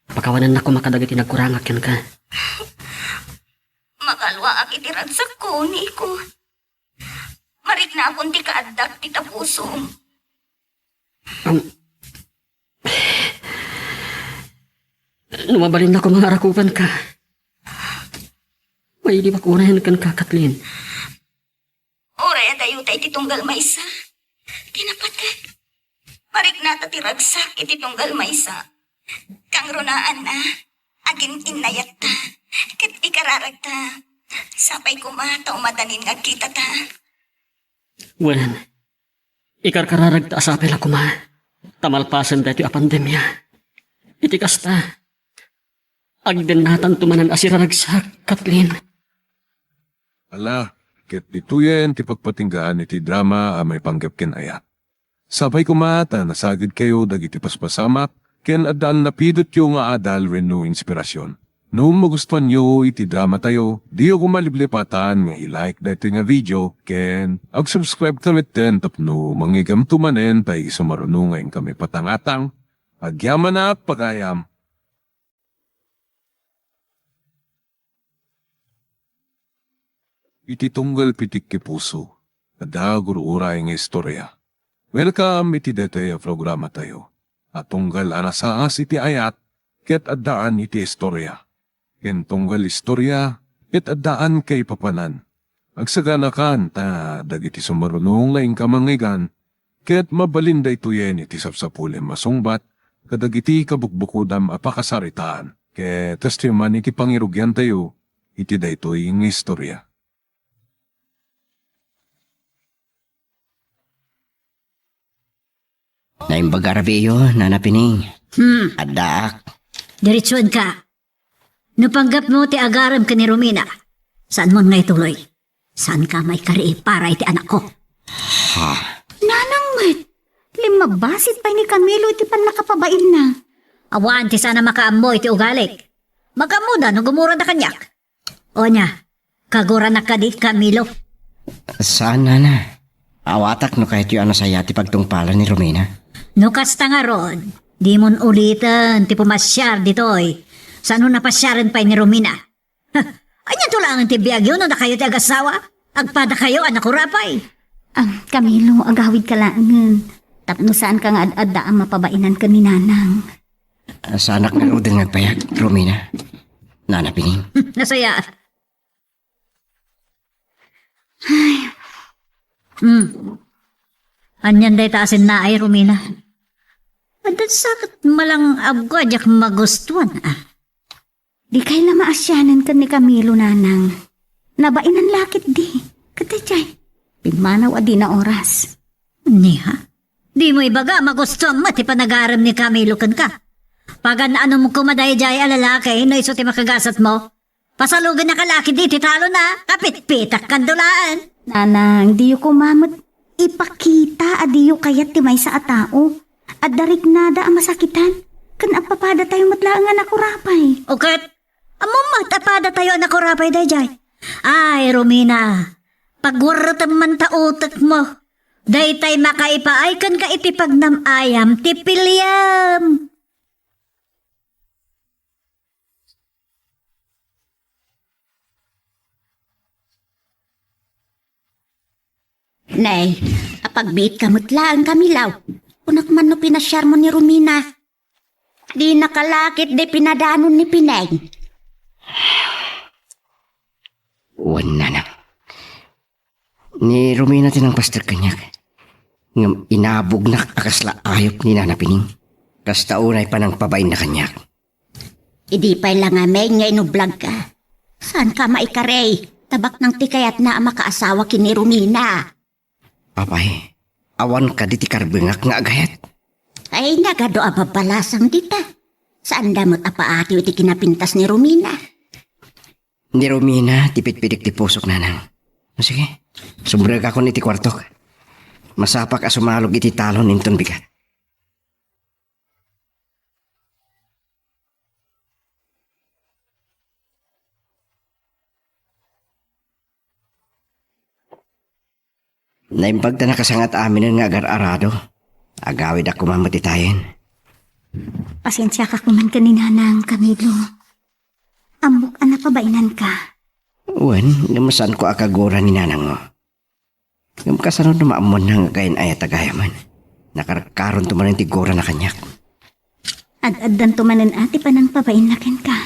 Pakawanennak koma kadagiti nagkurangak kenka. Makalluaak iti ragsakko, Nico. Mariknakon ti kaaddak ti tapusom. Am, no mabalinnak koma nga arakupanka, mailiwak unayen kenka, Kathleen. Uray adayota iti tunggal maysa ti napatek. Mariknata ti ragsak iti tunggal maysa. Kangrunaanna, agin-innayatta, ket ikararagta. Sapay koma ta umadanin nga agkitata. Wen, ikarkararagta a sapay la koma ta malpasen daytoy a pandemia. Iti kasta, agdennatanto manen a siraragsak, Kathleen. Ala, ket ditoyen ti pagpatinggaan iti drama a maipanggep ken ayat. Sapay koma ta nasagidkayo dagiti paspasamak ken addaan napidotyo nga adal wenno inspirasyon. No magustuanyo iti dramatayo, diyo koma liplipatan nga i-like daytoy nga video ken ag-subscribe ta metten tapno mangigamto manen ta isu maruno nga inkami patangatang. Agyamanak pagayam. Iti tunggal pitik ti puso, adda gur-uray nga istorya. Welcome iti daytoy a programatayo a tunggal a nasaas iti ayat ket addaan iti istorya. Ken tunggal istorya ket addaan kaipapanan. Agsaganakan ta dagiti sumarunong nga inka mangngeggan ket mabalin daytoyen iti sapsapulem a sungbat kadagiti kabukbukodam a pakasaritaan. Ket kastoy man iti pangirugiantayo iti daytoy nga istorya. Naimbag a rabiiyo, Nana Pining. Hmm. Addaak. Diretsuenka. No panggepmo ti agarem ken ni Romina, saanmon nga ituloy. Saanka maikarii para iti anakko. Ha? Nanang met, limmabasit pay ni Camilo iti pannakapabainna. Awan ti saan a makaammo iti ugalik. Makaammoda no gumurada kaniak. O ania, kaguranak kadi, Camilo? Saan, Nana. Awatak no kayatyo a nasaya ti pagtungpalan ni Romina. No kasta ngarud, dimon uliten ti pumasiar ditoy. Saan no napasiaren pay ni Romina? Ha, ania to laengen ti biagyo no dakayo ti agasawa? Agpadakayo a nakurapay. Ah, Camilo, agawidka laengen. Tapno saanka nga ad-adda a mapabainan ken ni Nanang. Ah, saanak ngaruden nga agpayag, Romina. Nana Pining. Nasaya. Ay. Hmm. Anian dayta a sennaay, Romina? Adda sa ket malang-abko a diak magustuan, ah. Dikay la maasianen ken ni Camilo, Nanang. Nabainan la ketdi. Ket daydiay, pimmanaw a dina oras. Ania? Dimo ibaga a magustuam met ti panagarem ni Camilo kenka? Pagan-anom koma daydiay a lalaki no isu ti makagasatmo? Pasalugennaka la ketdi iti talon a kapitpitak kano laeng. Nanang, diyo koma met ipakita a diyo kayat ti maysa a tao. Adda riknada a masakitan, ken agpapadatayo met laeng a nakurapay. O ket, ammom met a padatayo a nakurapay daydiay. Ay, Romina, pagwerretem man ta utekmo. Daytay makaipaay kenka iti pagnam-ayam ti piliem. Nay, apagbiitka met laeng, Camilo. Kunak man no pinasiarmo ni Romina. Dinaka la ketdi pinadanon ni Pineng. Wen, Nanang. Ni Romina ti nangpaster kaniak. Ngem inabognak a kasla ayup ni Nana Pining. Kasta unay panangpabainna kaniak. Idi pay la ngamin nga inublagka, saanka maikari, ta baknang ti kayatna a makaasawa ken ni Romina. Apay, awan kadi ti karbengak nga agayat? Ay, nagadu a babbalasang dita. Saanda met a paatiw iti kinapintas ni Romina. Ni Romina ti pitpidik ti pusok, Nanang. O sige, sumrekakon iti kuartok. Masapak a sumalog iti talon inton bigat. Naimbag ta nakasangat aminen nga agar-arado. Agawidak koma met itayen. Pasiensiaka koma ken ni Nanang, Camilo. Ammok a napabainanka. Wen, ngem saanko a kagura ni Nanangmo. Ngem kasano no maammonna nga agayan-ayat a gayamen? Nakarkaronto manen ti gurana kaniak. Ad-addanto manen a ti panangpabainna kenka.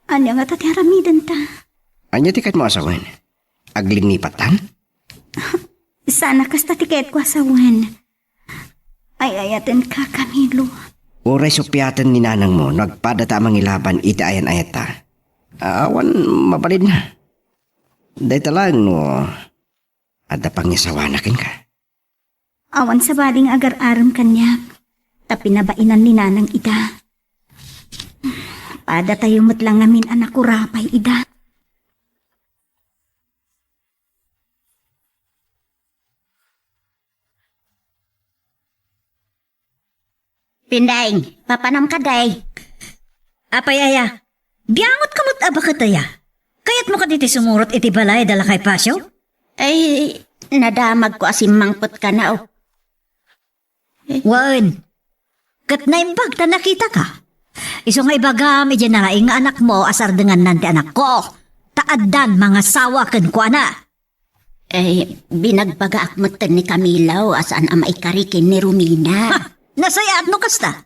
Ania ngata ti aramidenta? Ania ti kayatmo a sawen? Aglinnipatan? Saan a kasta ti kayatko a sawen. Ay-ayatenka, Camilo. Uray suppiaten ni nanangmo no agpadata a mangilaban iti ayan-ayatta. Awan mabalinna. Dayta laeng no adda pangisawana kenka. Awan sabali nga agar-arem kaniak, ta pinabainan ni Nanang ida. Padatayo met la ngamin a nakurapay ida. Pindeng, papanam kadi. Apay aya? Biangot ka met a baket aya. Kayatmo kadi ti sumurot iti balay da Lakay Pasio? Ay, nadamagko a simmangpet kano. Wen, ket naimbag ta nakitaka. Isu nga ibagam idiay nalaing nga anakmo a sardengannan ti anakko, ta addan mangasawa kenkuana. Eh, binagbagaak metten ni Camilo a saan a maikari ken ni Romina. Ha! Nasayaat no kasta.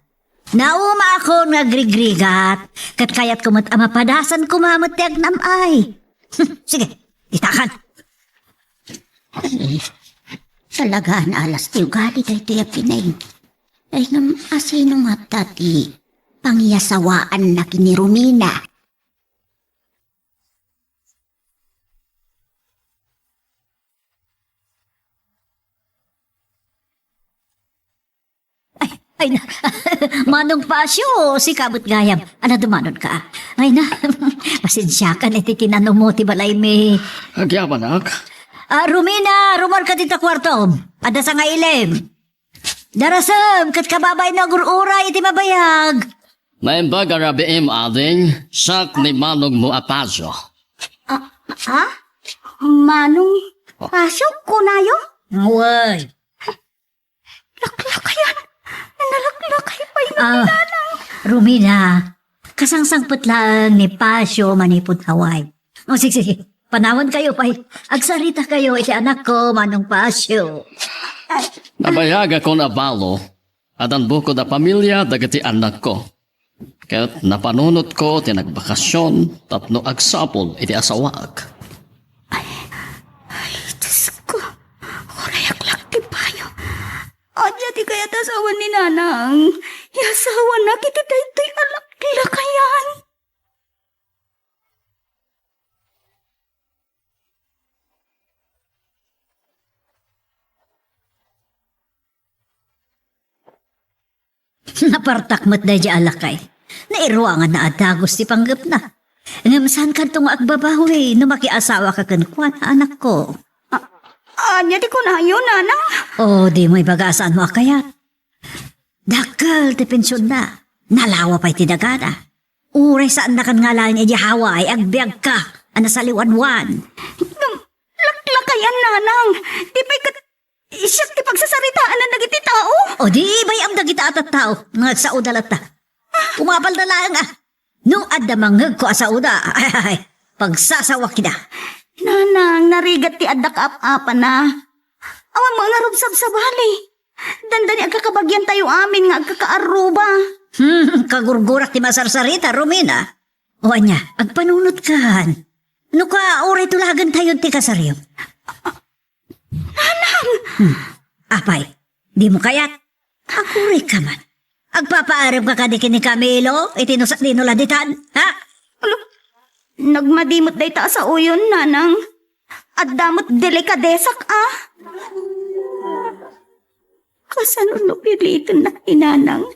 Naumaakon nga agrigrigat, ket kayatko met a mapadasan koma met ti agnam-ay. Sige, itakan. Ay, talaga nga alas ti ugali daytoy a Pineng. Ay, ngem asino ngata ti pangiyasawaanna ken ni Romina? Ay, ay na. Manong Pasio, sika met gayam. Ana, dumanonka. Ay na, pasensiakan iti kinanummo ti balaymi. Agyamanak. Ah, Romina, rumarka dita kuartom. Adda sangailim. Darasem, ket kababain no agur-uray iti mabayag. Naimbag a rabiim, ading, siak ni manongmo a Pasio. Ah, ah? Manong Pasio, kunayo? Wen. Laklakayan. Nalaklakay pay no Ah, Romina, kasangsangpet laeng ni Pasio manipud Hawaii. O, sige, sige. Panawankayo pay. Agsaritakayo iti anakko, Manong Pasio. Nabayagakon a balo, addan bukod a pamilia dagiti annakko. Ket napanunotko ti nagbakasyon tapno agsapul iti asawaak. Ay, ay, Diosko, urayak laeng ti bayo. Ania ti kayat a asawan ni Nanang? Iyasawanak iti daytoy a laklakayan. Napartak met daydiay a lakay. Nairuanganna a dagus ti panggepna. Ngem saankanto nga agbabawi no makiasawaka kenkuana, anakko. A-, ania ti kunayo, Nanang? O, dimo ibaga a saanmo a kayat. Dakkel ti pensionna. Nalawa pay ti dagana. Uray saannakan nga alaen idiay Hawaii, agbiagka a nasaliwadwan. Ngem, laklakayan, Nanang. Di pay ket siak ti pagsasaritaanan dagiti tao. O di, bay-am dagita a tattao nga agsao da latta. Umapalda laeng, a. No adda mangngegko a saoda, ay, ay, ay, pagsasawakida. Nanang, narigat ti adda kaap-apana. Awan mo ngarud sabsabali. Dandani agkakabagyan tayo amin nga agkakaarruba. Hmm, kagurgurak ti masarsarita, Romina. O ania, agpanunotkan. No ka, uray tulagan tayo ti kasaryo. Nanang! Hmm. Apay, dimo kayat? Aguray ka man. Agpapaarem ka kadi ken ni Camilo, iti no sa-, di no la ditan, ha? Ala, nagmadi met dayta a saoyon, Nanang. Adda met delikadesak, a. Kasano no pilitennak ni Nanang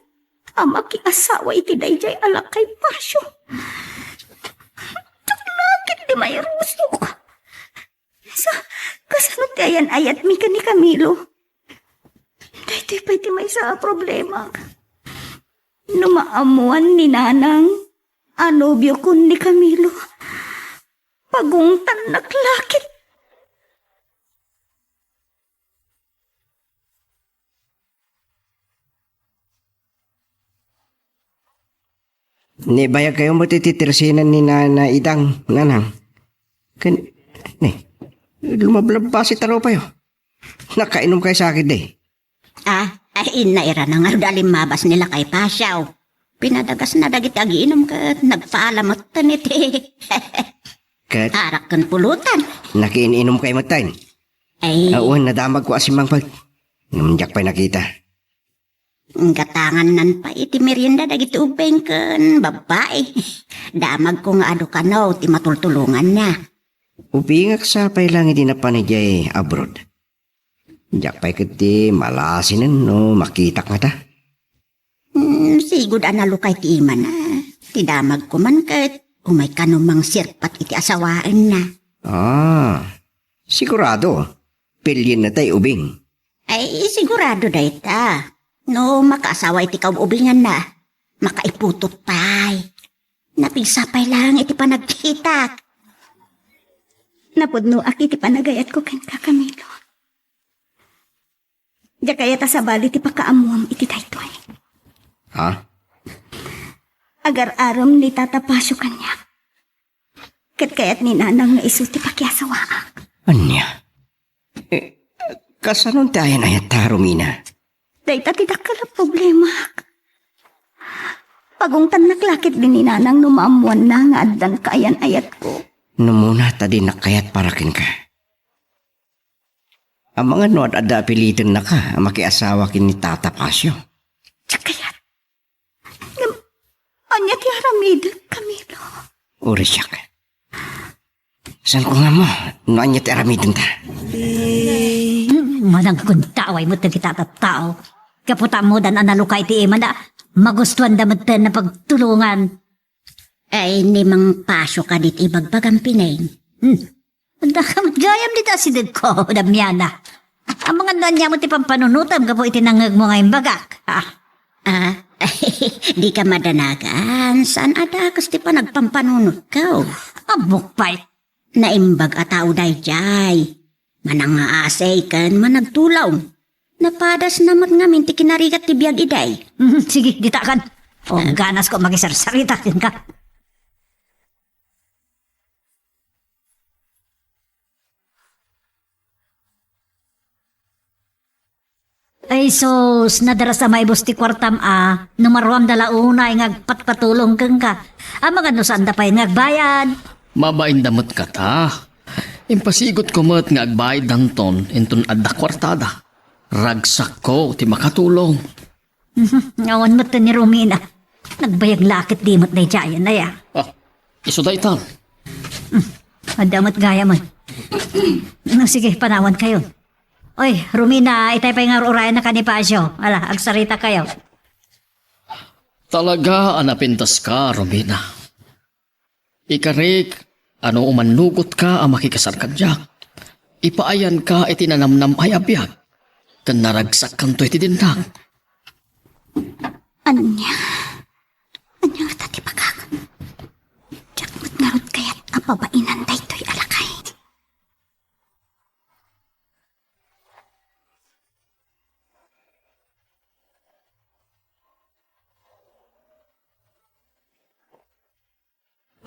a makiasawa iti daydiay a lakay Pasio? Diak la ketdi mairusok. Sa, kasano ti ayan-ayatmi ken ni Camilo? Daytoy pay ti maysa a problema. No maammuan ni Nanang a nobiokon ni Camilo, pagungtannak la ket. Ni, bayagkayo met iti tersinan ni Nana Idang, Nanang. Ken, ni, lumablabbasi ta rupayo. Nakainom kay sakit, di? Ah, ay, inna, ira na nga da limmabas ni Lakay Pasiaw. Pinadagasna dagiti agiinom ket nagpaalametten iti Ket arak ken pulutan. Nakiin-inom kay metten. Ay. Awan, nadamagko a simmangpet. Ngem diak pay nakita. Gatangannan pay iti merienda dagiti ubbing ken babbai. Damagko nga adu kano ti matultulonganna. Ubingak sa pay lang iti napan idiay abroad. Diak pay ket ti malasinen no makitak ngata. Hmm, sigud a nalukay ti imana. Ti damagko man ket umay kano mangsirpat iti asawaenna. Ah, sigurado. Pilienna tay ubing. Ay, sigurado dayta. No makaasawa iti kaub-ubinganna, makaiputot pay. Napigsa pay lang iti panagkitak. Napudnoak iti panagayatko kenka, Camilo. Diak kayat a sabali ti pakaammoam iti daytoy. Ha? Agar-arem ni Tata Pasio kaniak. Ket kayat ni Nanang nga isu ti pakiasawaak. Ania? Eh, kasano ti ayan-ayatta, Romina? Dayta ti dakkel a problema. Pagungtannak la ketdi ni Nanang no maammoanna nga addan kaayan-ayatko. Numuna ta dinak kayat para kenka. Amangan no ad-adda a pilitennaka a makiasawa ken ni Tata Pasio. Diak kayat. Ngem, ania ti aramidek, Camilo? Uri siak. Saan ko nga mo, no ania ti aramidenta? Hmm, manang kuntaway met dagiti tattao. Gapu ta ammodan a nalukay ti imana, magustuanda met ten a pagtulongan. Ay, ni Mang Pasio kadi ti ibagbagam, Pineng. Hmm. Adda ka met gayam dita asidegko, Damiana. Amangan no ania met ti pampanunotem gapu iti nangngegmo nga imbagak. Ah. Ah, dika madanagan, saan a dakes ti panagpampanunotko. Ammok pay. Naimbag a tao daydiay. Manangngaasi ken managtulong. Napadasna met ngamin ti kinarigat ti biag idi. Mhm, sige, ditakan. O, ganasko a makisarsarita kenka. Ay sus, nadaras a maibus ti kuartam a, no maruamda la unay nga agpatpatulong kenka. Amangan no saanda pay nga agbayad. Mabainda met kata. Impasigutko met nga agbayaddanton inton adda kuartada. Ragsakko ti makatulong. Awan met ni Romina. Nagbayag la ket di met daydiayen, aya. Ah, isu daytan. Hmm. Adda met gayam. No, sige, panawankayo. Oy, Romina, itay pay nga ur-urayenna ken ni Pasio. Ala, agsarita kayo. Talaga a napintaska, Romina. Ikarik a no umannugotka a makikasar kaniak, ipaayanka iti nanamnam-ay a biag, ken naragsakkanto iti dinnak. Ania? Ania ngata ti bagak? Diak met ngarud kayat a pabainan daytoy a lakay.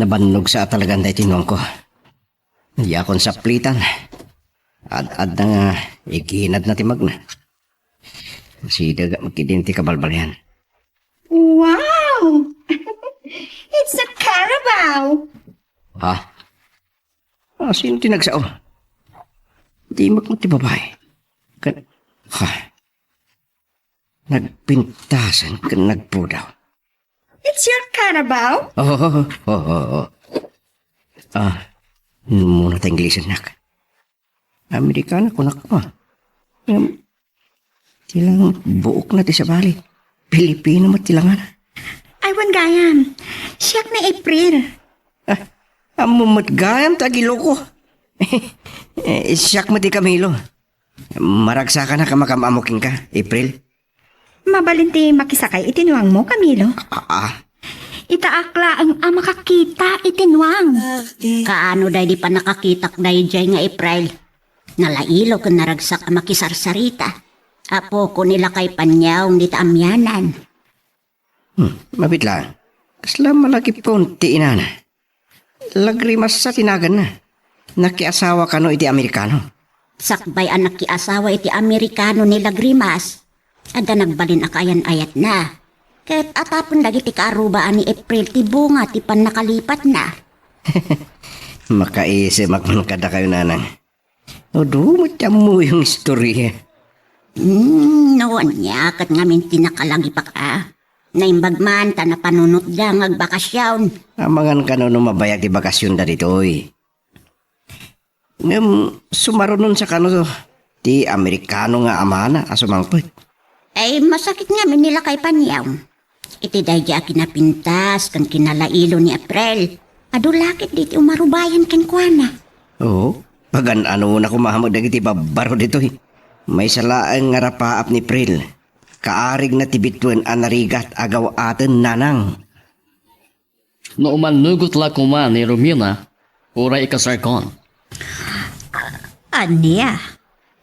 Nabannog sa a talagan daytoy nuangko. Diakon saplitan. Ad-adda nga iginadna ti magna. Sideg met ketdin ti kabalbalian. Wow! It's a carabao! Ha? Ah, sino ti nagsao? Di met ti babae. Kan, ha? Nagpintasan ken nagpudaw. It's your carabao? Oh, oh, oh, oh, oh. Ah, muna ta Inglesen nak. Amerikana kunak pa. Ngem, ti lang buok na ti sabali. Pilipino met ti langana. Ay, wen gayam. Siak ni April. Ah, ammo met gayam ta agiloko. Eh, siak met ti Camilo. Maragsakanak a makaam-ammo kenka, April. Mabalin ti makisakay iti nuangmo, Camilo? Ah, ah. Itaak laeng a makakita iti nuang. Kaano daydi pannakakitak daydiay nga April? Nalailo ken naragsak a makisarsarita. Apokon ni lakay paniawong dita amianan. Hmm, mabit laeng. Kasla malagipkon ti inana. Lagrimasa ti naganna. Nakiasawa kano iti Amerikano. Sakbay a nakiasawa iti Amerikano ni Lagrimas, adda nagbalin a kaayan-ayatna. Ket atapen dagiti kaarrubaan ni April ti bunga ti pannakalipatna. Makaisimak man kadakayo, nanang. Adu met ti ammoyo nga istoria. Hmm, no ania ket ngamin ti nakalagipak a. Naimbag man ta napanunotda nga agbakasion. Amangan kano no mabayag ti bakasionda ditoy. Ngem sumarunon sa kano ti Amerikano nga amana a sumangpet. Ay, masakit ngamin ni lakay Paniaw. Iti daydi a kinapintas ken kinalailo ni April, adu la ketdi ti umarubayan kenkuana. Oo, pagan-anona koma met dagiti babbaro ditoy. Maysa laeng nga rapaap ni April. Kaarigna ti bituen a narigat a gaw-aten, nanang. No umannugot la koma ni Romina, uray ikasarkon. Ania?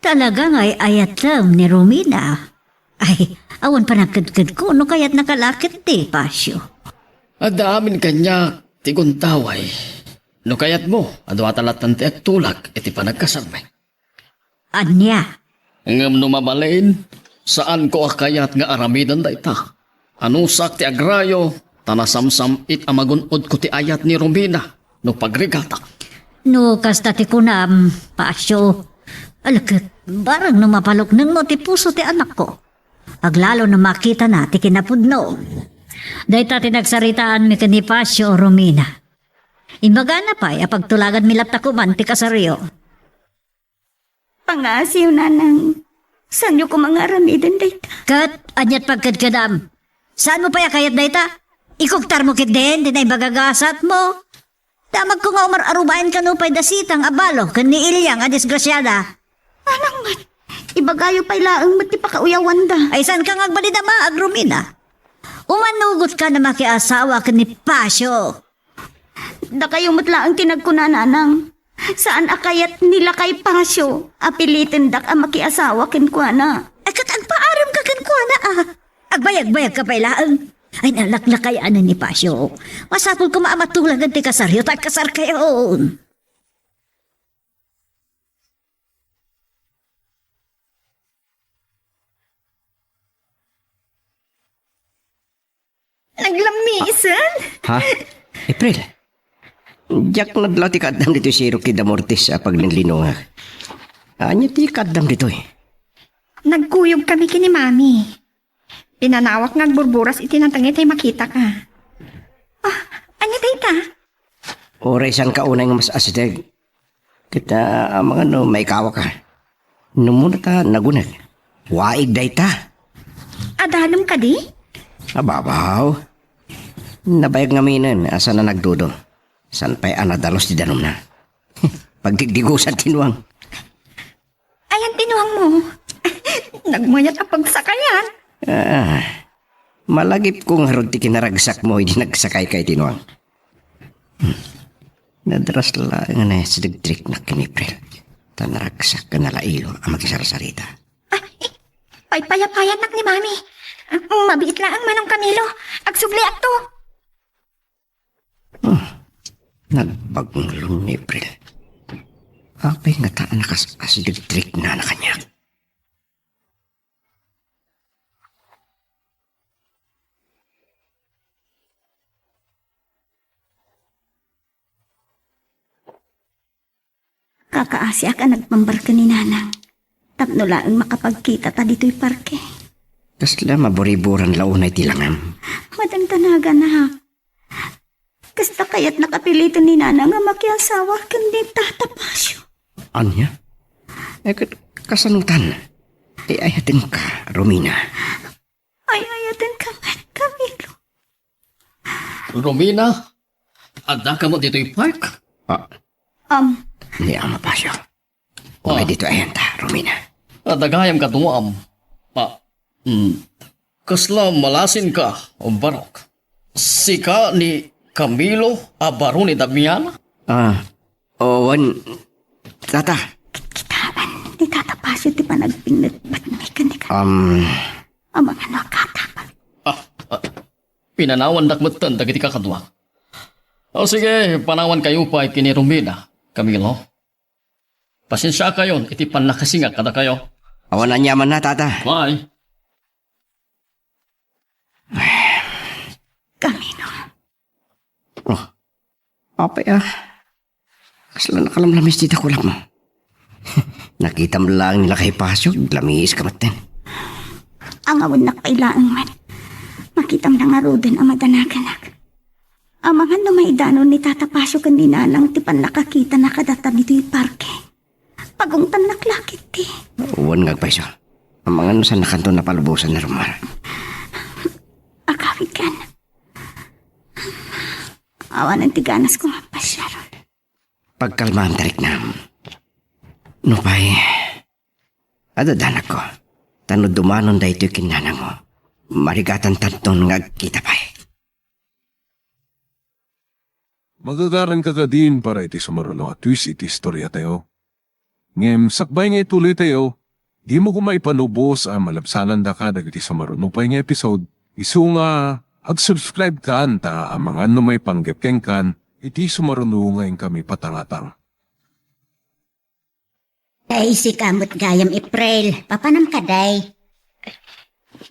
Talaga nga ay-ayatem ni Romina? Ay, awan panagkedkedko no kayatnaka la ketdi, Pasio. Adda amin kaniak ti gundaway. No kayatmo, adu ta latta ti agtulag iti panagkasarmi. Ania? Ngem no mabalin, saanko a kayat nga aramiden dayta. Anusak ti agrayo, ta nasamsam-it a magun-odko ti ayat ni Romina no pagrigatak. No kasta ti kunam, Pasio, ala ket, bareng no mapaluknengmo ti puso ti anakko. Aglalo no makitana ti kinapudno. Dayta ti nagsaritaanmi ken ni Pasio, Romina. Imbagana pay a pagtulaganmi latta koman ti kasaryo. Pangaasiyo, nanang. Saanyo koma nga aramiden dayta? Ket aniat pagkedkedam? Saanmo pay a kayat dayta? Ikuktarmo ketdin ti naimbag a gasatmo. Damagko nga umar-arubayan kano pay da Sitang a balo ken ni Ilyang a disgrasiada. Nanang met, ibagayo pay laeng met ti pakauyawanda. Ay, saanka nga agbalin a maag, Romina? Umanugotka a makiasawa ken ni Pasio. Dakayo met laeng ti nagkuna, nanang. Saan a kayat ni lakay Pasio a pilitendak a makiasawa kenkuana. Ay, ket agpaaramka kenkuana, a. Agbayagbayagka pay laeng. Ay, nalaklakayan ni Pasio. Masapul koma a matulagan ti kasaryo ta agkasarkayon. Naglammisan? Ha? April? Diak nadlaw ti kaaddam ditoy sirok ti Damortis a paglinlinungak. Ania ti kaaddam ditoy? Nagkuyogkami ken ni Mami. Pinanawak nga agburburas iti natengngay tay makitak a. Ah, ania dayta? Uray saanka unay nga mas asideg. Ket, ah, amangan no maikawaka. Numo ta naguneg. Waig dayta. Adalem kadi? Ababaw. Nabayag ngaminen a saan a nagdudo. Saan pay a nadalus ti danumna. Pagdigdigusan ti nuang. Ayan ti nuangmo. Nagmayat a pagsakayan. Ah, malagipko ngarud ti kinaragsakmo idi nagsakayka iti nuang. Hmm. Nadras laeng a nasidegdriknak ken ni April. Ta naragsak a nalailo a makisarsarita. Ah, eh, paypayapayannak ni Mami. Mabiit laeng Manong Camilo. Agsubliakto. Hmm. Nagbagngulon ni April. Apay ngata a nakas-asidegdriknana kaniak? Kakaasiak a nagmambar ken ni Nanang tapno laeng makapagkitata ditoy parke. Kasla maburiburan la unay ti langam? Madangdanagan, a. Kasta kayatnak a piliten ni Nanang a makiasawa ken ni Tata Pasio. Ania? Eh, ket kasanotan? Ay-ayatenka, Romina. Ay-ayatenka met, Camilo. Romina, addaka met ditoy park? Ah. Um. Ni Ama Pasio. Umay ditoy ayanta, Romina. Adda gayam kaduam. Ah, mm. Kasla malasinka, barok. Sika ni Camilo a baro ni Damiana? Ah, o, wen, tata. Kitkitaen ni Tata Pasio ti panagbinnetbetmi ken ni Ka- Um. Amangan no agkatapang. Ah, ah, pinanawandak metten dagiti kakaduak. O sige, panawankayo pay ken ni Romina, Camilo. Pasensiakayon iti pannakasingak kadakayo. Awan aniamanna, tata. Bye. Camilo. Oh, apay a. Kasla nakalamlamis ti dakulak mo. Nakitam laeng ni lakay Pasio, lamiis ka metten. Angawennak pay laeng met. Makitam na ngaruden a madanaganak. Amangan no maidanon ni Tata Pasio ken ni Nanang ti pannakakitana kadata ditoy parke. Pagungtannak la ketdi. Wen nga agpayso. Amangan no saannakanto napalubosan ni Romar. Agawidkan. Awanen ti ganasko nga pasiaron. Pagkalmaam, tariknam. Nupay, adda danagko. Ta no dumanon daytoy ken nanangmo, marigatantanton nga agkita pay. Magagaranka kadin para iti sumaruno a twist iti istoriatayo. Ngem sakbay nga ituloytayo, dimo koma ipalubos a malabsanandaka dagiti sumaruno pay nga episode, isu nga ag-subscribe kan ta amangan no maipanggep kenkan iti sumaruno nga inkami patangatang. Ay, sika met gayam, April. Papanam kadi?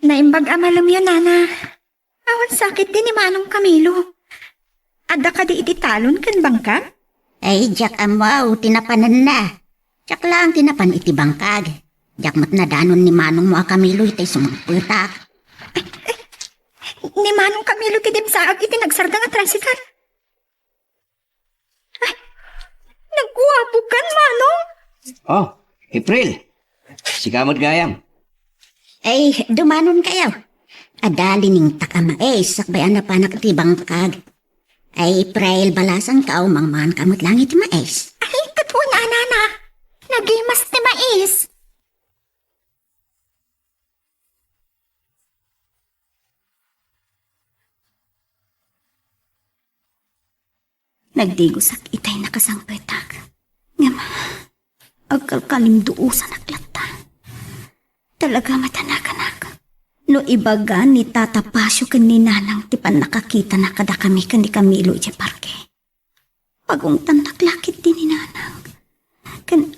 Naimbag a malemyo, nana. Awan sakit di ni Manong Camilo. Adda kadi iti talon ken bangkag? Ay, diak ammo ti napananna. Diak laeng ti napan iti bangkag. Diak met nadanon ni manongmo a Camilo itay sumangpetak. Ni Manong Camilo ti dimsaag iti nagsardeng a tricycle. Ay, nagguapo kan, Manong? Oh, April. Sika met gayam. Ay, dumanon kayo. Adda liningtak a mais, sakbay a napanak ti bangkag. Ay, April, balasan ka, o mangmangan ka met lang iti mais. Ay, ket wen a, nana. Nagimas ti mais. Nagdigosak itay nakasangpetak. Ngem, agkalkalimduosanak latta. Talaga met a nakanak. No ibaga ni Tata Pasio ken ni Nanang ti pannakakitana kadakami ken ni Camilo idiay parke, pagungtannak la ketdi ni Nanang. Ken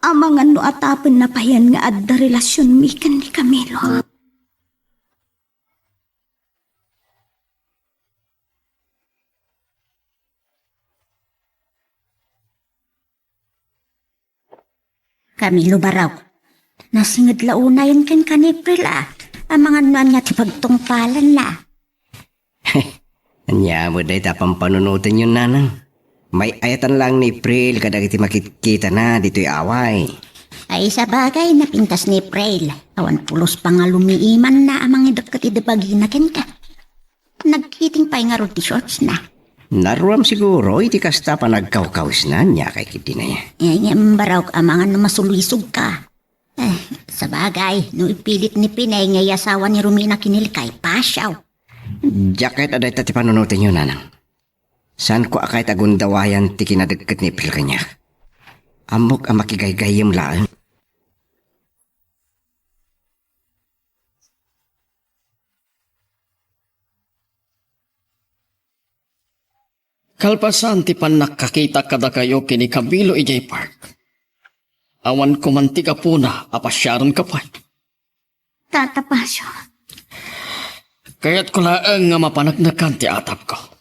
amangan no atapenna payen nga adda relasionmi ken ni Camilo. Camilo, barok. Nasinged la unayen kenka ni April, a. Amangan no ania ti pagtungpalanna. Ania met dayta pampanunotenyo, nanang? May-ayatan laeng ni April kadagiti makitkitana ditoy away. Ay, sabagay, napintas ni April. Awan pulos pangalumiimanna a mangidekket idi bagina kenka. Nagkiting pay ngarud ti shortsna. Naruam siguro iti kasta panagkawkawisna, ania kay ketdi aya? Eh, ngem barok amangan no masulisogka. Eh, sabagay, no ipilit ni Pinay nga iyasawa ni Romina ken ni Ilkay, pasiaw. Diak kayat a dayta ti panunotenyo, nanang. Saanko a kayat a gundawayan ti kinadekket ni April kaniak. Ammok a makigaygayyem laeng. Kalpasan ti pannakakitak kadakayo ken ni Camilo idiay park, awan koman ti gapuna a pasiarenka pay. Tata Pasio. Kayatko laeng nga mapaneknekan ti atapko.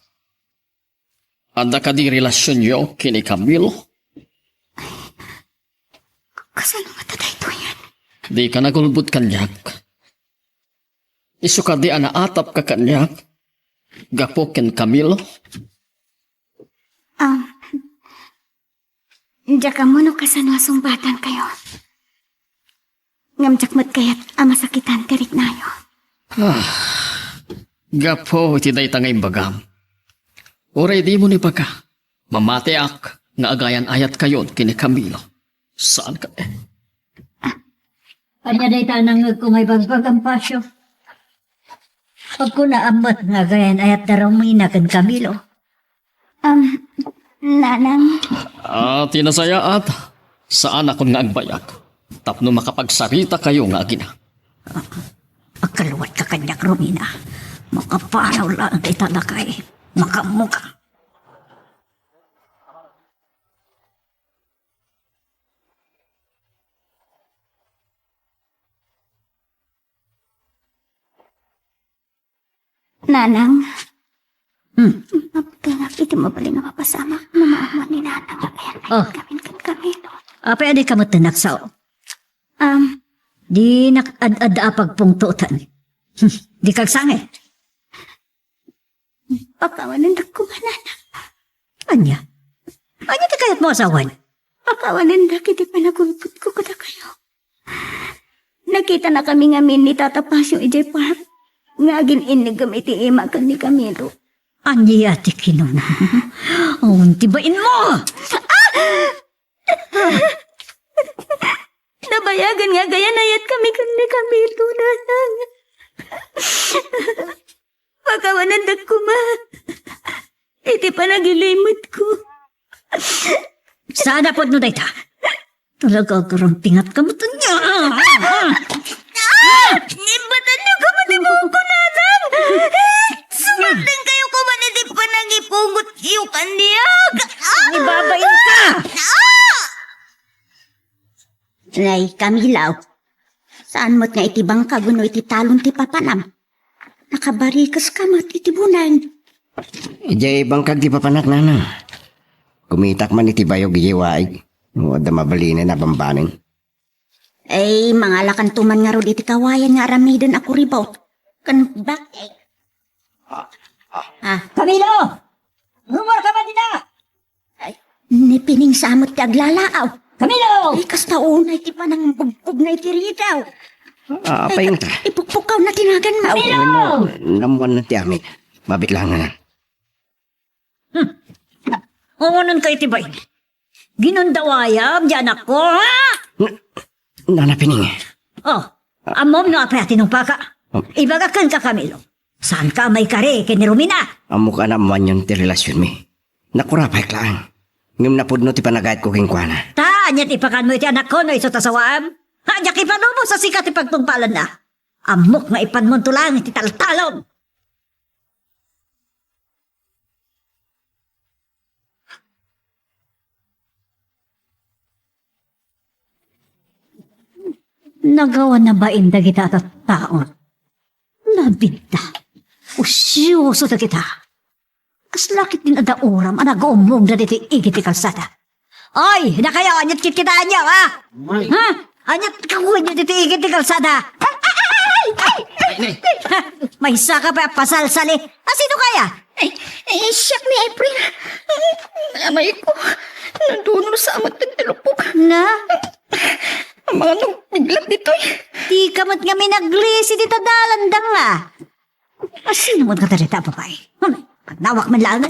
Adda kadi relasionyo ken ni Camilo? Kasano ngata daytoyen? Dika nagulbod kaniak. Isu kadi a naatapka kaniak gapu ken Camilo? Um, diak ammo no kasano a sungbatankayo. Ngem diak met kayat a masakitan ti riknayo. Ah, gapu iti dayta nga imbagam, uray dimo ibaga, mamatiak nga agayan-ayatkayon ken ni Camilo. Saan ka, eh? Ania dayta a nangngegko nga ibagbagam, Pasio? Agkunaam met nga agayan-ayat da Romina ken Camilo. Um, nanang. Ah, ti nasayaat, saanakon nga agbayag tapno makapagsaritakayo nga agina. Agkaluatka kaniak, Romina. Makapanaw laeng dayta, lakay. Makaammoka. Nanang. Hmm. Mabutengak iti mabalin a mapasamak no maammuan ni Nanang nga ayan ay Oh. Kami ken Camilo. Apay a dika met nagsao? Um, Dinak ad-adda a pagpungtotan. Hmm. Dika agsangit. Pakawanendak koma, Nanang. Ania? Ania ti kayatmo a sawen? Pakawanendak iti panagulpotko kadakayo. Nakitanakami ngamin ni Tata Pasio idiay park nga agin-innigem iti ima ken ni Camilo. Ania ti kinuna? Awan ti bainmo! Nabayagen nga agayanayatkami ken ni Camilo, nanang. Pakawanendak koma iti panagilimetko. Saan a pudno dayta? Talaga, agarampingat ka met ania. Ah! Imbatanyo koma ti buokko, nanang! Sumartenkayo koma iti panangipungotyo kaniak! Ah! Ibabain ka! Ah! Nay, Camilo, saan met nga iti bangkag wenno iti talon ti papanam? Nakabarikeska met iti buneng. Idiay bangkag ti papanak, nanang. Kumitak man iti bayog idiay waig. No adda mabalinen a bambaneng. Ay, mangalakanto man ngarud iti kawayan nga aramiden a kuribot. Ken bak-, Ah. Camilo! Rumor ka ba dita? Ay, ni Pining sa met ti aglalaaw. Camilo! Ay, kasta unay ti panangbugkog na iti ridaw. Ah, ay, apay ngata? Ipukpukaw na ti naganmo. Camilo! Wenno, namuan na ti amin. Mabitlangan. Hmm. Awanan kayo ti bain. Ginundawayam, di anakko, ha? N-, Nana Pining. Oh, ammom no apay a tinungpaka? Oh. Ibagak kenka, Camilo. Saan ka maikari ken ni Romina? Ammok a naammoanyon ti relasionmi. Nakurapayek laeng. Ngem napudno ti panagayatko kenkuana. Ta, ania ti ipakanmo iti anakko no isu ta sawaem? Ania ti ipanubos a sika ti pagtungpalanna? Ammok nga ipanmonto laeng iti taltalon. Nagawan na bain dagita a tattaon. Nabinta. Usyoso dagita. Kasla ket din adda uram a nagaummongda ditoy igid ti kalsada. Oy, dakayo, aniat kitkitaenyo, ha? Ha? Aniat kakuenyo ditoy igid ti kalsada? Ay, ay, ay, ay, ay, ay. Maysa ka pay a pasalsali. A, sino kaya? Ay, ay, siak ni April. Nanay ko, nadunor sa amat ti lupok. Na? Amangan no, biglat ditoy. Dika met nga minaglis iti tadalan, danga. A, sino met nga dayta a babai? Hmm, pagnawak man laeng.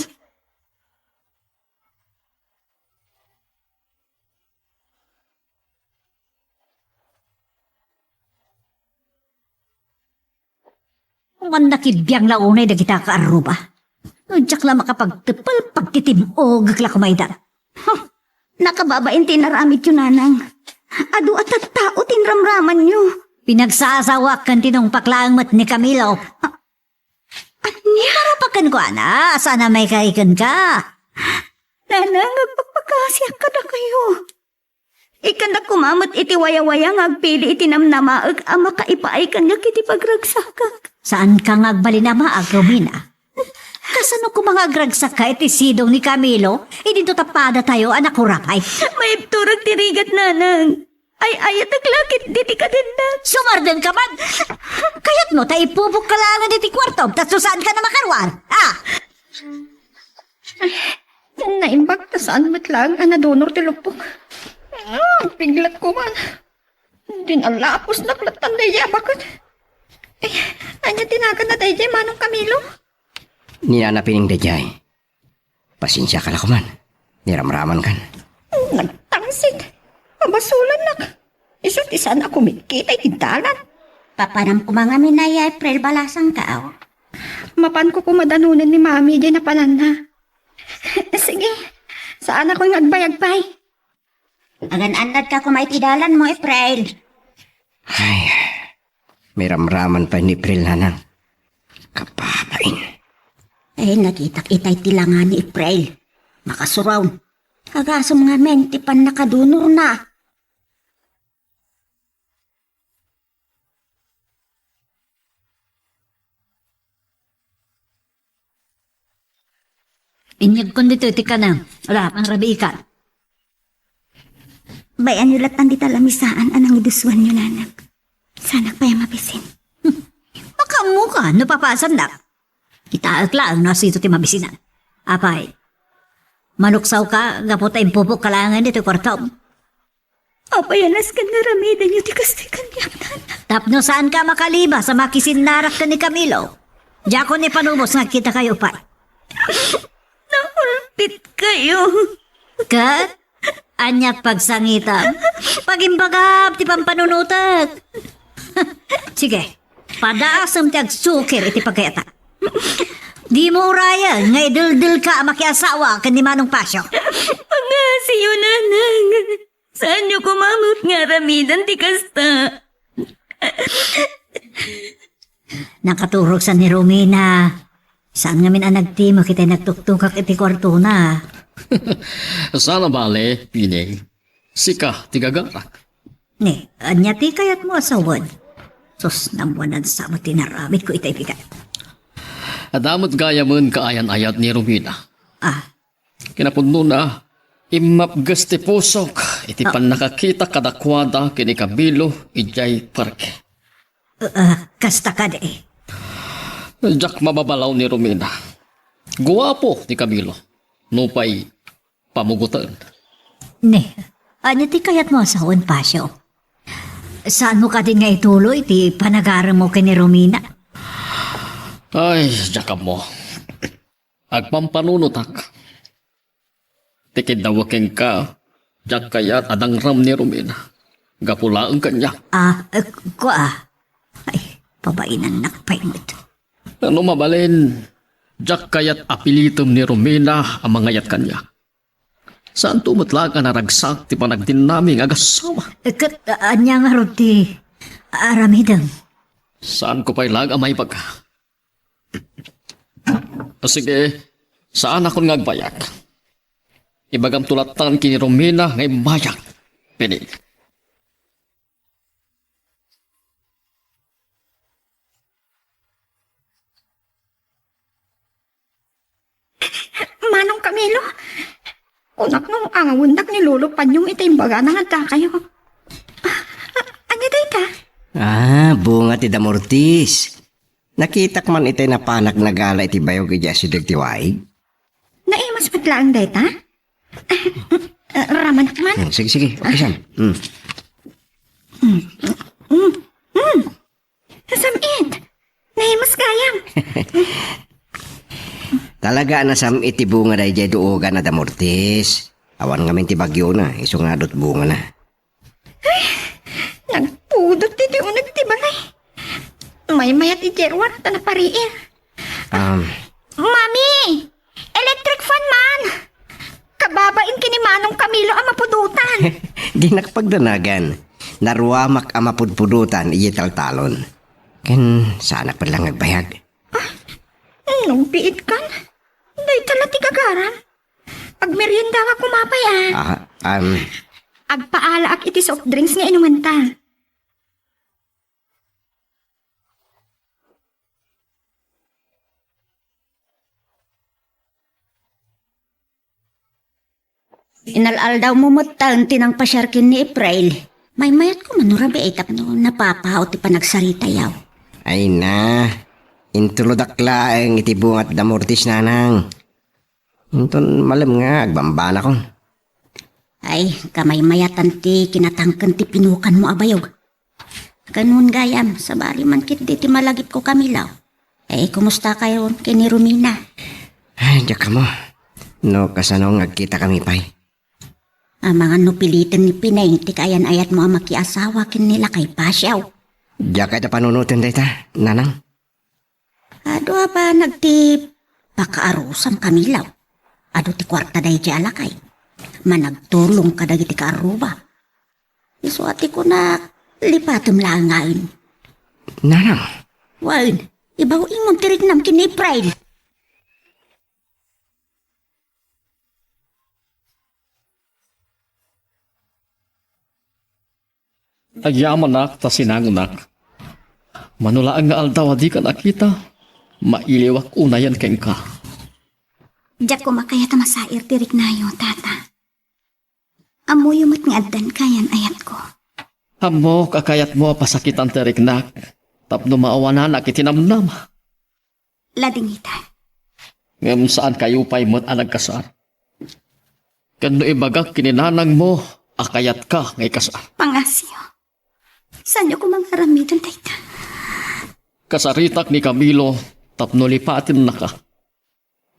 Human nakibiang la unay dagita a kaarruba. No diak la makapagteppel, pagtitim-ogek la koma ida. Huh! Nakababain ti inaramidyo, nanang. Adu a tattao ti inramramanyo. Pinagsasawaak ken tinungpak laeng met ni Camilo. Ania? Marapak kenkuana, saan a maikari kenka. Nanang, agpakpakasiak kadakayo. Ikkannak koma met iti wayawaya nga agpili iti namnamaek a makaipaay kaniak iti pagragsakak. Saanka nga agbalin a maag, Romina. Kasano koma nga agragsakka iti sidong ni Camilo, idinto ta padatayo a nakurapay? Maibturek ti rigat, nanang. Ay-ayatek la ketdi ti kadennak. Sumardengka man! Kayatmo ta ipupokka laengen iti kuartom, tapno saanka a makaruar? Ah! Ay, naimbag ta saan met laeng a nadunor ti lupok. Ah, piglat ko man. Din alaposnak lattan daydi a baket. Ay, ania ti naganna daydi, Manong Camilo? Ni Nana Pining daydiay. Pasensiaka la koman. Niramramankan. Nagtangsit. Abasolannak. Isu ti saan a kumitkita iti dalan. Papanam koma ngamin, Nay April, balasangka, aw. Mapanko koma danonen ni Mami diay napananna. Sige, saanakon nga agbayag pay. Agan-annadka koma iti dalanmo, April. Ay, miramraman pay ni April, nanang. Kababain. Eh, nakitak itay ti langa ni April. Makasuraw. Agasem ngamin ti pannakadunorna. Inyegkon ditoy ti kanam. Ala, pangrabiikan. Bay-anyo lattan dita lamisaan a nangidusuanyo, nanang. Saanak pay a mabisin. Makaammoka no papasannak. Kitaek laeng no asino ti mabisinan. Apay, maluksawka gapu ta impupokka laengen ditoy kuartom. Apay a nasken nga aramidenyo ti kastoy kaniak, Nana? Tapno saanka a makalibas a makisinnarak ken ni Camilo. Diakon ipanubos nga agkitakayo pay. Naulpitkayo. Ket aniat pagsangitam? Pagimbagam ti pampanunotek. Sige, padaasem ti agsukir iti pagayatak. Dimo urayen nga ideldelka a makiasawa ken ni Manong Pasio. Pangngasiyo, Nanang. Saanyo koma met nga aramiden ti kasta. Nakaturogsan ni Romina. Saan ngamin a nagtimok iti nagtuktukak iti kuartona. Saan a bale, Pining. Sika ti gagarak. Ni, ania ti kayatmo a sawen? Sus, nabuanan sa met ti naramidko itay bigat. Adda met gayamen kaayan-ayat ni Romina. Ah, Kinapudnona, immapges ti pusok iti Ah. pannakakita kadakuada ken ni Camilo idiay parke. Ah, kasta kadi. Diak mababalaw ni Romina. Guapo ni Camilo. Nupay pamugoten. Ni, ania ti kayatmo a sawen, Pasio? Saanmo kadi nga ituloy ti panagaremmo ken ni Romina? Ay, diak ammo. Agpampanunotak. Ti kiddawek kenka, diak kayat a dangram ni Romina. Gapu laeng kaniak. Ah, eh, kua. Ay, pabainannak pay met. No mabalin, diak kayat a pilitem ni Romina a mangayat kaniak. Saanto met laeng a naragsak ti panagdinaming agassawa. Eh, ket, ah, ania ngarud ti aramidem? Saanko pay laeng a maibaga. Sige, saanakon nga agbayag. Ibagamto lattan ken ni Romina nga imbayag. Pining. Manong Camilo, kunak no angawendak ni Lolo Panyong iti imbagana nga addakayo. Ah, ah, ania dayta? Ah, bunga ti damortis. Nakitak man itay napanak nagala iti bayog idiay asideg ti waig. Naimas met laeng dayta? Ah, ramanak man. Hmm, sige, sige. Okay, Sam. Hmm. Hmm. Hmm. Hmm. Nasam-it. Naimas gayam. Talaga a nasam-it ti bunga daydiay duogan a damortis. Awan ngamin ti bagyona, isu nga adut bungana. Ay, nagpudot ti uneg ti balay. Maymayat ti Gerwar ta napariir. Um, Mami! Electric fan man! Kababain ken ni Manong Camilo a mapudotan. Dinak pagdanagan. Naruamak a mapudpudotan idiay taltalon. Ken saanak pay la nga agbayag. Ah, nagbiit kan? Dayta la ti gagaram. Agmerienda ka koma pay, ah. Ah, um, Agpaalaak iti soft drinks nga inumanta. Inal-aldawmo metten ti nangpasiar ken ni April. Maymayatko man no rabii tapno napapahaw ti panagsaritayo. Ay na, intulodak laeng iti bungat damortis, nanang. Inton malem nga agbambanakon. Ay, kamaymayatan ti kinatangken ti pinukanmo a bayog. Kanon gayam, sabali man ketdi ti malagipko, Camilo. Eh, kumustakayo ken ni Romina? Ay, diak ammo. No kasano nga agkitakami pay. Amangan no piliten ni Pineng ti kaayan-ayatmo a makiasawa ken ni lakay Pasiaw. Diak kayat a panunoten dayta, nanang. Adu a banag ti pakaarusam, Camilo. Adu ti kuarta daydiay a lakay. Managtulong kadagiti kaarruba. Isu a ti kunak, lipatem laengen. Nanang. Wen, ibaw-imon ti riknam ken ni April. Agyamanak ta sinangonak. Mano laeng nga aldaw a dika nakita, mailiwak unayen kenka. Diak koma kayat a masair ti riknayo, Tata. Ammoyo met nga addan kaayan-ayatko. Ammok a kayatmo a pasakitan ti riknak tapno maawananak iti namnama. Ladingita. Ngem saankayo pay met a nagkasar. Ken no ibagak ken ni nanangmo a kayatka nga ikasar. Pangasyo. Saanyo koma nga aramiden dayta? Kasaritak ni Camilo tapno lipatennaka.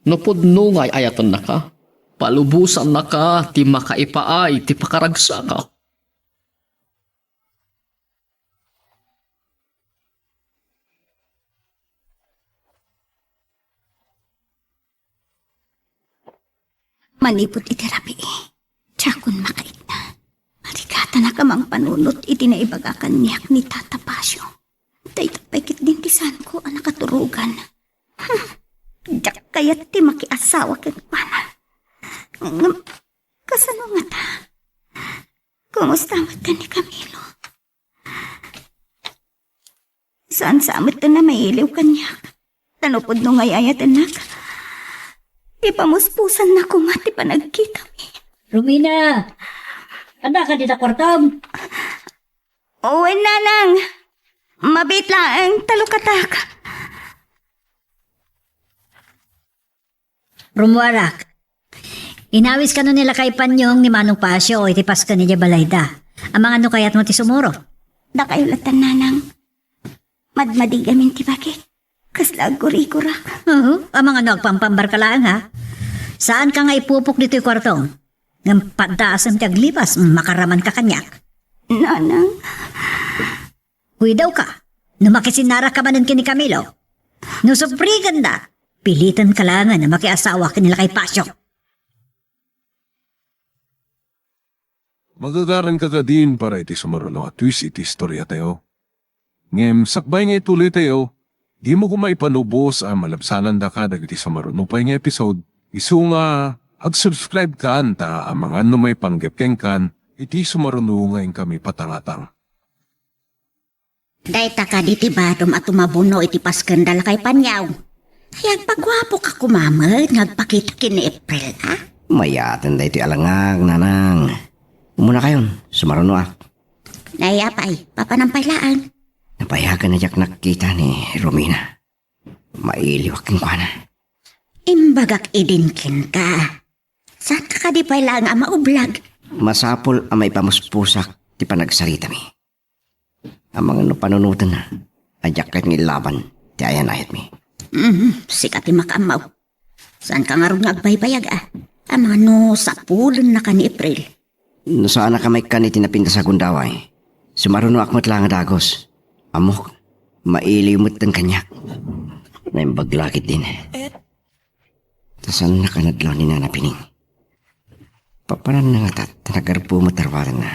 No pudno nga ay-ayatennaka, palubosannaka ti makaipaay ti pakaragsakak. Manipud iti rabii, diakon makaikna. Arigatanak a mangpanunot iti naibaga kaniak ni Tata Pasio. Dayta pay ketdin ti saanko a nakaturogan. Hmm, diak kayat ti makiasawa kenkuana. Ngem, kasano ngata? Kumusta met ni Camilo? Saan sa met a mailiw kaniak? Ta no pudno nga ay-ayatennak, ipamuspusanna koma ti panagkitami. Romina, adda ka dita kuartom? Wen, nanang. Mabiit laeng ta lukatak. Rumuarak. Inawis kano ni Lakay Panyong ni Manong Pasio iti pasken idiay balayda. Amangan no kayatmo ti sumurot? Dakayo latta, nanang. Madmadi gamin ti bagik. Kasla aggurigurak. Oo, amangan no agpampambarka laeng, ha? Saanka nga ipupok ditoy kuartom? Ngem paddaasem ti aglipas, makaramanka kaniak. Nanang. Kuidawka, no makisinnarakka manen ken ni Camilo. No suprigenda, pilitenka laengen a makiasawa ken ni Lakay Pasio. Magagaranka kadin para iti sumaruno a twist iti istoriatayo. Ngem sakbay nga ituloytayo, dimo koma ipalubos a malabsanandaka dagiti sumaruno pay nga episode, isu nga ag-subscribe kan ta amangan no maipanggep kenkan iti sumaruno nga inkami patangatang. Dayta kadi ti badom a tumabuno iti pasken da Lakay Panyong. Ay, agpaguapoka koma met nga agpakita ken ni April, a? Mayaten daytoy a langag, nanang. Umunakayon, sumarunoak. Nay, apay, papanam pay laeng. Napayagan a diak nakita ni Romina. Mailiwak kenkuana. Imbagak idin kenka. Saanka kadi pay laeng a maublag? Masapul a maipamuspusak ti panagsaritami. Amangan no panunotenna, a diak ket nga illaban ti ayan-ayatmi. Mhm, sika ti makaammo. Saanka ngarud nga agbaybayag, a? Amangan no sapulennaka ni April. No saannak a maikkan iti napintas a gundaway, sumarunoak met laeng a dagus. Ammok, mailiw metten kaniak. Naimbag la ketdin. Ta saannak a nadlaw ni Nana Pining. Papananna ngata ta nagarpo met a ruatenna.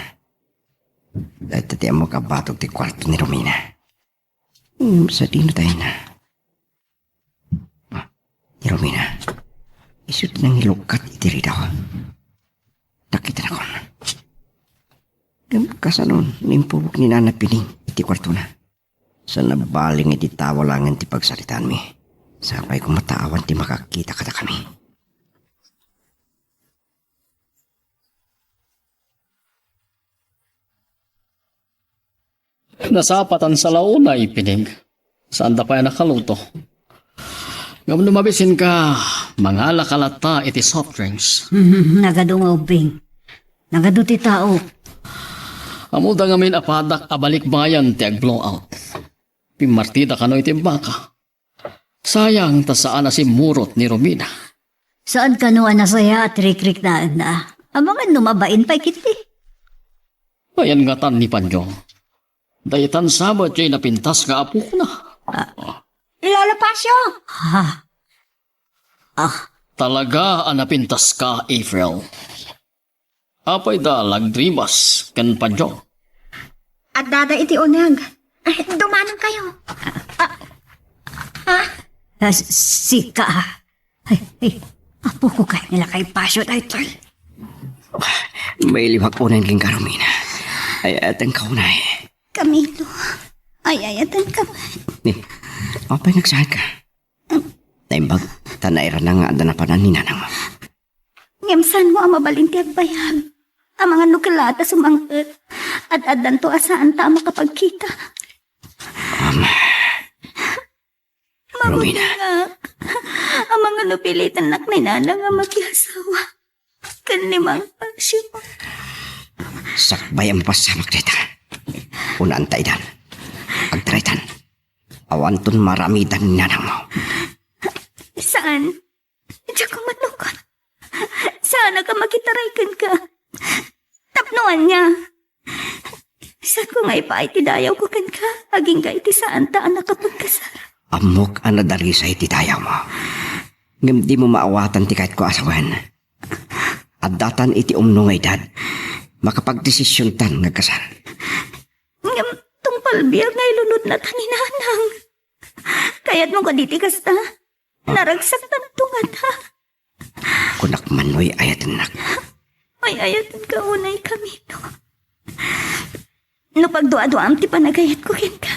Dayta ti ammok a batog ti kuarto ni Romina. Ngem sadino ta inna? Ah, ni Romina. Isu ti nangilukkat iti ridaw. Nakitanakon. Ngem kasano no impupok ni Nana Pining iti kuartona? Sa nabali nga iti tawa laengen ti pagsaritaanmi. Sapay koma ta awan ti makakita kadakami. Nasapatan sa launay, Pining. Saanda pay a nakaluto. Ngem no mabisinka, mangalaka latta iti soft drinks. Mhm, nagadu nga ubbing. Nagadu ti tao. Ammoda ngamin a padak a balikbayan ti ag-blowout. Pimmartida kano iti baka. Sayang ta saan a simmurot ni Romina. Saan kano a nasayaat ti rikriknaenna? Amangan no mabain pay ketdi. Ayan ngatan ni Panyo. Daytan sa met jay napintas nga apokna. Ah. Lolo Pasio! Ha? Ah. Talaga a napintaska, April. Apay da lagdrimas ken Panyo? Addada iti uneg. Ay, dumanon kayo. Ah, ah. Ah, s-, sika. Ay, ay, apoko kay ni Lakay Pasio daytoy. Mailiwak unay ken Carmina. Ay, ayatenka unay. Camilo, ay, ayatenka met. Ni, apay nagsaad ka? Naimbag, ta nairana nga adda napanan ni nanang. Ngem saanmo a mabalin ti agbayag? Amangan no ket la ta sumang-et. Ad-addanto a saanta a makapagkita. Ama. Romina. Mabutingak. Amangan no pilitennak ni nanang a makiasawa ken ni Mang Pasio. Sakbay a mapasamak dayta, kunaanta idan. Agtaraytan. Awanton maaramidan ni nanangmo. Saan? Diak manukot. Saanak a makitaray kenka. Tapno ania? Saanko nga ipaay ti dayawko kenka, agingga iti saanta a nakapagkasar. Ammok a nadarisay ti dayawmo. Ngem dimo maawatan ti kayatko a sawen. Addatan iti umno nga edad. Makapagdesisiontan nga agkasar. Ngem tungpal biag nga ilunodna ta ni nanang. Kayatmo kadi ti kasta? Naragsak tanto ngata. Kunak man no ay-ayatennak. Ay-ayatenka unay, Camilo. No pagduaduam ti panagayatko kenka,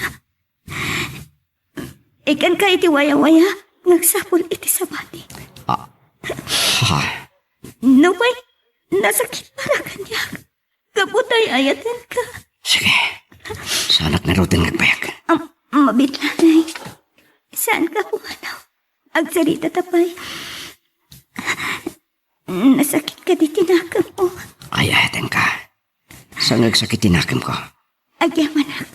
ikkanka iti wayawaya nga agsapul iti sabali. Ah. Ha? Nupay nasakit para kaniak. Gapu ta ay-ayatenka. Sige. Saanak ngaruden nga agbayag. Am, mabitlanay. Saanka pumanaw. Agsarita ta pay. Nasakit kadi ti nakemmo. Ay-ayatenka. Saan nga agsakit ti nakemko? Agyamanak.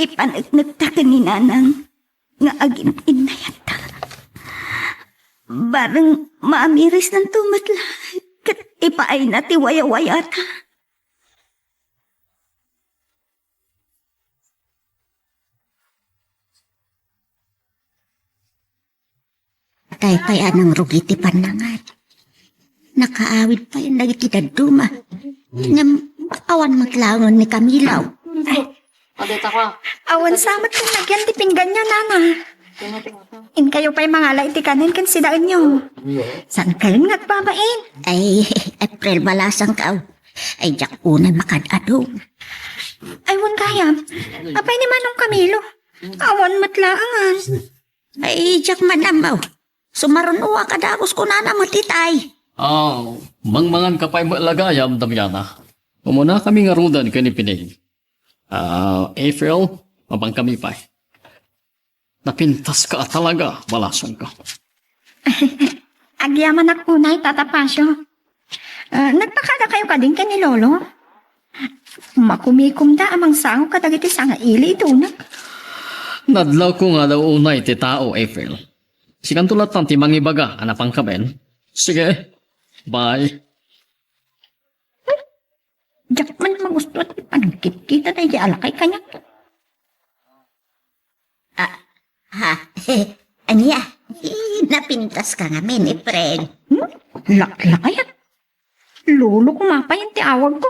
Ipaneknekta ken ni nanang nga agin-innayatta. Bareng maamirisnanto met la ket ipaayna ti wayawayata. Tay pay a nangrugi ti pannangan. Nakaawid pay dagiti dadduma. Ngem awan met laengen ni Camilo. Ay, awan sa met ti nagyan ti pingganyo, nana. Inkayo pay mangala iti kanen ken sidaenyo. Saankayon nga agbabain? Ay, April, balasangkaw. Ay, diak unay makaad-adu. Ay, wen gayam. Apay ni Manong Camilo? Awan met laengen. Ay, diak man ammo. Sumarunoak a dagus kunana met itay. Ah, mangmanganka pay met la gayam, Damiana. Umunakami ngaruden ken ni Pining. Ah, April, mapangkami pay. Napintaska a talaga, balasangko. Agyamanak unay, Tata Pasio. Ah, nagpakadakayo kadin ken ni Lolo? Makumikomda a mangsango kadagiti sangaili iti uneg. Nadlawko nga adda unay ti tao, April. Sikanto latta ti mangibaga a napangkaben. Sige. Bye. Diak man magustuhan ti panagkitkita daydi a lakay kaniak. Ah, ha? Ania? Eh, napintaska ngamin, April. Hmm? Laklakay a. Lolo ko, mapayan ti awagko.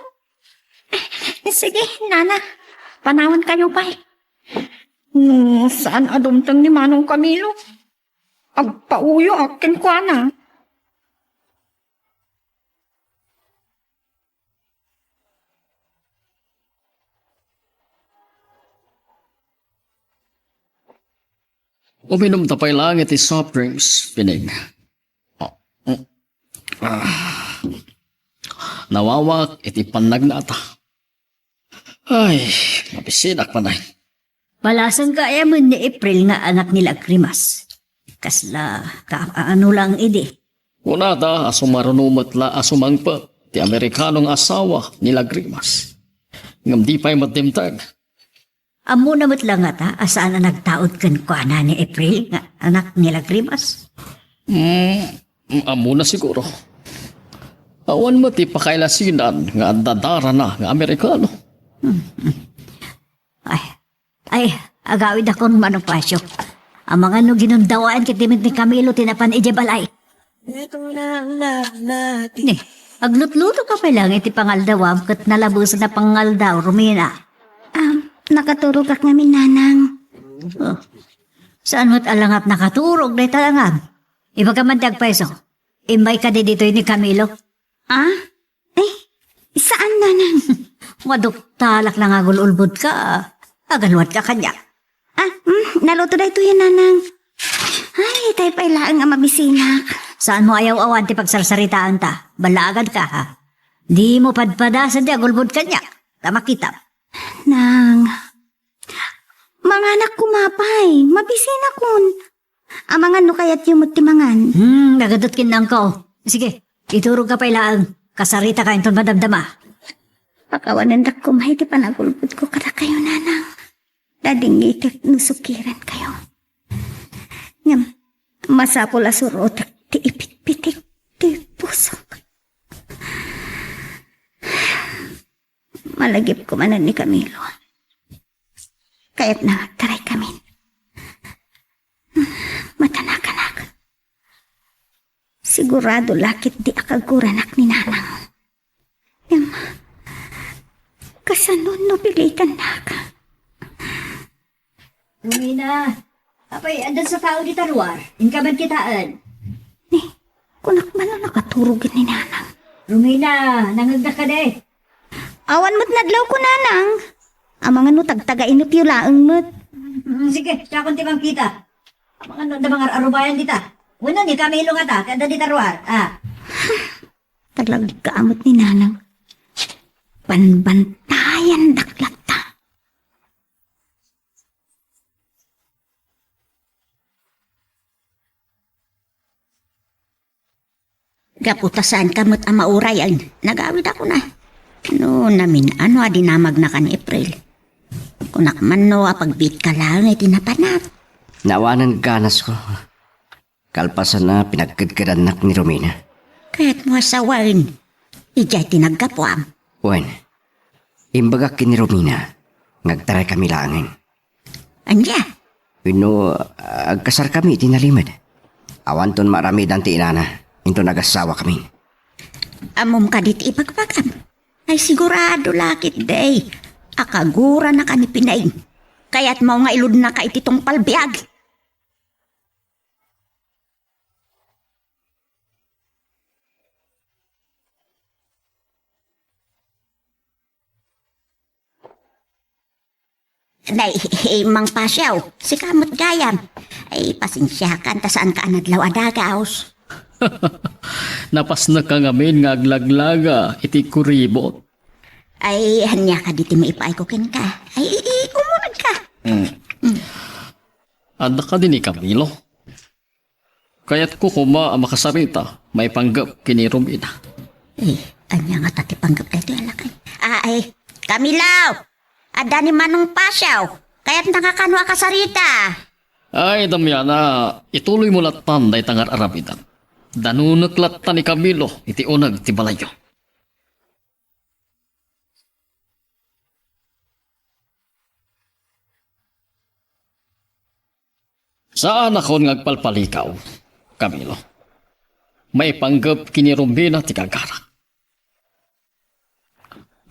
Sige, nana. Panawankayo pay. No saan a dumteng ni Manong Camilo, agpauyoak kenkuana. Uminumta pay laeng iti soft drinks, Pining. Ah, mm. Ah. Nawawak iti pannagnata. Ay, mabisinak man ay. Balasang gayam ni April nga anak ni Lagrimas. Kasla kaano lang idi. Kunada a sumaruno met la a sumangpet ti Amerikano nga asawa ni Lagrimas. Ngem di pay met dimteng. Ammona met la ngata a saan a nagtaud kenkuana ni April nga anak ni Lagrimas? Hmm, ammona siguro. Awan met ti pakailasinan nga adda darana nga Amerikano. Hmm, hmm. Ay, ay, agawidakon, Manong Pasio. Amangan no ginundawaen ket ni Camilo ti napan idiay balay. Ito na ang lahat natin. Ni, aglutluto ka pay laeng iti pangaldawam ket nalabesen a pangaldaw, Romina. Um, nakaturogak ngamin, Nanang. Oh. Saan met a langap nakaturog, dayta langam? Ibagam man ti agpayso. Immay kadi ditoy ni Camilo. Ah? Ay, saan, Nanang? Maduktalak la nga agul-ulbodka. Agaluatka kaniak. Ah, mm, naluto daytoy, Nanang. Ay, tay pay laeng a mabisinak. Saanmo a yaw-awan ti pagsarsaritaanta? Ballaaganka, ha? Dimo padpadasen ti agulbod kaniak. Ta makitam. Nang, manganak koma pay. Mabisinakon. Amangan no kayatyo met ti mangan. Hmm, nagadot ken nangko. Sige, iturogka pay laeng. Kasaritaka inton madamdama. Pakawanendak koma iti panagulbodko kadakayo, Nanang. Nadingitek no sukirenkayo. Ngem, masapul a surotek ti ipitpitik ti pusok. Malagipko manen ni Camilo. Kayatna nga agtaraykamin. Matanakanak. Sigurado la ketdi a kaguranak ni Nanang. Ngem, kasano no pilitannak? Romina, apay, adda sa tao dita ruar? Inka met kitaen. Ni, kunak man no nakaturog ni Nanang. Romina, nangngegnak kadi? Awan met nadlawko, Nanang. Amangan no tagtagainepyo laeng met. Mm, sige, siakon ti mangkita. Amangan no adda mangar-arubayan dita. Wenno ni Camilo ngata, ti adda dita ruar. Ah. Talagka met ni Nanang. Banbantayandak latta. Gapu ta saanka met a mauray, ay, nagawidakon. No namin-ano a dinamagna kan April. Kunak man no apagbiitka laeng iti napanak. Naawanan ganasko. Kalpasan a pinagkedkedannak ni Romina. Kayatmo a sawen, idiay ti naggapuam. Wen, imbagak ken ni Romina nga agtaraykami laengen. Ania? Wenno, agkasarkami iti nalimed. Awanton maaramidan ti inana, inton agassawakami. Ammom kadi ti ibagbagam? Ay, sigurado la ketdi a kaguranaka ni Pinay. Kayatmo nga iludnaka iti tungpal biag? Nay, eh, Mang Pasiaw, sika met gayam. Ay, pasensiakan ta saanka a nadlaw a dagaos. Napasneka ngamin nga aglaglaga iti kuribot. Ay, ania kadi ti maipaayko kenka? Ay, i-, i-, umulagka. Mm. Mm. Adda kadi ni Camilo? Kayatko koma a makasarita maipanggep ken ni Romina. Eh, ania ngata ti panggep daytoy a lakay? Ah, ay, Camilo! Adda ni Manong Pasiaw. Kayatna nga kano a kasarita. Ay, Damiana, ituloymo lattan dayta nga ar-aramidan. Danunek latta ni Camilo iti uneg ti balayyo. Saanakon nga agpalpalikaw, Camilo. Maipanggep ken ni Romina ti gaganak.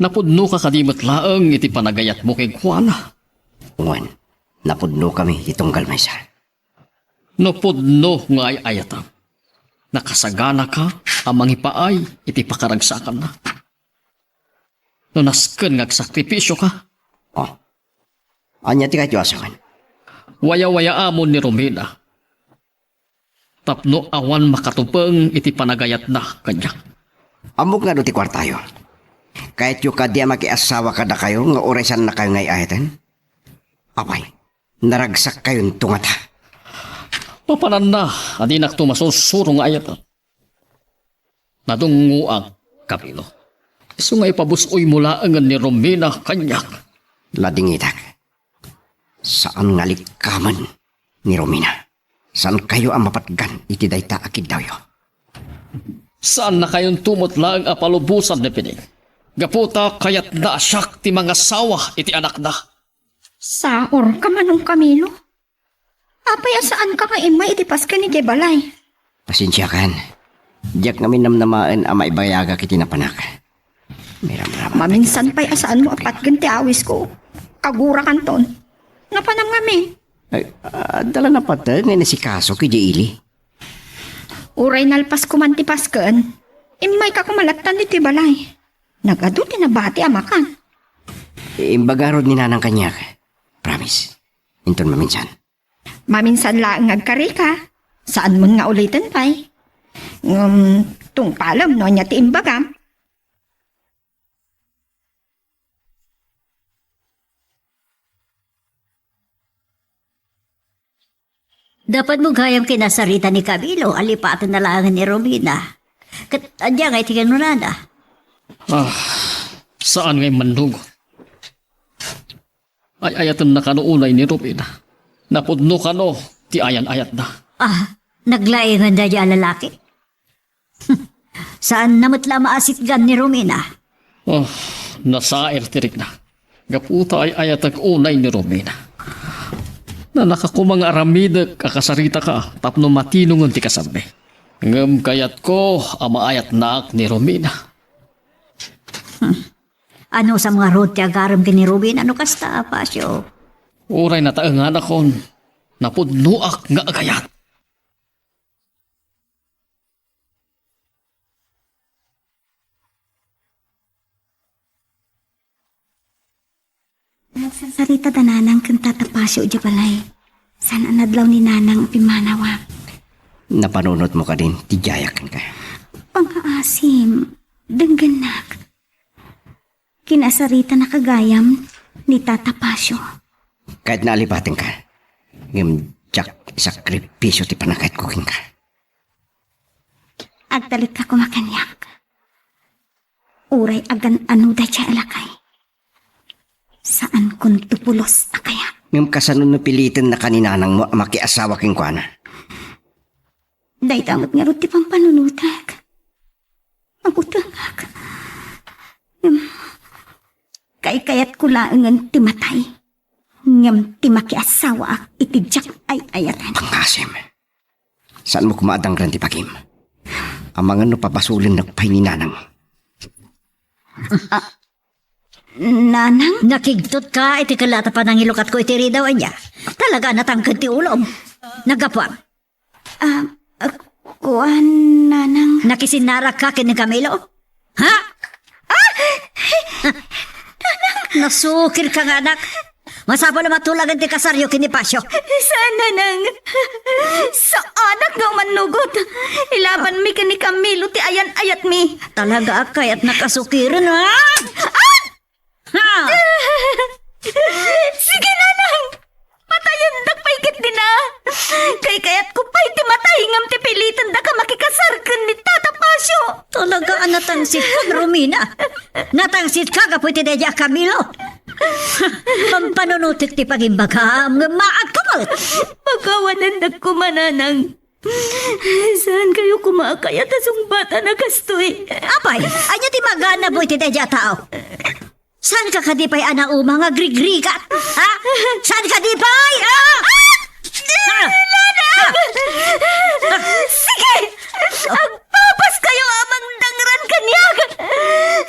Napudnoka kadi met laeng iti panagayatmo kenkuana? Wen, napudnokami iti tunggal maysa. No pudno nga ay-ayatam, nakasaganaka a mangipaay iti pakaragsakanna. No nasken nga agsakripisioka. Oh. Ania ti kayatyo a sawen? Wayawayaamon ni Romina tapno awan makatupeng iti panagayatna kaniak. Ammok nga adu ti kuartayo. Kayatyo kadi a makiassawa kadakayo nga uray saannakayo nga ay-ayaten? Apay, naragsakkayonto ngata? Mapananna a dinakto masursuro nga ayaten. Nadungngoak, Camilo. Isu nga ipabus-oymo laengen ni Romina kaniak. Ladingitak. Saan nga likkamen ni Romina. Saankayo a mapatgan iti dayta a kiddawyo. Saannakayonto met laeng a palubosan ni Pining. Gapu ta kayatna a siak ti mangasawa iti anakna. Saorka, Manong Camilo. Apay a saanka nga immay iti pasken idiay balay? Pasensiakan. Diak ngamin namnamaen a maibayagak iti napanak. Miramrama. Maminsan pay a saanmo a patgen ti awisko. Kagurakanton. Napanam ngamin. Ay, adda la napateg nga inasikaso ken ni Ili. Uray nalpas koman ti pasken, immayka koma lattan ditoy balay. Nagadu ti nabati a makan. Imbaga ngarud ni Nanang kaniak. Promise. Inton maminsan. Maminsan laeng nga agkarika. Saanmon nga uliten pay. Ngem, tungpalem no ania ti imbagam. Dapat mo gayam kinasarita ni Camilo, alipaten na laeng ni Romina. Ket ania nga iti kinunana? Ah, saan ngay mannugot? Ay-ayatenna kano unay ni Romina. Napudno kano ti ayan-ayatna. Ah, naglaingan daydi a lalaki? Saanna met la a maasitgan ni Romina. Oh, nasair ti rikna. Gapu ta ay-ayatek unay ni Romina. Nalaka koma nga aramidek a kasaritaka tapno matinongen ti kasarmi. Ngem kayatko a maayatnak ni Romina. Hmm. Anusam ngarud ti agarem ken ni Romina no kasta, Apacio? Uray nataenganakon, napudnoak nga agayat. Nagsasarita da Nanang ken Tata Pasio idiay balay. Saan a nadlaw ni Nanang a pimmanawak. Napanunotmo kadin ti diayak kenka? Pangngaasim, denggennak. Kinasaritana gayam ni Tata Pasio. Kayatna a lipatenka, ngem diak isakripisio ti panagkayatko kenka. Agtalekka koma kaniak. Uray agan-ano daydiay a lakay. Saankonto pulos a kayat. Ngem kasano no pilitennaka ni nanangmo a makiasawa kenkuana? Dayta met ngarud ti pampanunotek. Mabutengak. Ngem, kaykayatko laengen ti matay. Ngem ti makiasawaak iti diak ay-ayaten. Pangngaasim. Saanmo koma a dangran ti bagim? Amangan no pabasolennak pay ni nanang. Ah, Nanang? Nakigtotka iti kella ta panangilukatko iti ridaw, ania? Talaga a natangked ti ulom. Naggapuam. Ah, ah, kuan, Nanang. Nakisinnarakka ken ni Camilo? Ha? Ah! Nasukirka nga anak. Masapul a matulagen ti kasaryo ken ni Pasio. Saan, Nanang. Saanak nga umannugot. Ilabanmi ken ni Camilo ti ayan-ayatmi. Talaga a kayatnak a sukiren, ha? Ah! Ha! Sige, Nanang! Patayendak pay ketdin a! Kaykayatko pay ti matay ngem ti pilitendaka makikasar ken ni Tata Pasio! Talaga a natangsitka, Romina! Natangsitka gapu iti daydi a Camilo! Pampanunotek ti pagimbagam ngem maagka met! Pakawanendak koma, Nanang. Saankayo koma a kayat a sungbatan a kastoy. Apay, ania ti maganabo iti daydi a tao? Saanka kadi pay a nauma nga grigrigat? Ha? Saan kadi pay? Ah! Ah! Ah! Ah! Sige! Agpapaskayo a mangdangran kaniak!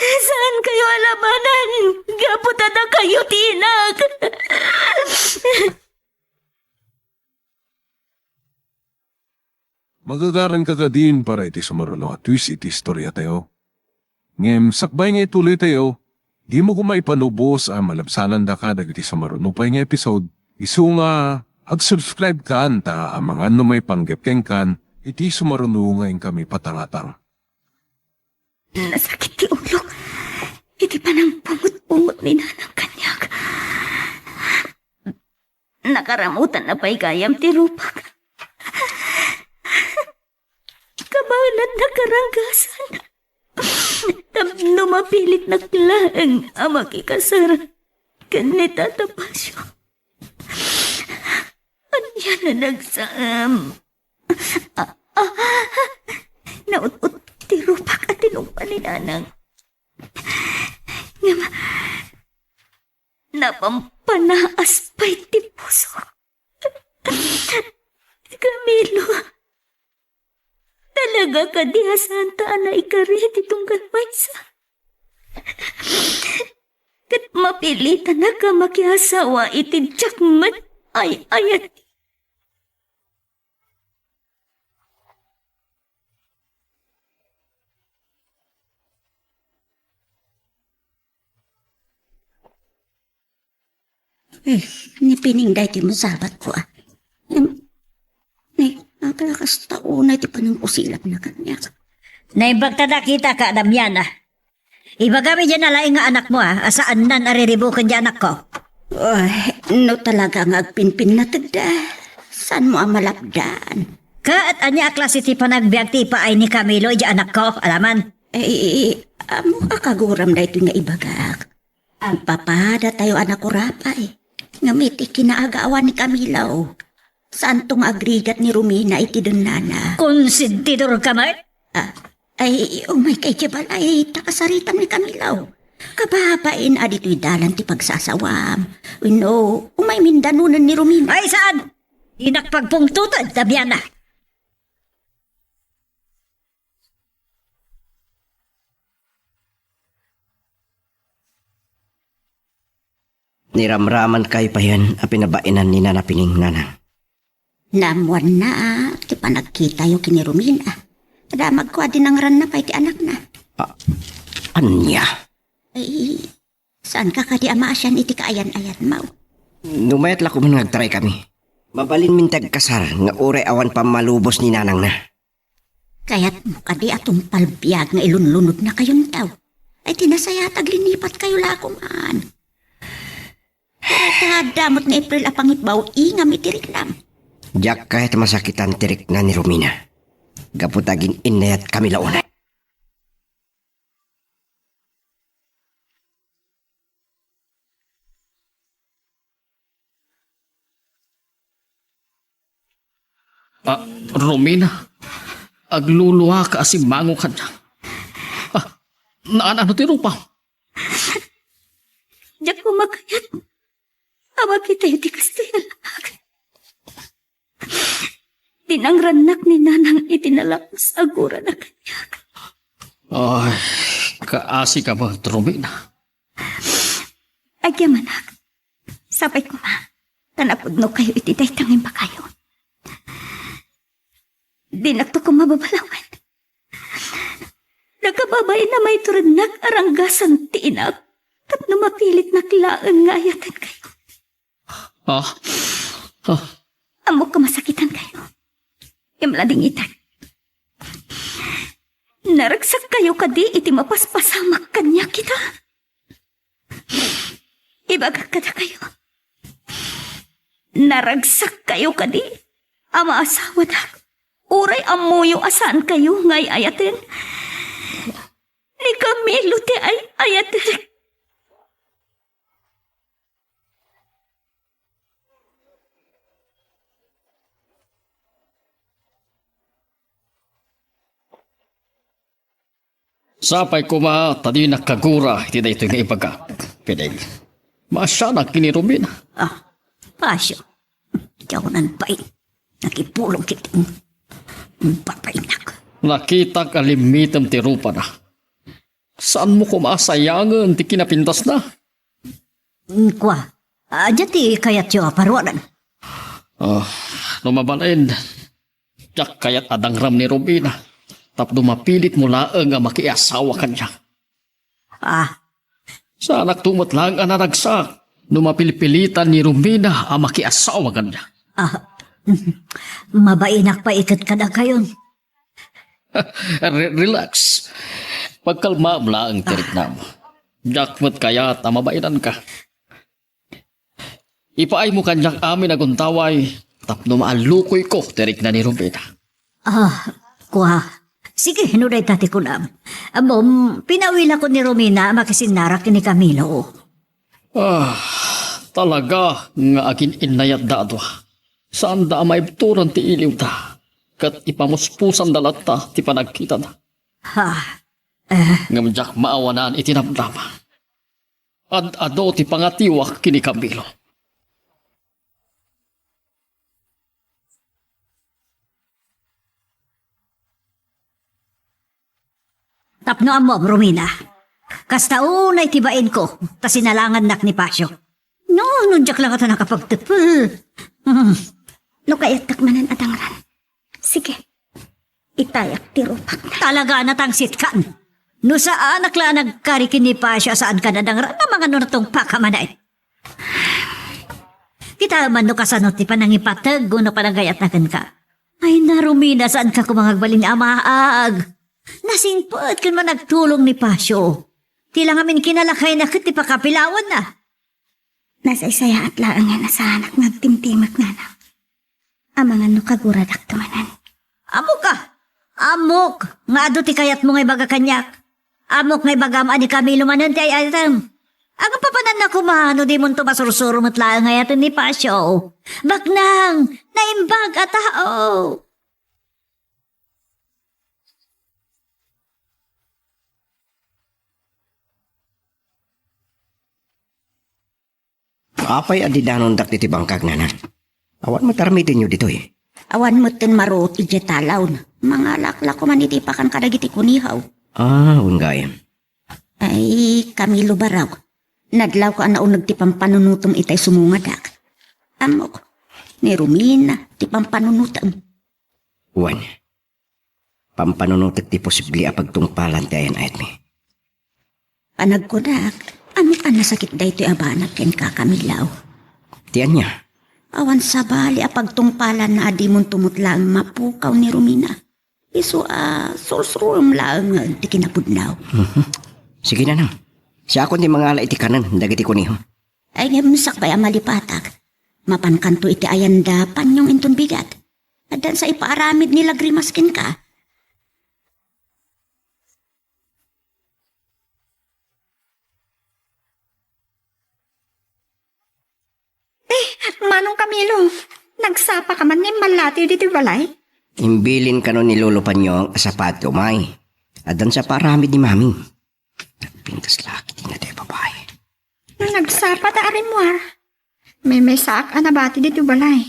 Saankayo a labanan gapu ta dakayo ti inak! Magagaranka kadin para iti sumaruno a twist iti istoriatayo. Ngem sakbay nga ituloytayo, dimo koma ipanubos a malabsanandaka dagiti sumaruno pay nga episode, isu nga ag-subscribe kan ta amangan no maipanggep kenkan iti sumaruno nga inkami patangatang. Nasakit ti ulok iti panangpungot-pungot ni Nanang kaniak. Nakaramutan na pay gayam ti rupak. Kabaelan na karanggasan. Tapno mapilitnak laeng a makikasar ken ni Tata Pasio. Ania a nagsam? Ah, ah, naut-ot ti rupak a tinungpa ni Nanang. Ngem, napampanaas pay ti puso. Camilo, talaga kadi a saanta a naikari ti tunggal maysa? Ket mapilitanak a makiasawa iti diak met ay-ayat. Eh, ni Pining daytoy met sabatko, ah. Em, eh, apay a kasta unay ti panangkusilapna kaniak? Naimbag ta nakitaka, Damiana. Ibagam idiay nalaing nga anakmo, ah, a saannan a riribuken diay anakko. Ay, no talaga nga agpinpinnategda, saanmo a malapdan? Ket ania a klase ti panagbiag ti ipaay ni Camilo idiay anakko, alaman? Eh, ammok a kaguram daytoy nga ibagak. Agpapadatayo a nakurapay. Ngem iti kinaagawan ni Camilo, saanto nga agrigat ni Romina iti dennana. Konsentidor ka met? Ah, ay, umay ka idiay balay, ta kasaritam ni Camilo. Kababain a ditoy dalan ti pagsasawam. Wenno, umay mindanonen ni Romina. Ay, saan? Dinak pagpungtoten, Damiana. Niramramankayo payen a pinabainan ni Nana Pining, nanang. Naammoanna ti panagkitayo ken ni Romina. Damagko a dinangranna pay ti anakna. Ah, ania? Ay, saanka kadi a maasian iti kaayan-ayanmo? No mayat la koma nga agtaraykami, mabalinmin ti agkasar nga uray awan pammalubos ni nanangna. Kayatmo kadi a tungpal biag nga ilunlunodnakayonto? Ay, ti nasayaat, aglinipatkayo la koman. Pero ti adda met nga April a pangibbaw, ingam iti riknam. Diak kayat a masakitan ti rikna ni Romina. Gapu ta agin-innayat kami la unay. Ah, Romina, agluluaka a simmango kaniak. Ah, naan-ano ti rupa? Diak koma kayat a makitayo ti kastoy a laak. Dinangrannak ni nanang iti nalaus a gurana kaniak. Ay, kaasi ka met, Romina. Agyamanak, sapay koma, ta napudnokayo iti dayta nga imbagayo. Dinakto koma babalawen. Nakababain a maiturednak a ranggasan ti inak tapno mapilitnak laeng nga ayatenkayo. Ah? Ah? Ammok a masakitankayo. Ngem ladingitan. Naragsakkayo kadi iti mapaspasamak kaniak ita? Ibagak kadakayo. Naragsakkayo kadi a maasawadak? Uray ammoyo a saankayo nga ay-ayaten ni Camilo ti ay-ayatek. Sapay koma ta dinak kagura iti daytoy nga ibagak, Pining. Maasianak ken ni Romina. Ah, Pasio. Diak unay pay. Nakipulong ket babainak. Nakitak a limmitem ti rupana. Saanmo koma a sayangen ti kinapintasna? Kua, ania ti kayatyo a paruanan? Ah, no mabalin, diak kayat a dangram ni Romina tapno mapilitmo laeng a makiasawa kaniak. Ah. Saanakto met laeng a naragsak no mapilpilitan ni Romina a makiasawa kaniak. Ah, mabainak pay iket kadakayon. Re-, relax. Pagkalmaem laeng ti riknam. Diak met kayat a mabainanka. Ipaaymo kaniak amin a gundaway tapno maallukoyko ti rikna ni Romina. Ah, kua. Sige, no dayta ti kunam. Ammom, pinawilakon ni Romina a makisinnarak ken ni Camilo. Ah, talaga nga agin-innayatda a dua. Saanda a maibturan ti iliwda, ket ipamuspusanda latta ti panagkitada. Ha? Eh. Ngem diak maawanan iti namnama. Ad-adu ti pangatiwak ken ni Camilo. Tapno ammom, Romina, kasta unay ti bainko ta sinalangannak ni Pasio. No, no diak la ngata nakapagtepel. Hmm. No kayattak manen a dangran, sige, itayak ti rupak. Talaga a natangisetkan. No saanak la a nagkari ken ni Pasio a saankan a dangran, amangan no natungpaka manen. Kitaem man no kasano ti panangipateg wenno panagayatna kenka. Ay, na, Romina, saanka koma nga agbalin a maag. Nasingpet ken managtulong ni Pasio. Ti la ngamin kinalakayna ket ti pakapilawanna. Nasaysayaat laeng nga nasaanak nga agtimtimek, nanang. Amangan no kaguradak ti manen. Ammok a! Ammok nga adu ti kayatmo nga ibaga kaniak. Ammok nga ibagam a ni Camilo manen ti ay-ayatem. Agpapananna koma no dimonto masursuro met laeng nga ayaten ni Pacio. Baknang, naimbag a tao. Apay a didanondak ditoy bangkag, nanang? Awan met aramidenyo ditoy? Awan metten maruot idiay talaw. Mangalak la koman iti pakan kadagiti kunihaw. Ah, wen gayam. Ay, Camilo Baraw. Nadlawko a nauneg ti pampanunotem itay sumungadak. Ammok, ni Romina ti pampanunotem. Wen, pampanunotek ti posible a pagtungpalan ti ayan-ayatmi. Panagkunak, ammok a nasakit daytoy a banag kenka, Camilo. Ti ania? Awan sabali a pagtungpalanna a dimonto met laeng mapukaw ni Romina. Isu a sursurom laeng ti kinapudno. Mhm. Sige, nanang. Siakon ti mangala iti kanen dagiti kunihaw. Ay, ngem sakbay a malipatak, mapankanto iti ayanda panyong inton bigat. Addan sa ipaaramid ni Lagrimas kenka. Eh, Manong Camilo, nagsapa ka man nga immallatiw ditoy balay? Imbilin kano ni Lolo Panyong a sapati umay. Addan sa paaramid ni Mami. Nagpintas la ket ti natay babae. No nagsapa ta a rimmuar, maymaysaak a nabati ditoy balay.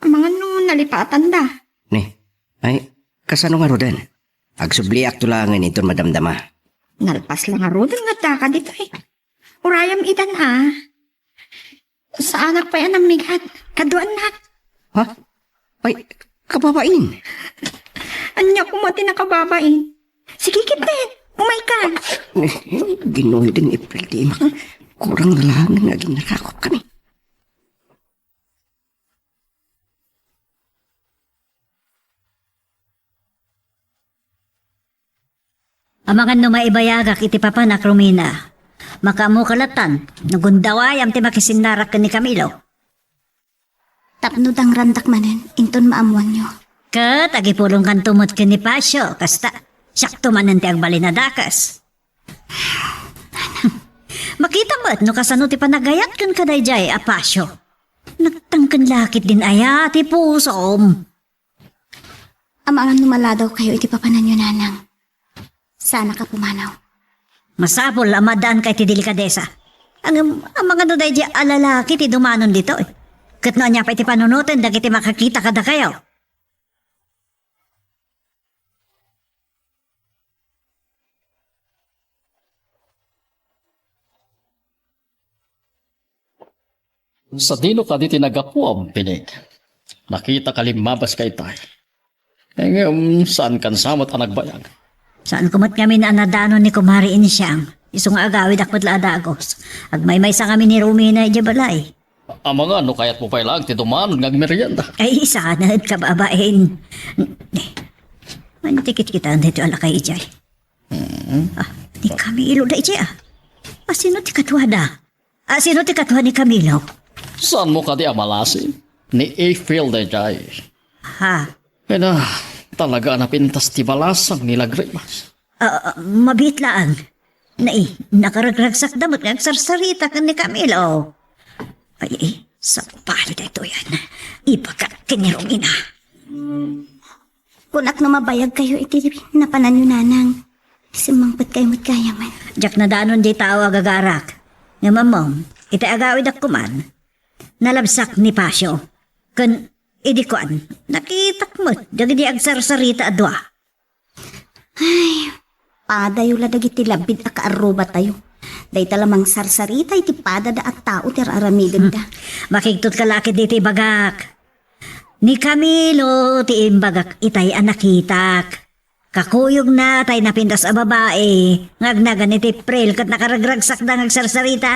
Amangan no nalipatanda. Ne, ay, kasano ngaruden? Agsubliakto laengen inton madamdama. Nalpas la ngaruden nga addaka ditoy. Urayam itan a. Saanak pay a nammigat. Kaduaannak. Ha? Ay, kababain. Ania koma ti nakababain? Sige ketdin, umayka. Ginoo, deng ipildi, ma. Kurang na lang nga agin nakakup kami. Amangan no maibayagak iti papanak, Romina. Makaammoka lattan, no gundawayam ti makisinnarak ken ni Camilo. Tapno dangrandak manen, inton maammoanyo. Ket agipulongkanto met ken ni Pacio, kasta, siakto manen ti agbalin a dakes. Makita met no kasano ti panagayat ken kadaydiay a Pacio. Nagtangken la ketdin aya ti pusom. Amangan no maladawkayo iti papananyo, nanang. Saanaka pumanaw. Masapul a maaddaanka iti delikadesa. Ngem, amangan no daydiay a lalaki ti dumanon ditoy. Ket no ania pay ti panunoten dagiti makakita kadakayo. Sadino kadi ti naggapuam, Pinig? Nakitaka limmabas ka itay. Ngem, saankan sa met a nagbayag? Saanko met ngamin a nadanon ni Kumare Insiang. Isu nga agawidak met la a dagos. Agmaymaysa ngamin ni Romina idiay balay. Amangan no kayatmo pay laeng ti dumanon nga agmerienda. Ay, saan, kababain. Ania ti kitkitaan daytoy a lakay idiay? Hmm? Ah, ni Camilo daydiay, ah. Asino ti kaduada? Asino ti kaduada ni Camilo? Saanmo kadi a malasi? Ni Eiffel daydiay. Ha? Ina, talaga a napintas ti balasang ni Lagrimas. Ah, ah, mabiit laeng. Nai, nakaragragsakda met nga agsarsarita ken ni Camilo. Ay, ay, sabali daytoyen. Ibagak ken ni Romina. Kunak no mabayagkayo iti napananyo, nanang. Simmangpetkayo met gayamen. Diak nadanon diay tao a gagarak. Ngem ammom, iti agawidak koman, nalabsak ni Pacio. Ken idi kuan, nakitak met dagidi agsarsarita a dua. Ay, padayo la dagiti labbid a kaarrubatayo. Dayta la mangsarsarita iti padada a tao ti ar-aramidenda. Hmm. Makigtot ka la ketdi iti ibagak. Ni Camilo ti imbagak itay a nakitak. Kakuyogna tay napintas a babai nga agnagan iti April ket nakaragragsakda nga agsarsarita.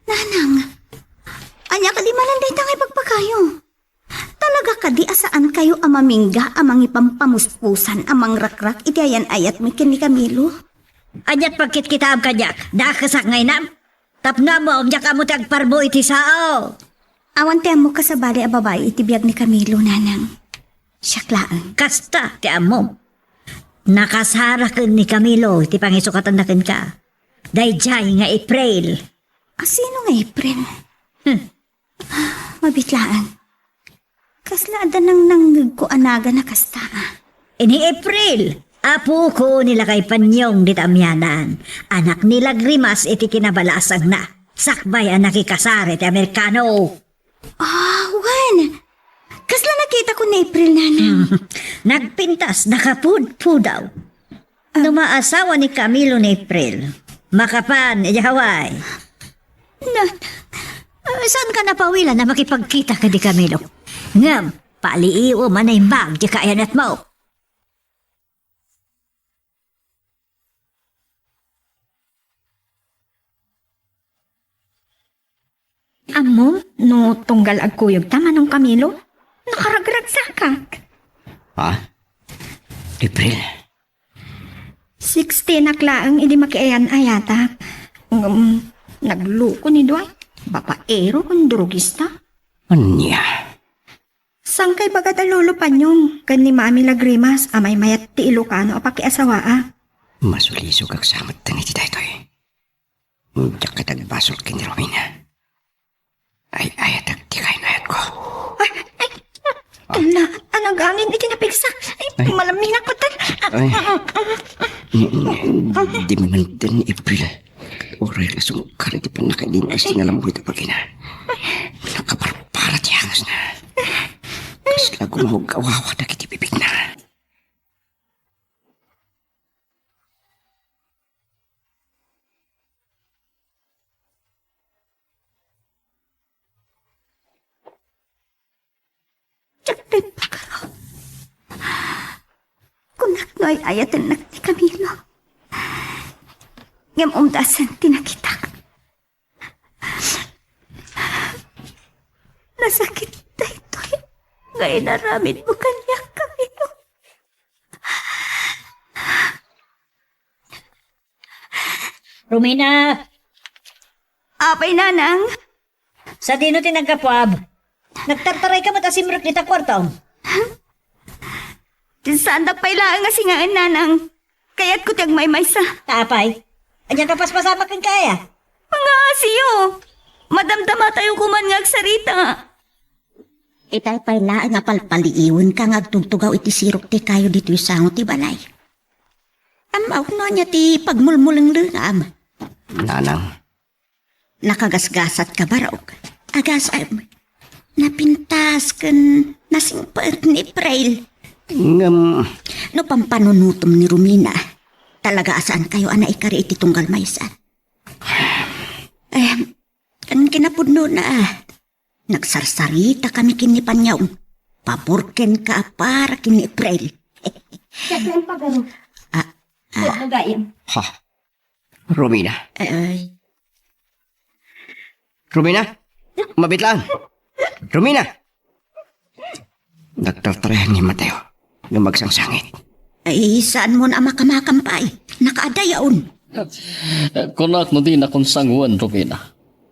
Nanang, ania kadi manen dayta nga ibagbagayo? Talaga kadi a saankayo a mamingga a mangipampamuspusan a mangrakrak iti ayan-ayatmi ken ni Camilo? Aniat pagkitkitaam kaniak? Dakesak nga inam? Tapno ammom, diak ammo ti agparbo iti sao. Awan ti ammok a sabali a babai iti biag ni Camilo, nanang. Siak laeng. Kasta ti ammom. Nakasara ken ni Camilo ti pangisukatanna kenka. Daydiay nga April. A, sino nga April? Hmm. Mabit laeng. Kasla adda nangnangngegko a nagan a kasta, a? Ni April, apoko ni Lakay Panyong dita Amianan. Anak ni Lagrimas iti kinabalasangna. Sakbay a nakikasar iti Amerikano. Ah, wen. Kasla nakitakon ni April, nanang. Nagpintas, nakapudpudaw. No maasawa ni Camilo ni April, makapan idiay Hawaii. Na, ah, saanka napawilan a makipagkita ken ni Camilo? Ngem, paliiwem a naimbag ti kaayanatmo. Ammom no tunggal agkuyogta, Manong Camilo? Nakaragragsakak. Ha? April? Sixteenak laeng idi makiayan-ayatak. Ngem, nagloko ni Dwight. Babaero ken drogista. Ania? Saan ka ibaga da Lolo Panyong ken ni Mami Lagrimas a maymayat ti Ilocano a pakiasawaa? Masulisogak sa met iti daytoy. Diak ket agbasol ken ni Romina. Ay-ayatek ti kainayatko. Ay, ay, ala, anagangin iti napigsa. Ay, ay, malaminak ko tan. Ay. Di man ten April. Uray la sumukar iti pannakalingas ti nalambuy ta bagina. Nakabarbara ti hangasna. Kasla gumawgawawa dagiti bibigna. Diak pay pagaro. Kunak no ay-ayatennak ti Camilo. Ngem umdasen ti nakitak. Nasakit daytoy nga inaramidmo kaniak, Camilo. Romina! Apay, Nanang? Sadino ti naggapuam? Nagtartarayka met a simrek dita kuartom. Saandak pay laeng a singaen, Nanang. Kayatko ti agmaymaysa. Ta apay? Ania ka paspasamak kenka aya? Pangaasiyo! Madamdamatayo koman nga agsarita. Itay pay laeng a palpaliiwenka nga agtugtugaw iti sirok ti kayo ditoy sango ti balay. Ammok no ania ti pagmulmulenglengam. Nanang. Nakagasgasatka, barok. Agasem. Napintas ken nasingpet ni April. Ngem no pampanunotem ni Romina, talaga a saankayo a naikari iti tunggal maysa. Eh, ken kinapudnona, nagsarsaritakami ken ni Panyong. Pabor kenka a para ken ni April. Diak pagaro. Ah, ah. Pudno gayam. Ha? Romina. Ay. Romina? Mabit lang. Romina! Nagtartarayan ni Mateo nga magsangsangit. Ay, saanmon a makamakam pay? Nakaadayaon. Kunak no dinakon sangoen, Romina.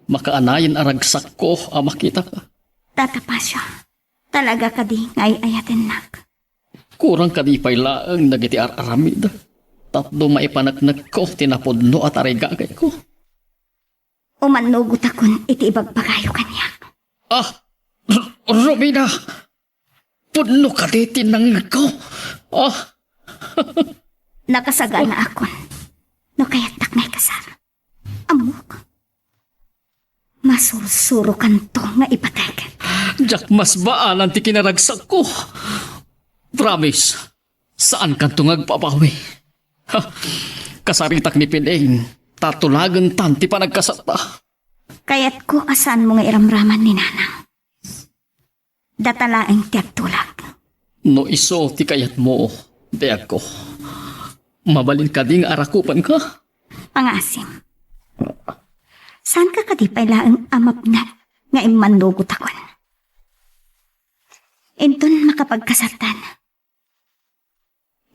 Makaanayen a ragsakko a makitaka. Tata Pasio, talaga kadi nga ay-ayatennak? Kurang kadi pay laeng dagiti ar-aramid tapno maipaneknekko ti napudno a tarigagayko? Umannugotakon iti ibagbagayo kaniak. Ah, R-, Romina! Pudno kadi ti nangngegko? Ah! Nakasaganaakon no kayattak nga ikasar. Ammok. Masursurokanto nga ipatek. Diak masbaalan ti kinaragsakko. Promise, saankanto nga agbabawi. Ha, kasaritak ni Piling, ta tulagentan ti panagkasatta. Kayatko a saanmo nga iramraman ni Nanang. Data laeng ti agtulag. No isu ti kayatmo, biagko, mabalin kadi nga arakupenka? Pangasim. Saanka kadi pay laeng a mapnek nga immannugotakon? Inton makapagkasartan,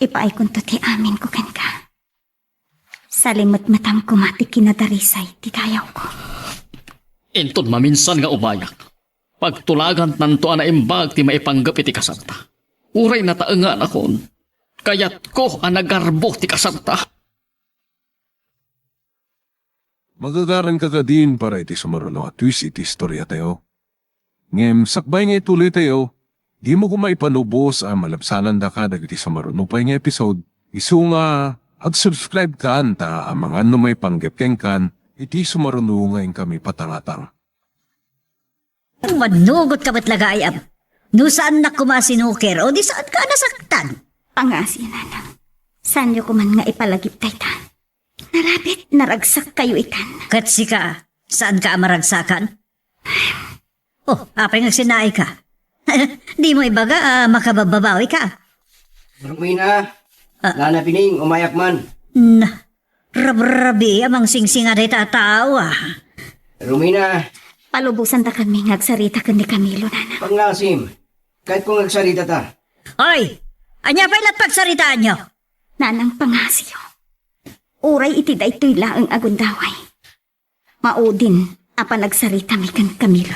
ipaaykonto ti aminko kenka. Salimetmetam koma ti kinadarisay ti dayawko. Inton maminsan nga umayak, pagtulagantanto a naimbag ti maipanggep iti kasarta. Uray nataenganakon, Kayatko a nagarbo ti kasarta. Magagaranka kadin para iti sumaruno a twist iti istoriatayo. Ngem sakbay nga ituloytayo, dimo koma ipanubos a malabsanandaka dagiti sumaruno pay nga episode. Isu nga ag-subscribe kan ta amangan no maipanggep kenkan iti sumaruno nga inkami patangatang. Manugot ka met la gayam. No saannak koma a sinuker, o di saanka a nasaktan. Pangasi, nanang. Saanyo koman nga ipalagip dayta. Narabit, naragsakkayo itan. Ket sika, saanka a maragsakan? Oh, apay nga agsinaika? Dimo ibaga a makababbabawika? Rowena, Ah. Nana Pining, umayak man. Na, rabrabi a mangsingsing a dayta a tao, ah. Rowena. Palubosandakanmi nga agsarita ken ni Camilo, Nana. Pangasim, kayatko nga agsaritata. Oy! Ania pay lat pagsaritaanyo? Nanang, pangasiyo. Uray iti daytoy laeng a gundaway, maudin a panagsaritami ken Camilo.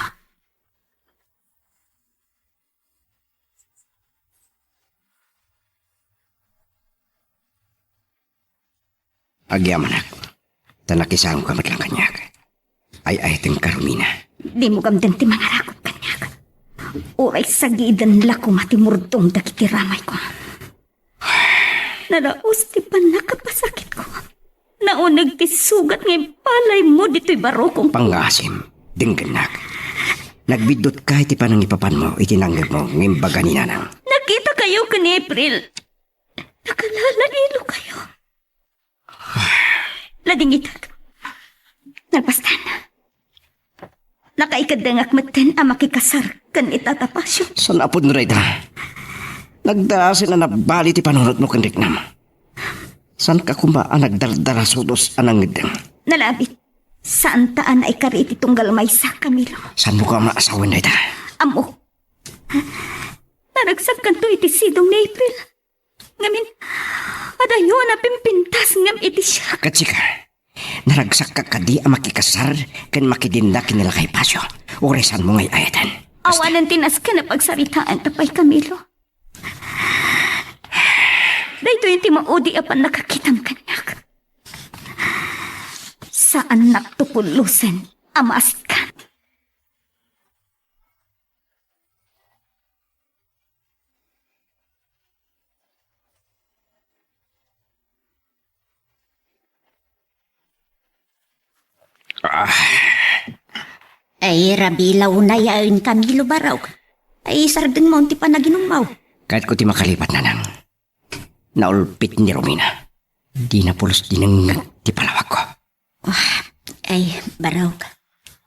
Agyamanak, ta nakisangoka met laeng kaniak. Ay-ayatenka, Rowena. Dimo gamden ti mangarakop kaniak. Uray sagiden la koma ti murdom dagiti ramayko. Naraos ti pannakapasakitko. Nauneg ti sugat nga impalaymo ditoy barukong. Pangasim, denggennak. Nagbiddutka iti panangipapanmo iti nangngegmo nga imbaga ni Nanang. Nakitakayo ken ni April. Nakalalailokayo. Ladingitak. Nalpastan. Nakaikeddengak metten a makikasar ken ni Tata Pasio. Saan a pudno dayta? Nagdaasen a nabali ti panunotmo ken riknam. Saanka koma a nagdardara sudos a nangngeddeng? Nalabit. Saanta a naikari iti tunggal maysa, Camilo. Saanmo koma a asawen dayta? Ammo. Naragsakkanto iti sidong ni April. Ngamin, adayo a napimpintas ngem iti siak. Ket sika, naragsakka kadi a makikasar ken makidinna ken ni lakay Pasio, uray saanmo nga ay-ayaten? Basta. Awanen ti nasken a pagsaritaanta pay, Camilo. Daytoy ti maudi a pannakakitam kaniak. Saannakto pulosen a maaskan. Ah. Ay, rabilaw na yaen, Camilo, barok. Ay, sardengmo ti panaginummo. Kayatko ti makalipat, Nanang. Naulpit ni Romina. Dina pulos dinengngeg ti palawagko. Ah, ay, barok.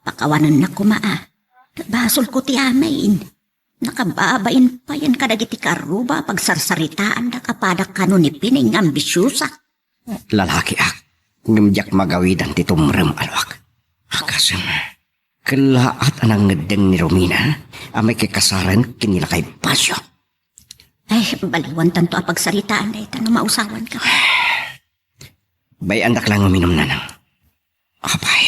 Pakawanennak koma, a. Basolko ti amin. Nakababain payen kadagiti karuba a pagsarsaritaandak a pada kano ni Pining nga ambisiosa. Lalakiak, ngem diak magawidan ti tumrem a luak. Akasem, kellaat a nangngeddeng ni Romina a makikasaren ken ni lakay Pasio. Ay, baliwantanto a pagsaritaan dayta no mausawanka. Bay-andak la nga uminum, Nanang. Apay,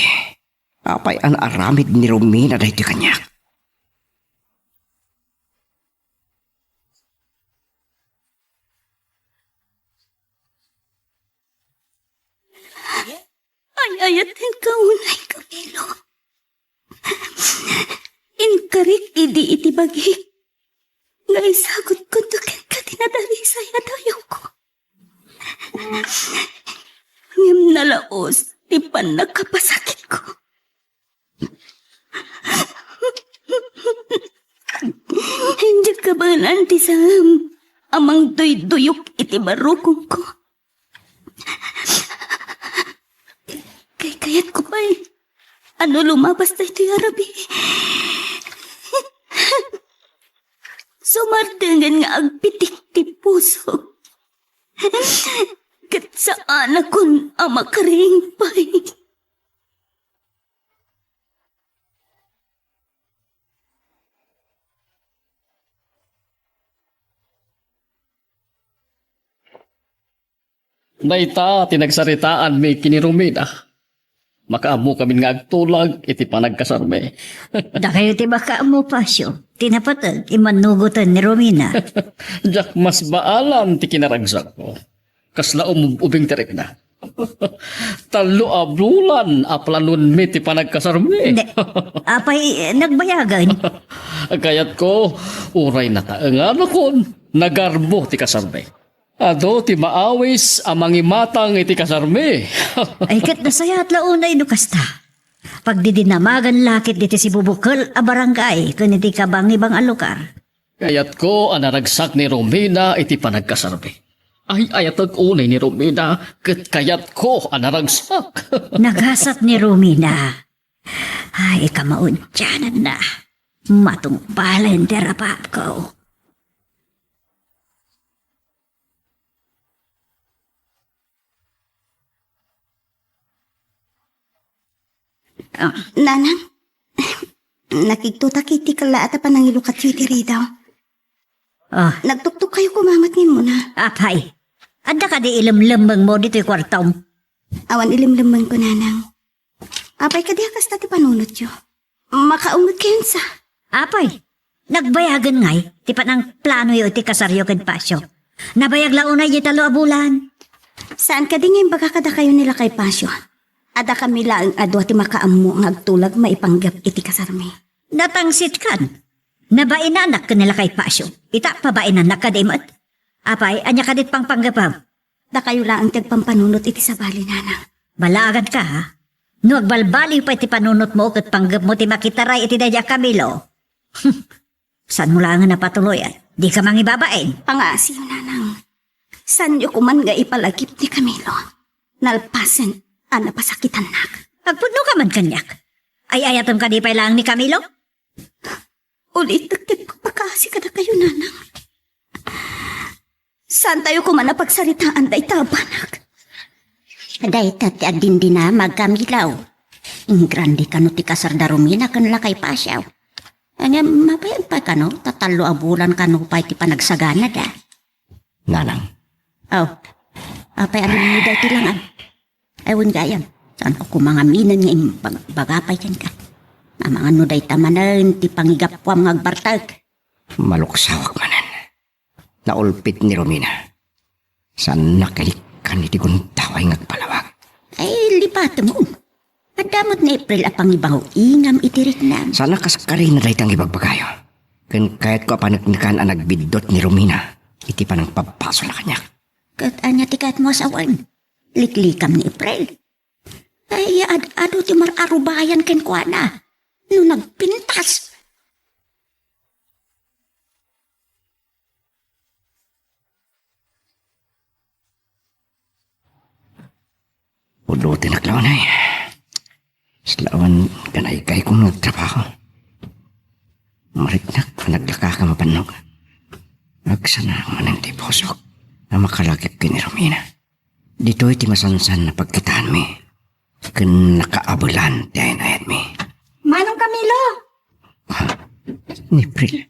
apay a naaramid ni Romina daytoy kaniak? Ay-ayatenka unay, Camilo. Inkarik idi iti bagik nga isagutko kenka ti nadarisay a dayawko. Ngem nalaos ti pannakapasakitko. Diak kabaelan ti saan a mangduyduyok iti barukongko. Kaykayatko pay a no lumabas daytoy a rabii, sumardengen nga agpitik ti pusok. Ket saanakon a makariing pay. Dayta ti nagsaritaanmi ken ni Romina. Makaammokamin nga agtulag iti panagkasarmi. Dakayo ti makaammo, Pasio. Ti napateg, immannugoten ni Romina. Diak masbaalan ti kinaragsakko. Kasla umub-ubing ti rikna. Tallo a bulan a planonmi ti panagkasarmi. Ne, apay, nagbayagen? Kayatko, uray nataenganakon, nagarbo ti kasarmi. Adu ti maawis a mangimatang iti kasarmi. Ay, ket nasayaat la unay no kasta. Pagdidinamagan la ket diti sibubukel a barangay ken iti kabangibang a lugar. Kayatko a naragsak ni Romina iti panagkasarmi. Ay, ayatek unay ni Romina, ket kayatko a naragsak. Nagasat ni Romina. Ay, kamaudiananna. Matungpalen ti rapapko. Ah, Nanang, nakigtotak iti kellaat a panangilukatyo iti ridaw. Ah. Nagtuktok kayo kumamat ngem muna. Apay, adda kadi ilemlemmengmo ditoy kuartom? Awan ilemlemmengko, Nanang. Apay, kadi a kasta ti panunotyo? Makaungot kayon sa. Apay, nagbayagen ngay ti panangplanoyo iti kasaryo ken Pasio? Nabayag la unay diay tallo a bulan. Saan kadi nga imbaga kadakayo ni Lakay Pasio? Adda kami laeng a dua ti makaammo nga agtulag maipanggep iti kasarmi. Natangsit kan. Nabainanak ken ni Lakay Pasio. Ita, pabainannak kadi met. Apay, ania kadit pangpanggepem? Dakayo laeng ti agpampanunot iti sabali, Nanang. Balagan ka, ha? No agbalbaliw pay ti panunotmo ket panggepmo ti makitaray iti daydi a Camilo. Saanmo laengen a patuloyen? Dika mangibabain. Pangaasiyo, Nanang. Saanyo koman nga ipalagip ni Camilo. Nalpasen a napasakitannak. Agpudno ka man kaniak. Ay-ayatem kadi pay laeng ni Camilo? Ulitek ti pagpakaasi kadakayo, Nanang. Saantayo koman a pagsaritaan dayta a banag. Dayta ti agdindinamag, Camilo. Ingrande kano ti kasar da Romina ken Lakay Pasio. Ania, mabayag pay kano, ta tallo a bulan kano pay ti panagsaganada. Nanang. Aw, apay a limmuda iti langam? Ay, wen gayam, saanko koma nga aminen nga imbagbaga pay kenka. Amangan no dayta manen ti pangigapuam nga agbartek. Maluksawak manen. Naulpit ni Romina. Saannak ilikkan iti gundaway nga agpalawag. Ay, lipatemon. Adda met ni April a pangibaw-ingam iti riknam. Saannak kaskari na dayta nga ibagbagayo. Ken kayatko a paneknekan a nagbiddut ni Romina iti panangpabpasolna kaniak. Ket ania ti kayatmo a sawen? Liklikam ni April. Ay, ad-adu ti mar-arubayan kenkuana no nagpintas. Pudotenak laeng, ay. Islawan kanaykay kong nagtrabaho. Mariknak a naglaka ka mabannog. Agsana manen ti pusok a makalagip ken ni Romina. Ditoy ti masansan a pagkitaanmi ken nakaabelan ti ay-ayatmi. Manong Camilo! Ni April.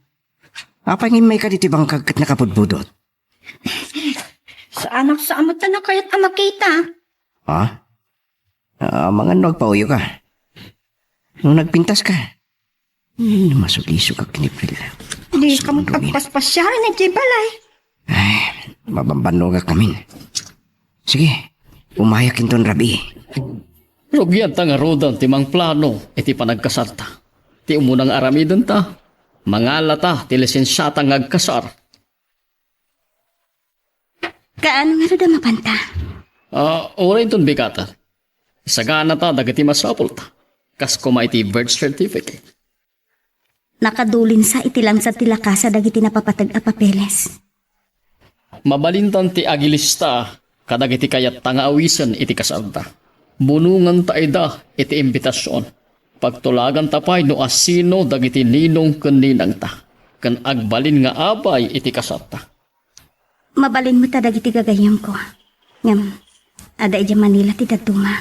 Apay nga immayka ditoy bangkag ket nakapudpudot? Saanak sa amot a nakayat a makita. Ha? Ah, amangan no agpauyo ka. No nagpintas ka. Hmm, masugisog ak ni April. Di ka mo pagpaspasyaran iti balay. Ay, mabambannogak amin. Sige, umayak inton rabii. Rugianta ngaruden ti mangplano iti panagkasarta. Ti umuna nga aramidenta, mangalata ti lisensiata nga agkasar. Kaano ngarud a mapanta? Ah, uray inton bigaten. Isaganata dagiti masapulta. Kas koma iti birth certificate. Nakadulinsa iti lansad ti lakasa dagiti napapateg a papeles. Mabalintan ti agilista kadagiti kayatta nga awisen iti kasarda. Bunonganta ida iti imbitasion. Pagtulaganta pay no asino dagiti ninong ken ninangta, ken agbalin nga abay iti kasarta. Mabalin met a dagiti gagayyemko. Ngem, adda idiay Manila ti dadduma.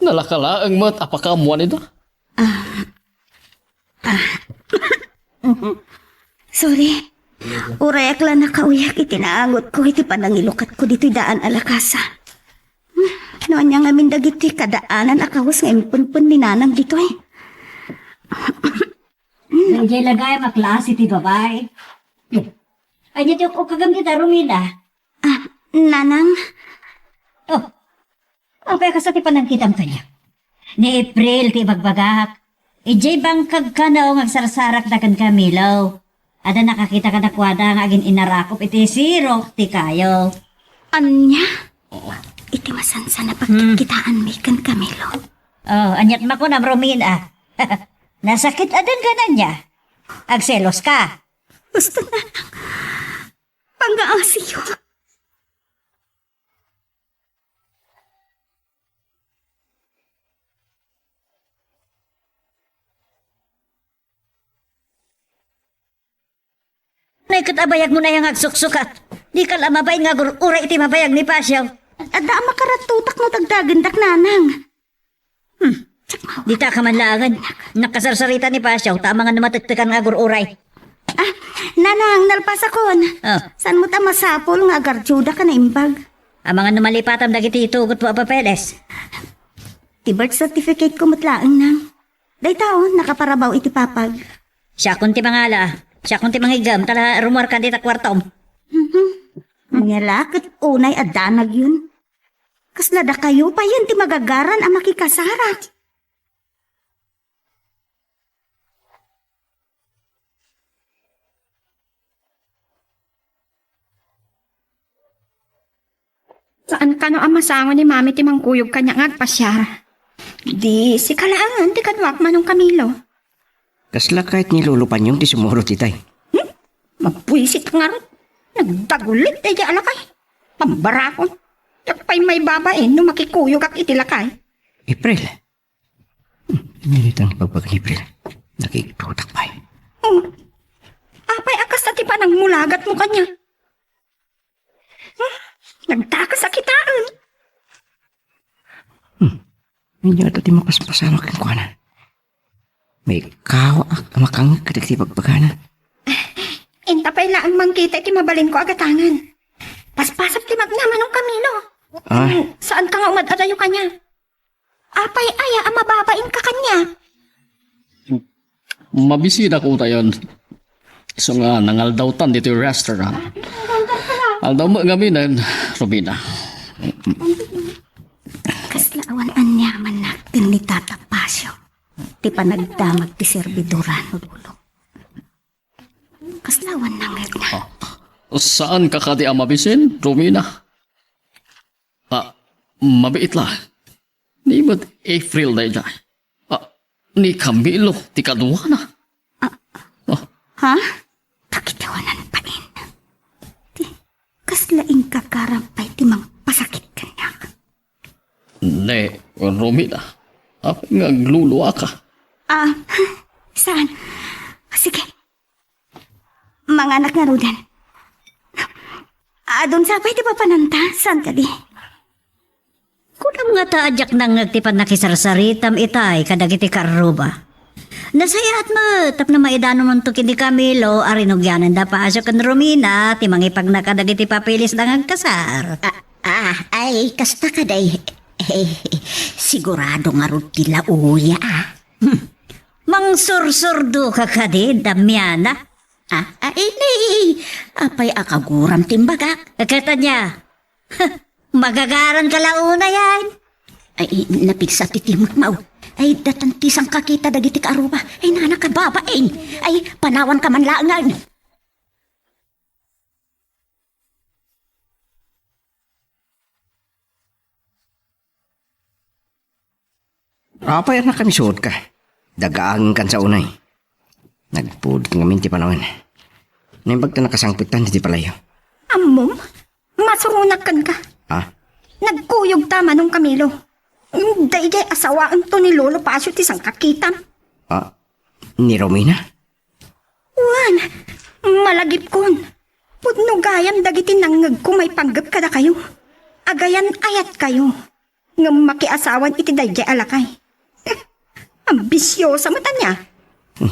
Nalaka laeng met a pakaammoan ida. Ah. Ah. Sorry. Urayak la nakauyak iti naangotko iti panangilukatko ditoy daan a lakasa. No ania ngamin dagiti kadaanan a kawes nga impunpon ni Nanang ditoy? Daydiay la gayam a klase ti babai. Ania ti uk-ukagam dita, Romina? Ah, Nanang? Oh, apay a kasta ti panangkitam kaniak? Ni April ti ibagbagak. Idiay bangkag kano nga agsarsarakda ken Camilo. Adda nakakita kadakuada nga agin-inarakop iti sirok ti kayo. Ania? Iti masansan a pagkitkitaanmi ken Camilo. Oh, aniat makunam, Romina? Nasakit a denggan ania? Agselos ka? Gusto na lang pangaasiyo. Nay ket a bayag mo na nga agsuksukat. Di ka la mabain nga agur-uray iti mabayag ni Pasio. Adda a makaratutak no tagdagendak, Nanang. Hmm. Dita ka man laengen. Nakasarsarita ni Pasio, ta amangan no matektekan nga agur-uray. Ah, Nanang, nalpasakon. Oh. Saan mo ta masapul nga agardiuda ka naimbag? Amangan no malipatam dagiti itugot mo a papeles. Ti birth certificate ko met laeng, Nang. Dayta, oh, nakaparabaw iti papag. Siakon ti mangala. Siakon ti mangiggem, ta la rumuarka dita kuartom. Mhm. Ania la ket unay a danag yun. Kasla dakayo payen ti magagaran a makikasarak. Saan kano a masango ni Mami ti mangkuyog kaniak nga agpasiar? Di sika laengen ti kaduak, Manong Camilo. Kasla kayat ni Lolo Panyong ti sumurot itay? Hmm? Mabuisit ngarud. Nagdagulit daydiay a lakay. Pambarakon. Diak pay maibabain no makikuyogak iti lakay. April. Hmm, ania dayta nga ibagbaga ni April? Nakigtutak pay. Oh. Apay a kasta ti panangmulagat mo kaniak? Hmm? Nagdakes a kitaen. Hmm. Ania ata ti mapaspasamak kenkuana? Maikkawaak a makangngeg kadagiti ibagbagana. Inta pay laeng mangkita iti mabalinko a gatangen. Paspasam ti magna, Manong Camilo. Ah. Hmm, saan ka nga umad-adayo kaniak? Apay aya a mababain ka kaniak? Mabisidak utayon. Isu nga nangaldawtan ditoy restaurant. Aldaw met ngaminen, Robina. Kasla awan aniamannak ken ni Tata Pasio ti panagdamag ti serbiduran, Lolo. Kasla awan nangngegna. Ah, saan ka kadi a mabisin, Romina? Ah, mabiit la. Ni met April daydiay. Ah, ni Camilo ti kaduana. Ah. Ah. Ha? Pakitawanan pain. Ti, kasla inkakaram pay ti mangpasakit kaniak. Ne, Romina, apay nga agluluaka? Ah, saan? Sige. Manganak ngaruden. Adun sa pay ti papananta, saan kadi? Kunam ngata a diak nangngeg ti pannakisarsaritam itay kadagiti karruba. Nasayaat met tapno maidanon monto ken ni Camilo a rinugianan da Pasio ken Romina ti mangipagna kadagiti papeles da nga agkasar. Ah, ah, ay, kasta kadi. Eh, sigurado ngarud ti lauya, ah. Hmm. Mangsursurdo ka kadi, Damiana? Ah, ay, nay, apay a kaguram ti imbagak? Ket ania? Magagaran ka la unay, ay. Ay, napigsa ti timekmo. Ay, datan ti sangkakita dagiti kaaruba. Ay, nana ka babain. Ay, panawan ka man laengen. Apay a nakamisuot ka? Dagaangen kan sa unay. Nagpudot ngamin ti panawen. Naimbag ta nakasangpetan iti palayo. Ammom, masuronak kenka. Ha? Nagkuyog ta, Manong Camilo. Daydiay a sawaento ni Lolo Pasio ti sangkakitam. Ha? Ni Romina? Wen, malagipkon. Pudno gayam dagiti nangngegko maipanggep kadakayo. Agayan-ayatkayo. Ngem makiasawan iti daydiay a lakay. Ambisiosa met ania? Hmm.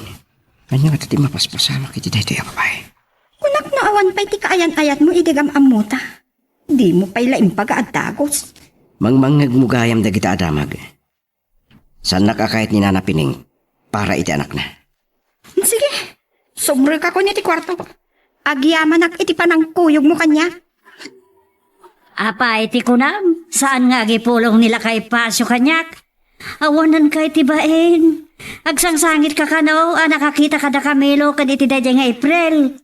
Ania ngata ti mapaspasamak iti daytoy a babai? Kunak no awan pay ti kaayan-ayatmo idi gam-ammota. Dimo pay la imbaga a dagus. Mangmangngegmo gayam dagita a damag. Saannak a kayat ni Nana Pining para iti anakna. Sige, subrek a kun iti kuarto. Agyamanak iti panangkuyogmo kaniak. Apay ti kunam? Saan nga agipulong ni Lakay Pasio kaniak? Awananka iti bain. Agsangsangitka kano a nakakitaka da Camilo ken iti daydiay nga April.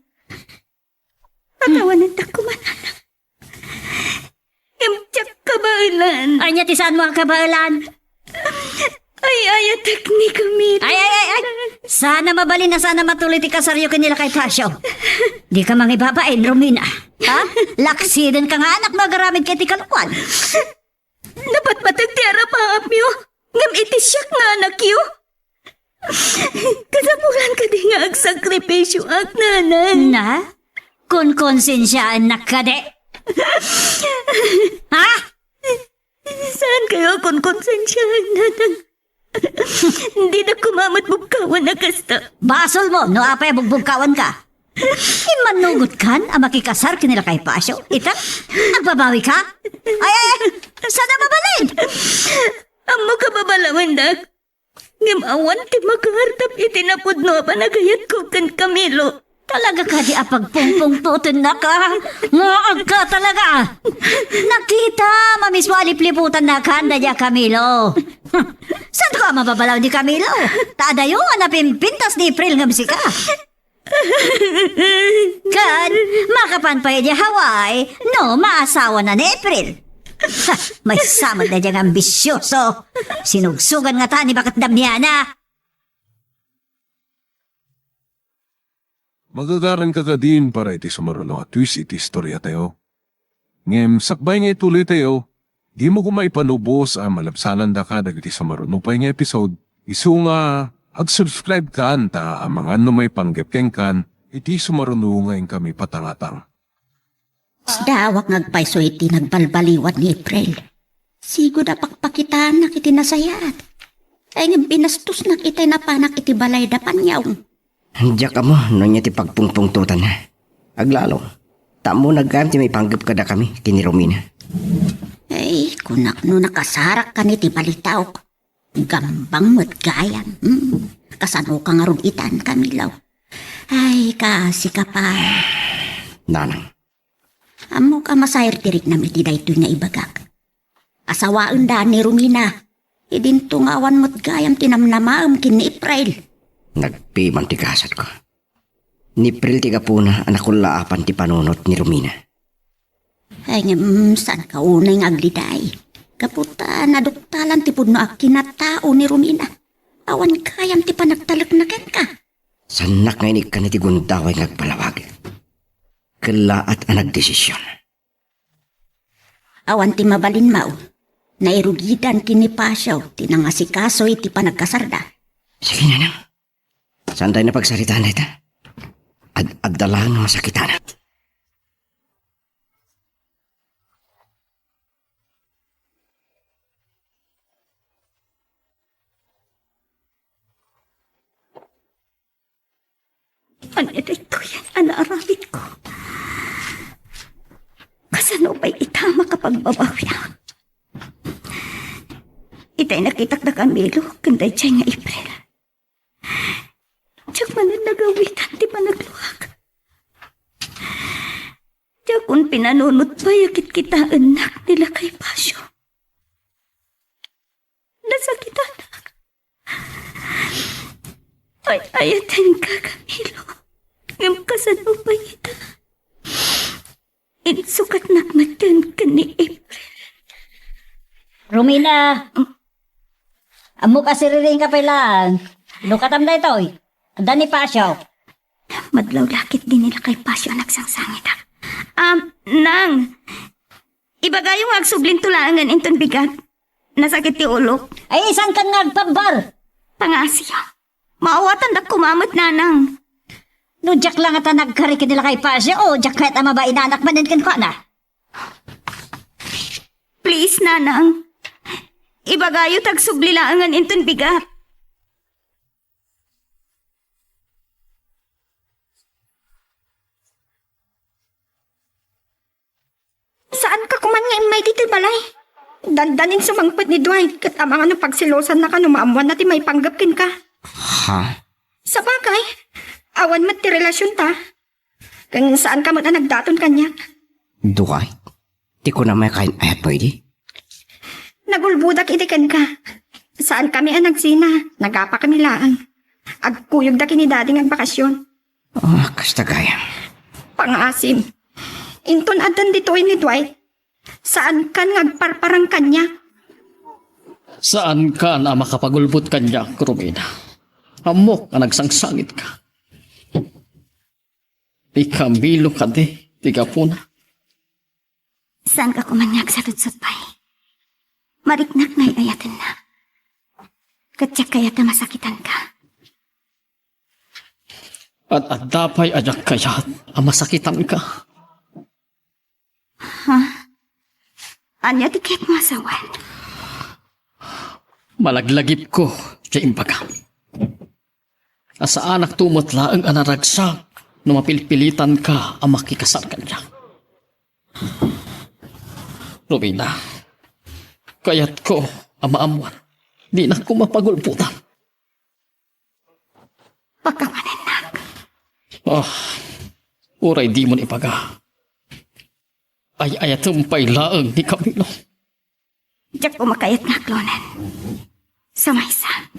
Patawanantak koma, Nana. Ngem diak kabaelan. Ania ti saanmo a kabaelan? Ay-ayatek ni Camilo. Ay, ay, ay, ay! Saan a mabalin a saan a matuloy ti kasaryo ken ni Lakay Pasio. Dika mangibabain, Romina. Ha? Laksidenka nga anak no agaramidka iti kalokuan. Napatpateg ti arapaapyo, ngem iti siak nga anakyo. Kasapulan kadi nga agsakripisyoak, Nanang? Na? Kunkonsensiaennak kadi? Ha? Saankayo a kunkonsensiaan, Nanang. Dinak koma met bugkawan a kasta. Basolmo no apay a bugbugkawanka. Immannugotkan a makikasar ken ni Lakay Pasio. Ita, agbabawika? Ay, ay, ay, saan a mabalin? Ammok a babalawendak. Ngem awan ti makaardap iti napudno a panagayatko ken Camilo. Talaga kadi a pagpungpungtotennaka? Nga agka talaga! Nakitam a mismo a lipliputannaka daydiay a Camilo. Saanko a mababalaw ni Camilo? Ta adayo a napimpintas ni April ngem sika. Ken, makapan pay idiay Hawaii no maasawana ni April. Ha, maysa met daydiay nga ambisioso. Sinugsogan ngata ni Baket Damiana. Magagaranka kadin para iti sumaruno a twist iti istoriatayo. Ngem sakbay nga ituloytayo, dimo koma ipanubos a malabsanandaka dagiti sumaruno pay nga episode, isu nga agsubscribe kan ta amangan no maipanggep kenkan iti sumaruno nga inkami patangatang. Sdaawak nga agpayso iti nagbalbaliwan ni April. Sigud a pakpakitaannak iti nasayaat. Ay ngem binastosnak itay napanak iti balayda paniawna. Diak ammo no ania ti pagpungpungtotanna. Aglalo, ta ammona gayam ti maipanggep kadakami ken ni Romina. Ay, kunak no nakasarak kan iti balitaok. Gambang met gayam. Hmm. Kasanoka ngarud itan, Camilo? Ay, kaasika pay. Nanang. Ammok a masair ti riknam iti daytoy nga ibagak. Asawaenda ni Romina. Idinto nga awan met gayam ti namnamaem ken ni April. Nagpiman ti gasatko. Ni April ti gapuna a nakullaapan ti panunot ni Romina. Ay, ngem, saanka unay nga agliday. Gapu ta naduktalan ti pudno a kinatao ni Romina. Awan gayam ti panagtalekna kenka. Saannak nga inikkan iti gundaway nga agpalawag. Kellaat a nagdesision. Awan ti mabalin, Mao. Nairugidan ken ni Pasio ti nangasikaso iti panagkasarda. Sige, Nanang. Saan tayo napagsaritaan dayta? Ad-, adda laeng nga masakitanak. Ania daytoy a naaramidko? Kasano pay ita makapagbabawiak? Itay nakitak da Camilo ken daydiay nga April. Diak manen nagawitan ti panagluak. Diakon pinanunot pay a kitkitaennak ni Lakay Pasio. Nasakitanak. Ay-ayatenka, Camilo. Ngem kasano pay ita? Insukatnak met ken ni April. Romina! Ammok a siriring ka pay laeng. No katam daytoy, adda ni Pasio. Madlaw la ketdi ni Lakay Pasio a nagsangsangitak. Um, Nang, ibagayo nga agsublinto laengen inton bigat. Nasakit ti ulok. Ay, saan kan nga agpabbar? Pangasiyo. Maawatandak koma met, Nanang. No diak la ngata nagkari ken ni Lakay Pasio, o diak kayat a mabainanak manen kenkuana. Please, Nanang. Ibagayo ta agsubli laengen inton bigat. Saanka koman nga immay ditoy balay? Dandanin sumangpet ni Dwight ket amangan no pagselosannaka no maammoanna ti maipanggep kenka. Ha? Sabagay, awan met ti relasionta. Ken saanka met a nagdaton kaniak. Dwight? Ti kunam a kaayan-ayatmo idi? Nagulbodak idi kenka. Saankami a nagsina, nagapakami laeng. Agkuyogda ken ni Daddy nga agbakasyon. Ah, kasta gayam. Pangaasim. Inton addan ditoy ni Dwight, saankan nga agparparang kaniak. Saankan a makapagulbod kaniak, Romina. Ammok a nagsangsangitka. Ni Camilo kadi ti gapuna. Saanka koma nga agsaludsod pay. Mariknak nga ay-ayatenna. Ket diak kayat a masakitanka. Ad-adda pay a diak kayat a masakitanka. Ha? Ania ti kayatmo a sawen? Malaglagipko ti imbagam. A saanakto met laeng a naragsak no mapilpilitanka a makikasar kaniak. Romina, kayatko a maammoan, dinak koma pagulbodan. Pakawanennak. Ah, uray dimon ibaga. Ay-ayatem pay laeng ni Camilo. Diak koma kayat nga aklonen. Sa maysa,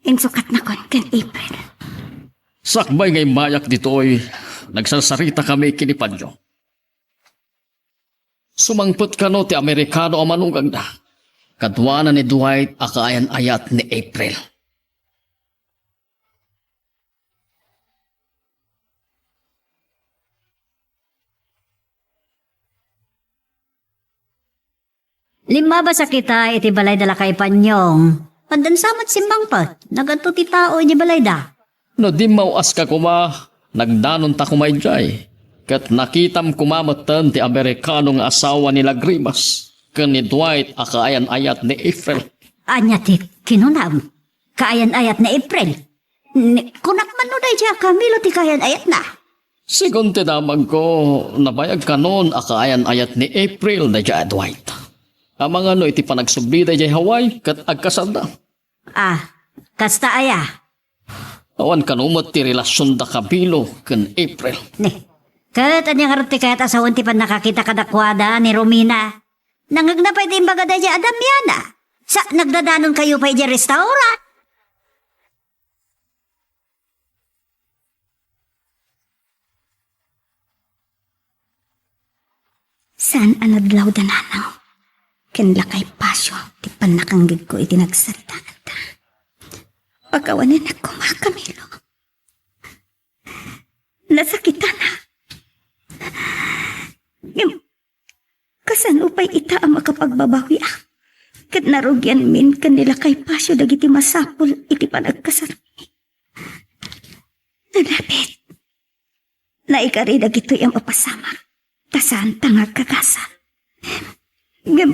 insukatnakon ken April. Sakbay nga immayak ditoy, nagsarsaritakami ken ni Pancho. Sumangpet kano ti Amerikano a manugangna. Kaduana ni Dwight a kaayan-ayat ni April. Limmabasa kita iti balayda, Lakay Panyong. Addan sa met simmangpet, nagadto ti tao iti balayda. No dimmaw-aska koma, nagdanonta koma idiay. Ket nakitam koma metten ti Amerikano nga asawa ni Lagrimas ken ni Dwight a kaayan-ayat ni April. Ania ti kinunam? Kaayan-ayat ni April? Ni, kunak man no daydiay a Camilo ti kaayan-ayatna? Segun ti damagko, nabayag kanon a kaayan-ayat ni April daydiay a Dwight. Amangan no iti panagsubli daydiay Hawaii ket agkasarda. Ah, kasta aya? Awan kano met ti relasionda Camilo ken April. Ni, ket ania ngarud ti kayat a sawen ti pannakakita kadakuada ni Romina? Nangngegna pay ti imbaga daydiay a Damiana. Sa, nagdadanonkayo pay idiay restaurant? Saan a nadlawda, Nanang, ken Lakay Pasio ti pannakanggegko iti nagsaritaanta. Pakawanennak koma, Camilo. Nasakitanak. Ngem, kasano pay ita a makapagbabawiak? Ket narugianmin ken ni Lakay Pasio dagiti masapul iti panagkasarmi. Nanapit, naikari dagitoy a mapasamak, ta saanta nga agkagasat. Ngem,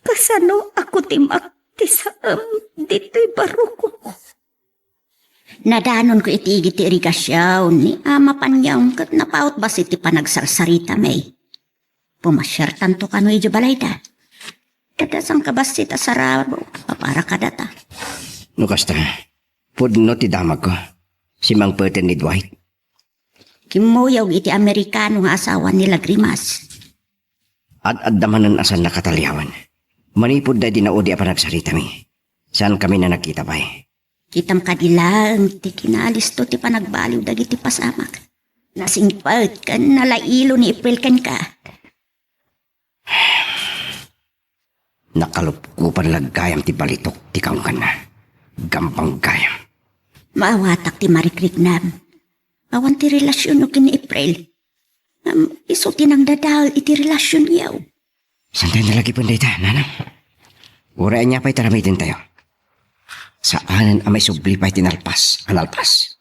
kasano a kutimak ti saem ditoy barukok? Nadanonko iti igid ti irigasion ni Ama Panyong ket napaut bassit ti panagsarsaritami. Pumasiartanto kano idiay balayda. Dadasanka bassit a sarabo a para kadata. No kasta, pudno ti damagko. Simangpeten ni Dwight. Kimmuyog iti Amerikano nga asawa ni Lagrimas. Ad-adda manen a saan a kataliawen. Manipud daydi naudi a panagsaritami, saankami a nagkita pay. Kitam kadi laeng ti kinalisto ti panagbaliw dagiti pasamak. Nasingpet ken nalailo ni April kenka. Nakalupkopan la gayam ti balitok ti kaungganna. Gampang gayam. Maawatak ti marikriknam. Awan ti relasionyo ken ni April. Ngem isu ti nangdadael iti relasionyo. Saantayo nalagipen dayta, Nanang? Uray ania pay ti aramidentayo, saanen a maisubli pay ti nalpas a nalpas.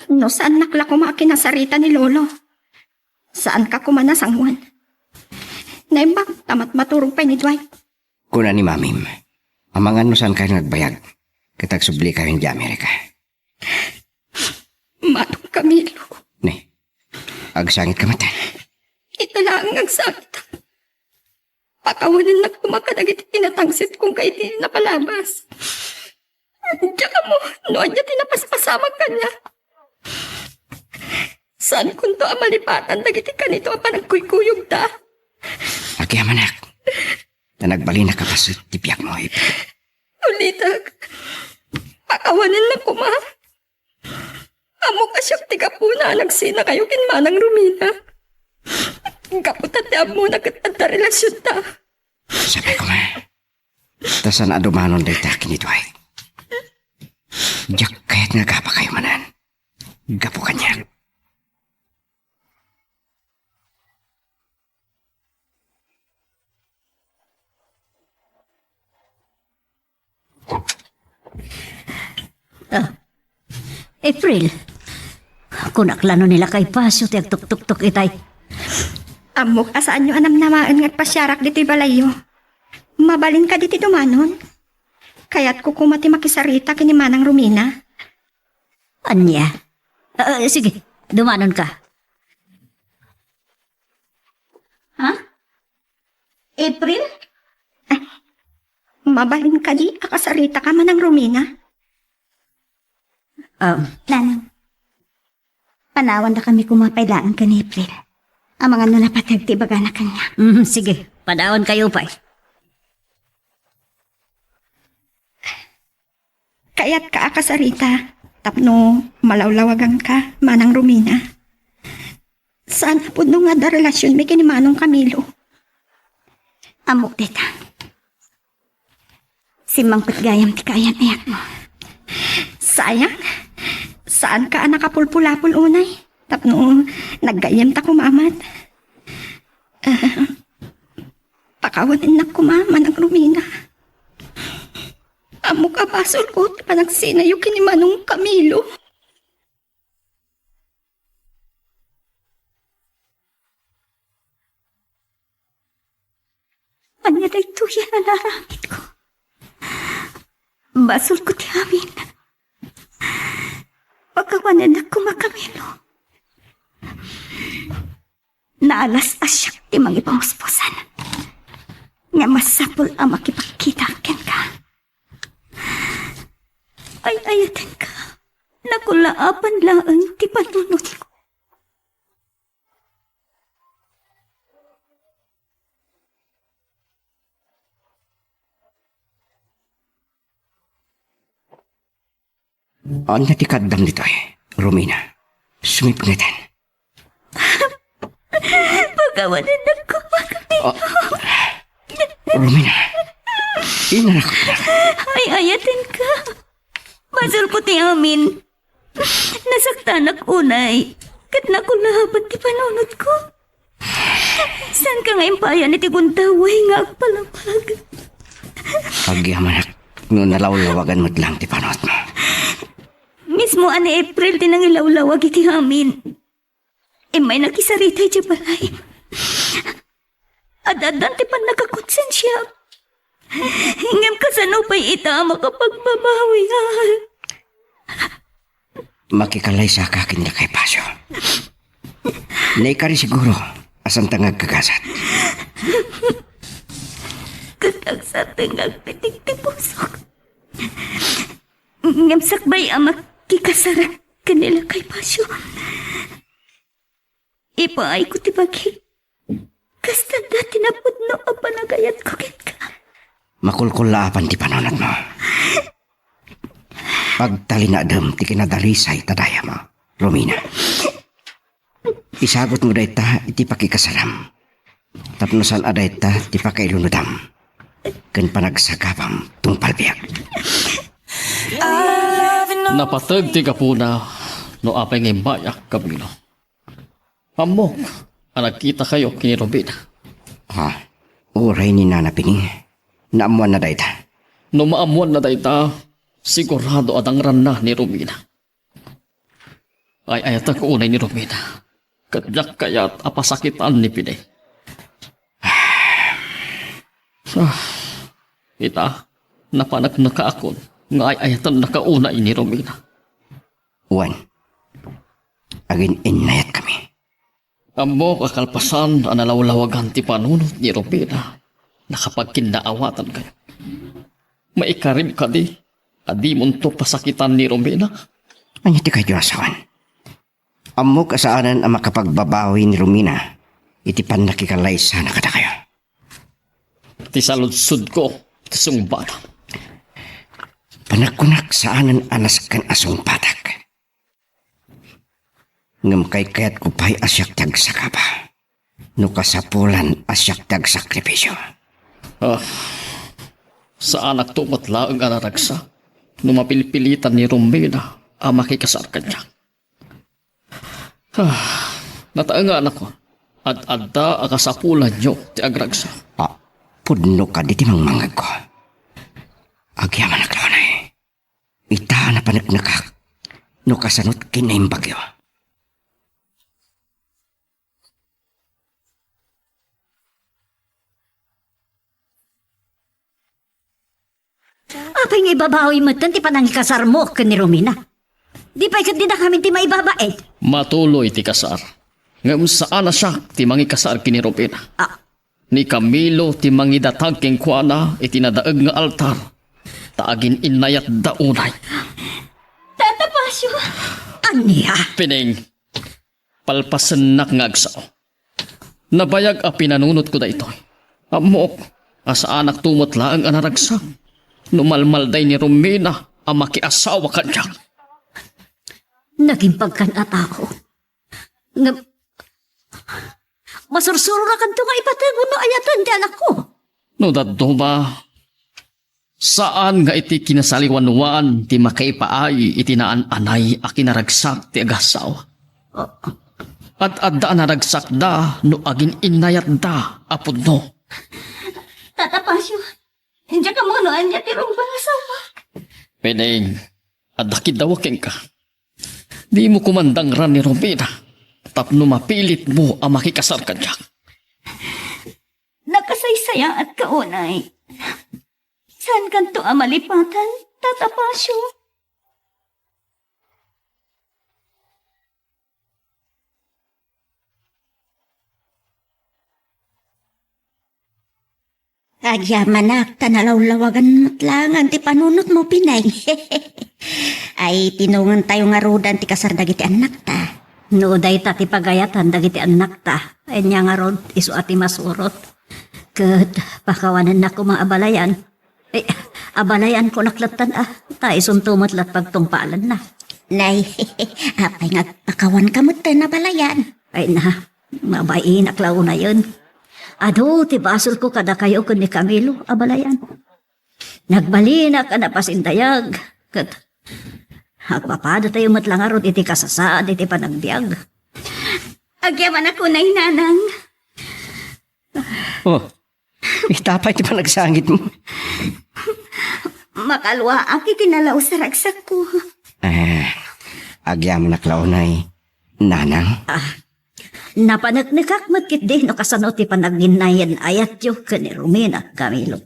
No saannak la koma a kinasarita ni Lolo, saanka koma a nasanguan. Naimbag ta matmaturog pay ni Dwight. Kuna ni Mamim, amangan no saankayo nga agbayag ket agsublikayo idiay Amerika. Manong Camilo. Ni, agsangitka met. Ita laeng nga agsangitak. Pakawanennak koma kadagiti kinatangsit kong kaiti napalabas. Diak ammo no ania ti napaspasamak kaniak. Saankonto a malipatan dagiti kanito a panagkuykuyogda. Agyamanak, ta nagbalinak a paset ti biagmo, April. Ulitek, pakawanennak koma. Ammok a siak ti gapuna a nagsinakayo ken Manang Romina. Gapu ta ti ammona ket adda relasionta. Sabi ko nga, ta saan a dumanon dayta ken ni Dwight. Diak kayat nga agapakayo manen. Gapu kaniak. Ah, April, kunak la no ni lakay Pasio ti agtuktuktok itay. Ammok a saanyo a namnamaen nga agpasiarak ditoy balayyo. Mabalin kadi ti dumanon? Kayatko koma ti makisarita ken ni Manang Romina. Ania? Ah, sige, dumanon ka. Ha? April? Mabalin kadi a kasaritaka, Manang Romina? Um, Nanang, panawan da kami koma pay laeng ken ni April. Amangan no napateg ti ibagana kaniak. Mm, sige, panawan kayo pay. Kayatka a kasarita tapno malawlawaganka, Manang Romina. Saan a pudno nga adda relasionmi ken ni Manong Camilo. Ammok dayta. Simmangpet gayam ti kaayan-ayatmo. Sayang, saanka a nakapulpulapol unay tapno naggayyemta koma met. Ah, pakawanennak koma, Manang Romina. Ammok a basolko ti panagsinayo ken ni Manong Camilo. Ania daytoy a naaramidko? Basolko ti amin. Pakawanennak koma, Camilo. Naalas a siak ti mangipamuspusan. Nga masapul a makipagkita kenka. Ay-ayatenka. Nakulaapan laeng ti panunotko. Ania ti kaaddam ditoy, Romina? Sumipngeten. Pakawanennak koma, Camilo. Ah, Romina, inarak. Ay-ayatenka. Basolko ti amin. Nasaktanak unay, ket nakulaapan ti panunotko. Saanka nga impayan iti gundaway nga agpalapag? Agyamanak no nalawlawagan met laeng ti panunotmo. Mismo a ni April ti nangilawlawag iti amin. Immay nakisarita idiay balay. Ad-addan ti pannakakonsensiak. Ngem kasano pay ita a makapagbabawiak? Makikalaysaka ken ni lakay Pasio. Naikari siguro a saanta nga agkagasat. Ket agsarta nga agpitik ti pusok. Ngem sakbay a makikasarak ken ni lakay Pasio, ipaayko ti bagik. Kasta dayta ti napudno a panagayatko kenka. Makulkulaapan ti panunotmo. Pagtalinaedem ti kinadalisay ta dayam, Romina. Isagutmo dayta iti pakikasaram. Tapno saan a dayta ti pakailunodam ken panagsagabam tungpal biag. Napateg ti gapuna no apay nga immayak, Camilo. Ammok a nagkitakayo ken ni Romina. Ha? Uray ni Nana Pining, naammoanna dayta? No maammoanna dayta, sigurado a dangranna ni Romina. Ay-ayatek unay ni Romina. Ket diak kayat a pasakitan ni Pining. Ah, ita, napaneknekaakon nga ay-ayatennaka unay ni Romina. Wen, agin-innayatkami. Ammok a kalpasan a nalawlawagan ti panunot ni Romina, Nakapagkinnaawatan kayo. Maikarim kadi a dimonto pasakitan ni Romina? Ania ti kayatyo a sawen? Ammok a saanen a makapagbabawi ni Romina iti pannakikalaysana kadakayo. Ti saludsodko, ti sungbata. Panagkunak saanen a nasken a sungbatak. Ngem kaykayatko pay a siak ti agsakaba, no kasapulan a siak ti agsakripisio. Ah, saanakto met laeng a naragsak no mapilpilitan ni Romina a makikasar kaniak. Ah, nataenganakon. Ad-adda a kasapulanyo ti agragsak. Ah, pudno kadi ti mangmangngegko. Agyamanak la unay. Ita a napaneknekak no kasano't kinnaimbagyo. Apay nga ibabawi metten ti panangikasarmo ken ni Romina? Di pay ket dinakami ti maibabain? Matuloy ti kasar. Ngem saan a siak ti mangikasar ken ni Romina. Ah. Ni Camilo ti mangidatag kenkuana iti nadaeg nga altar, ta agin-innayatda unay. Tata Pasio! Ania? Pining, palpasennak nga agsao. Nabayag a pinanunotko daytoy. Ammok a saanakto met laeng a naragsak no malmalday ni Romina a makiasawa kaniak. Naging pagkan-atako. Ngem, masursurorakanto nga ipateg wenno ayaten ti anakko. No dadduma, saan nga iti kinasaliwanwan ti makaipaay iti naan-anay a kinaragsak ti agassawa. Ad-adda a naragsakda no agin-innayatda a pudno. Tata Pasio, diak ammo no ania ti rumbeng a saomak. Pining, adda kiddawek kenka. Dimo koma dangran ni Romina tapno mapilitmo a makikasar kaniak. Nakasaysayaatka unay. Saankanto a malipatan, Tata Pasio? Agyamanak ta nalawlawagan met laengen ti panunotmo, Pineng. Ay, tinongentayo ngaruden ti kasar dagiti annakta. No dayta ti pagayatan dagiti annakta, ania ngarud, isu a ti masurot. Ket pakawanennak koma abalayan. Eh, abalayan kunak lattan, ah. Ta isunto met lat pagtungpalanna. Nay, apay nga agpakawanka metten abalayan? Ay na, mabainak la unayen. Adu ti basolko kadakayo ken ni Camilo, abalayan. Nagbalinak a napasindayag, ket agpapadatayo met la ngarud iti kasasaad iti panagbiag. Agyamanak unay, Nanang. Oh, ita pay ti panagsangitmo. Makaluaak iti nalaus a ragsakko. Eh, agyamanak la unay, Nanang. Ah, napaneknekak met ketdi no kasano ti panaginnayen-ayatyo ken ni Romina, Camilo.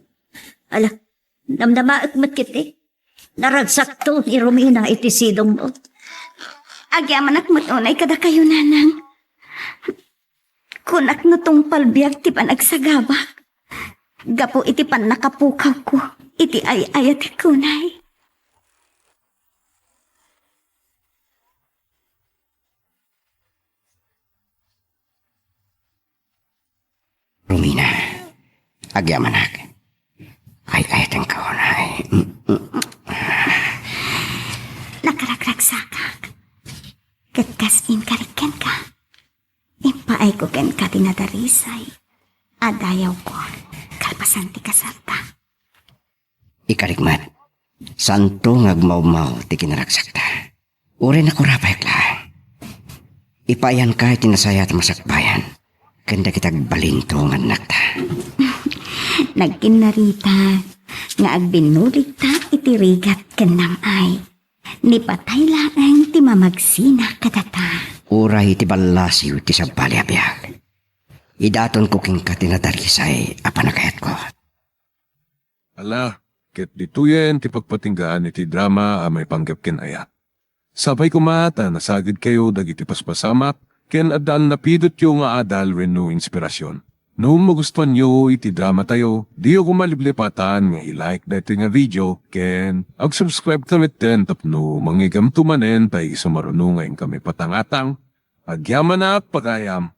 Ala, namnamaek met ketdi. Naragsakto ni Romina iti sidongmo. Agyamanak met unay kadakayo, Nanang. Kunak no tungpal biag ti panagsagabak gapu iti pannakapukawko iti ay-ayatek unay. Romina, agyamanak. Ay-ayatenka unay. Nakaragragsakak. Ket kas inkarik kenka, impaayko kenka ti nadarisay a dayawko kalpasan ti kasarta. Ikarik met, saanto nga agmawmaw ti kinaragsakta. Uray nakurapayek laeng. Ipaayanka iti nasayaat a masakbayan ken dagiti agbalinto nga annakta. Nagkinnarita nga agbinnuligta iti rigat ken nam-ay. Ni patay laeng ti mamagsina kadata. Uray iti ballasiw ti sabali a biag, idatonko kenka ti nadarisay a panagayatko. Ala, ket ditoyen ti pagpatinggaan iti drama a maipanggep ken ayat. Sapay koma ta nasagidkayo dagiti paspasamak ken adda napidotyo nga adal wenno inspirasyon. No magustuanyo iti dramatayo, diyo koma liplipatan nga i-like daytoy nga video ken ag-subscribe ta metten tapno mangigamto manen ta isu maruno nga inkami patangatang. Agyamanak pagayam.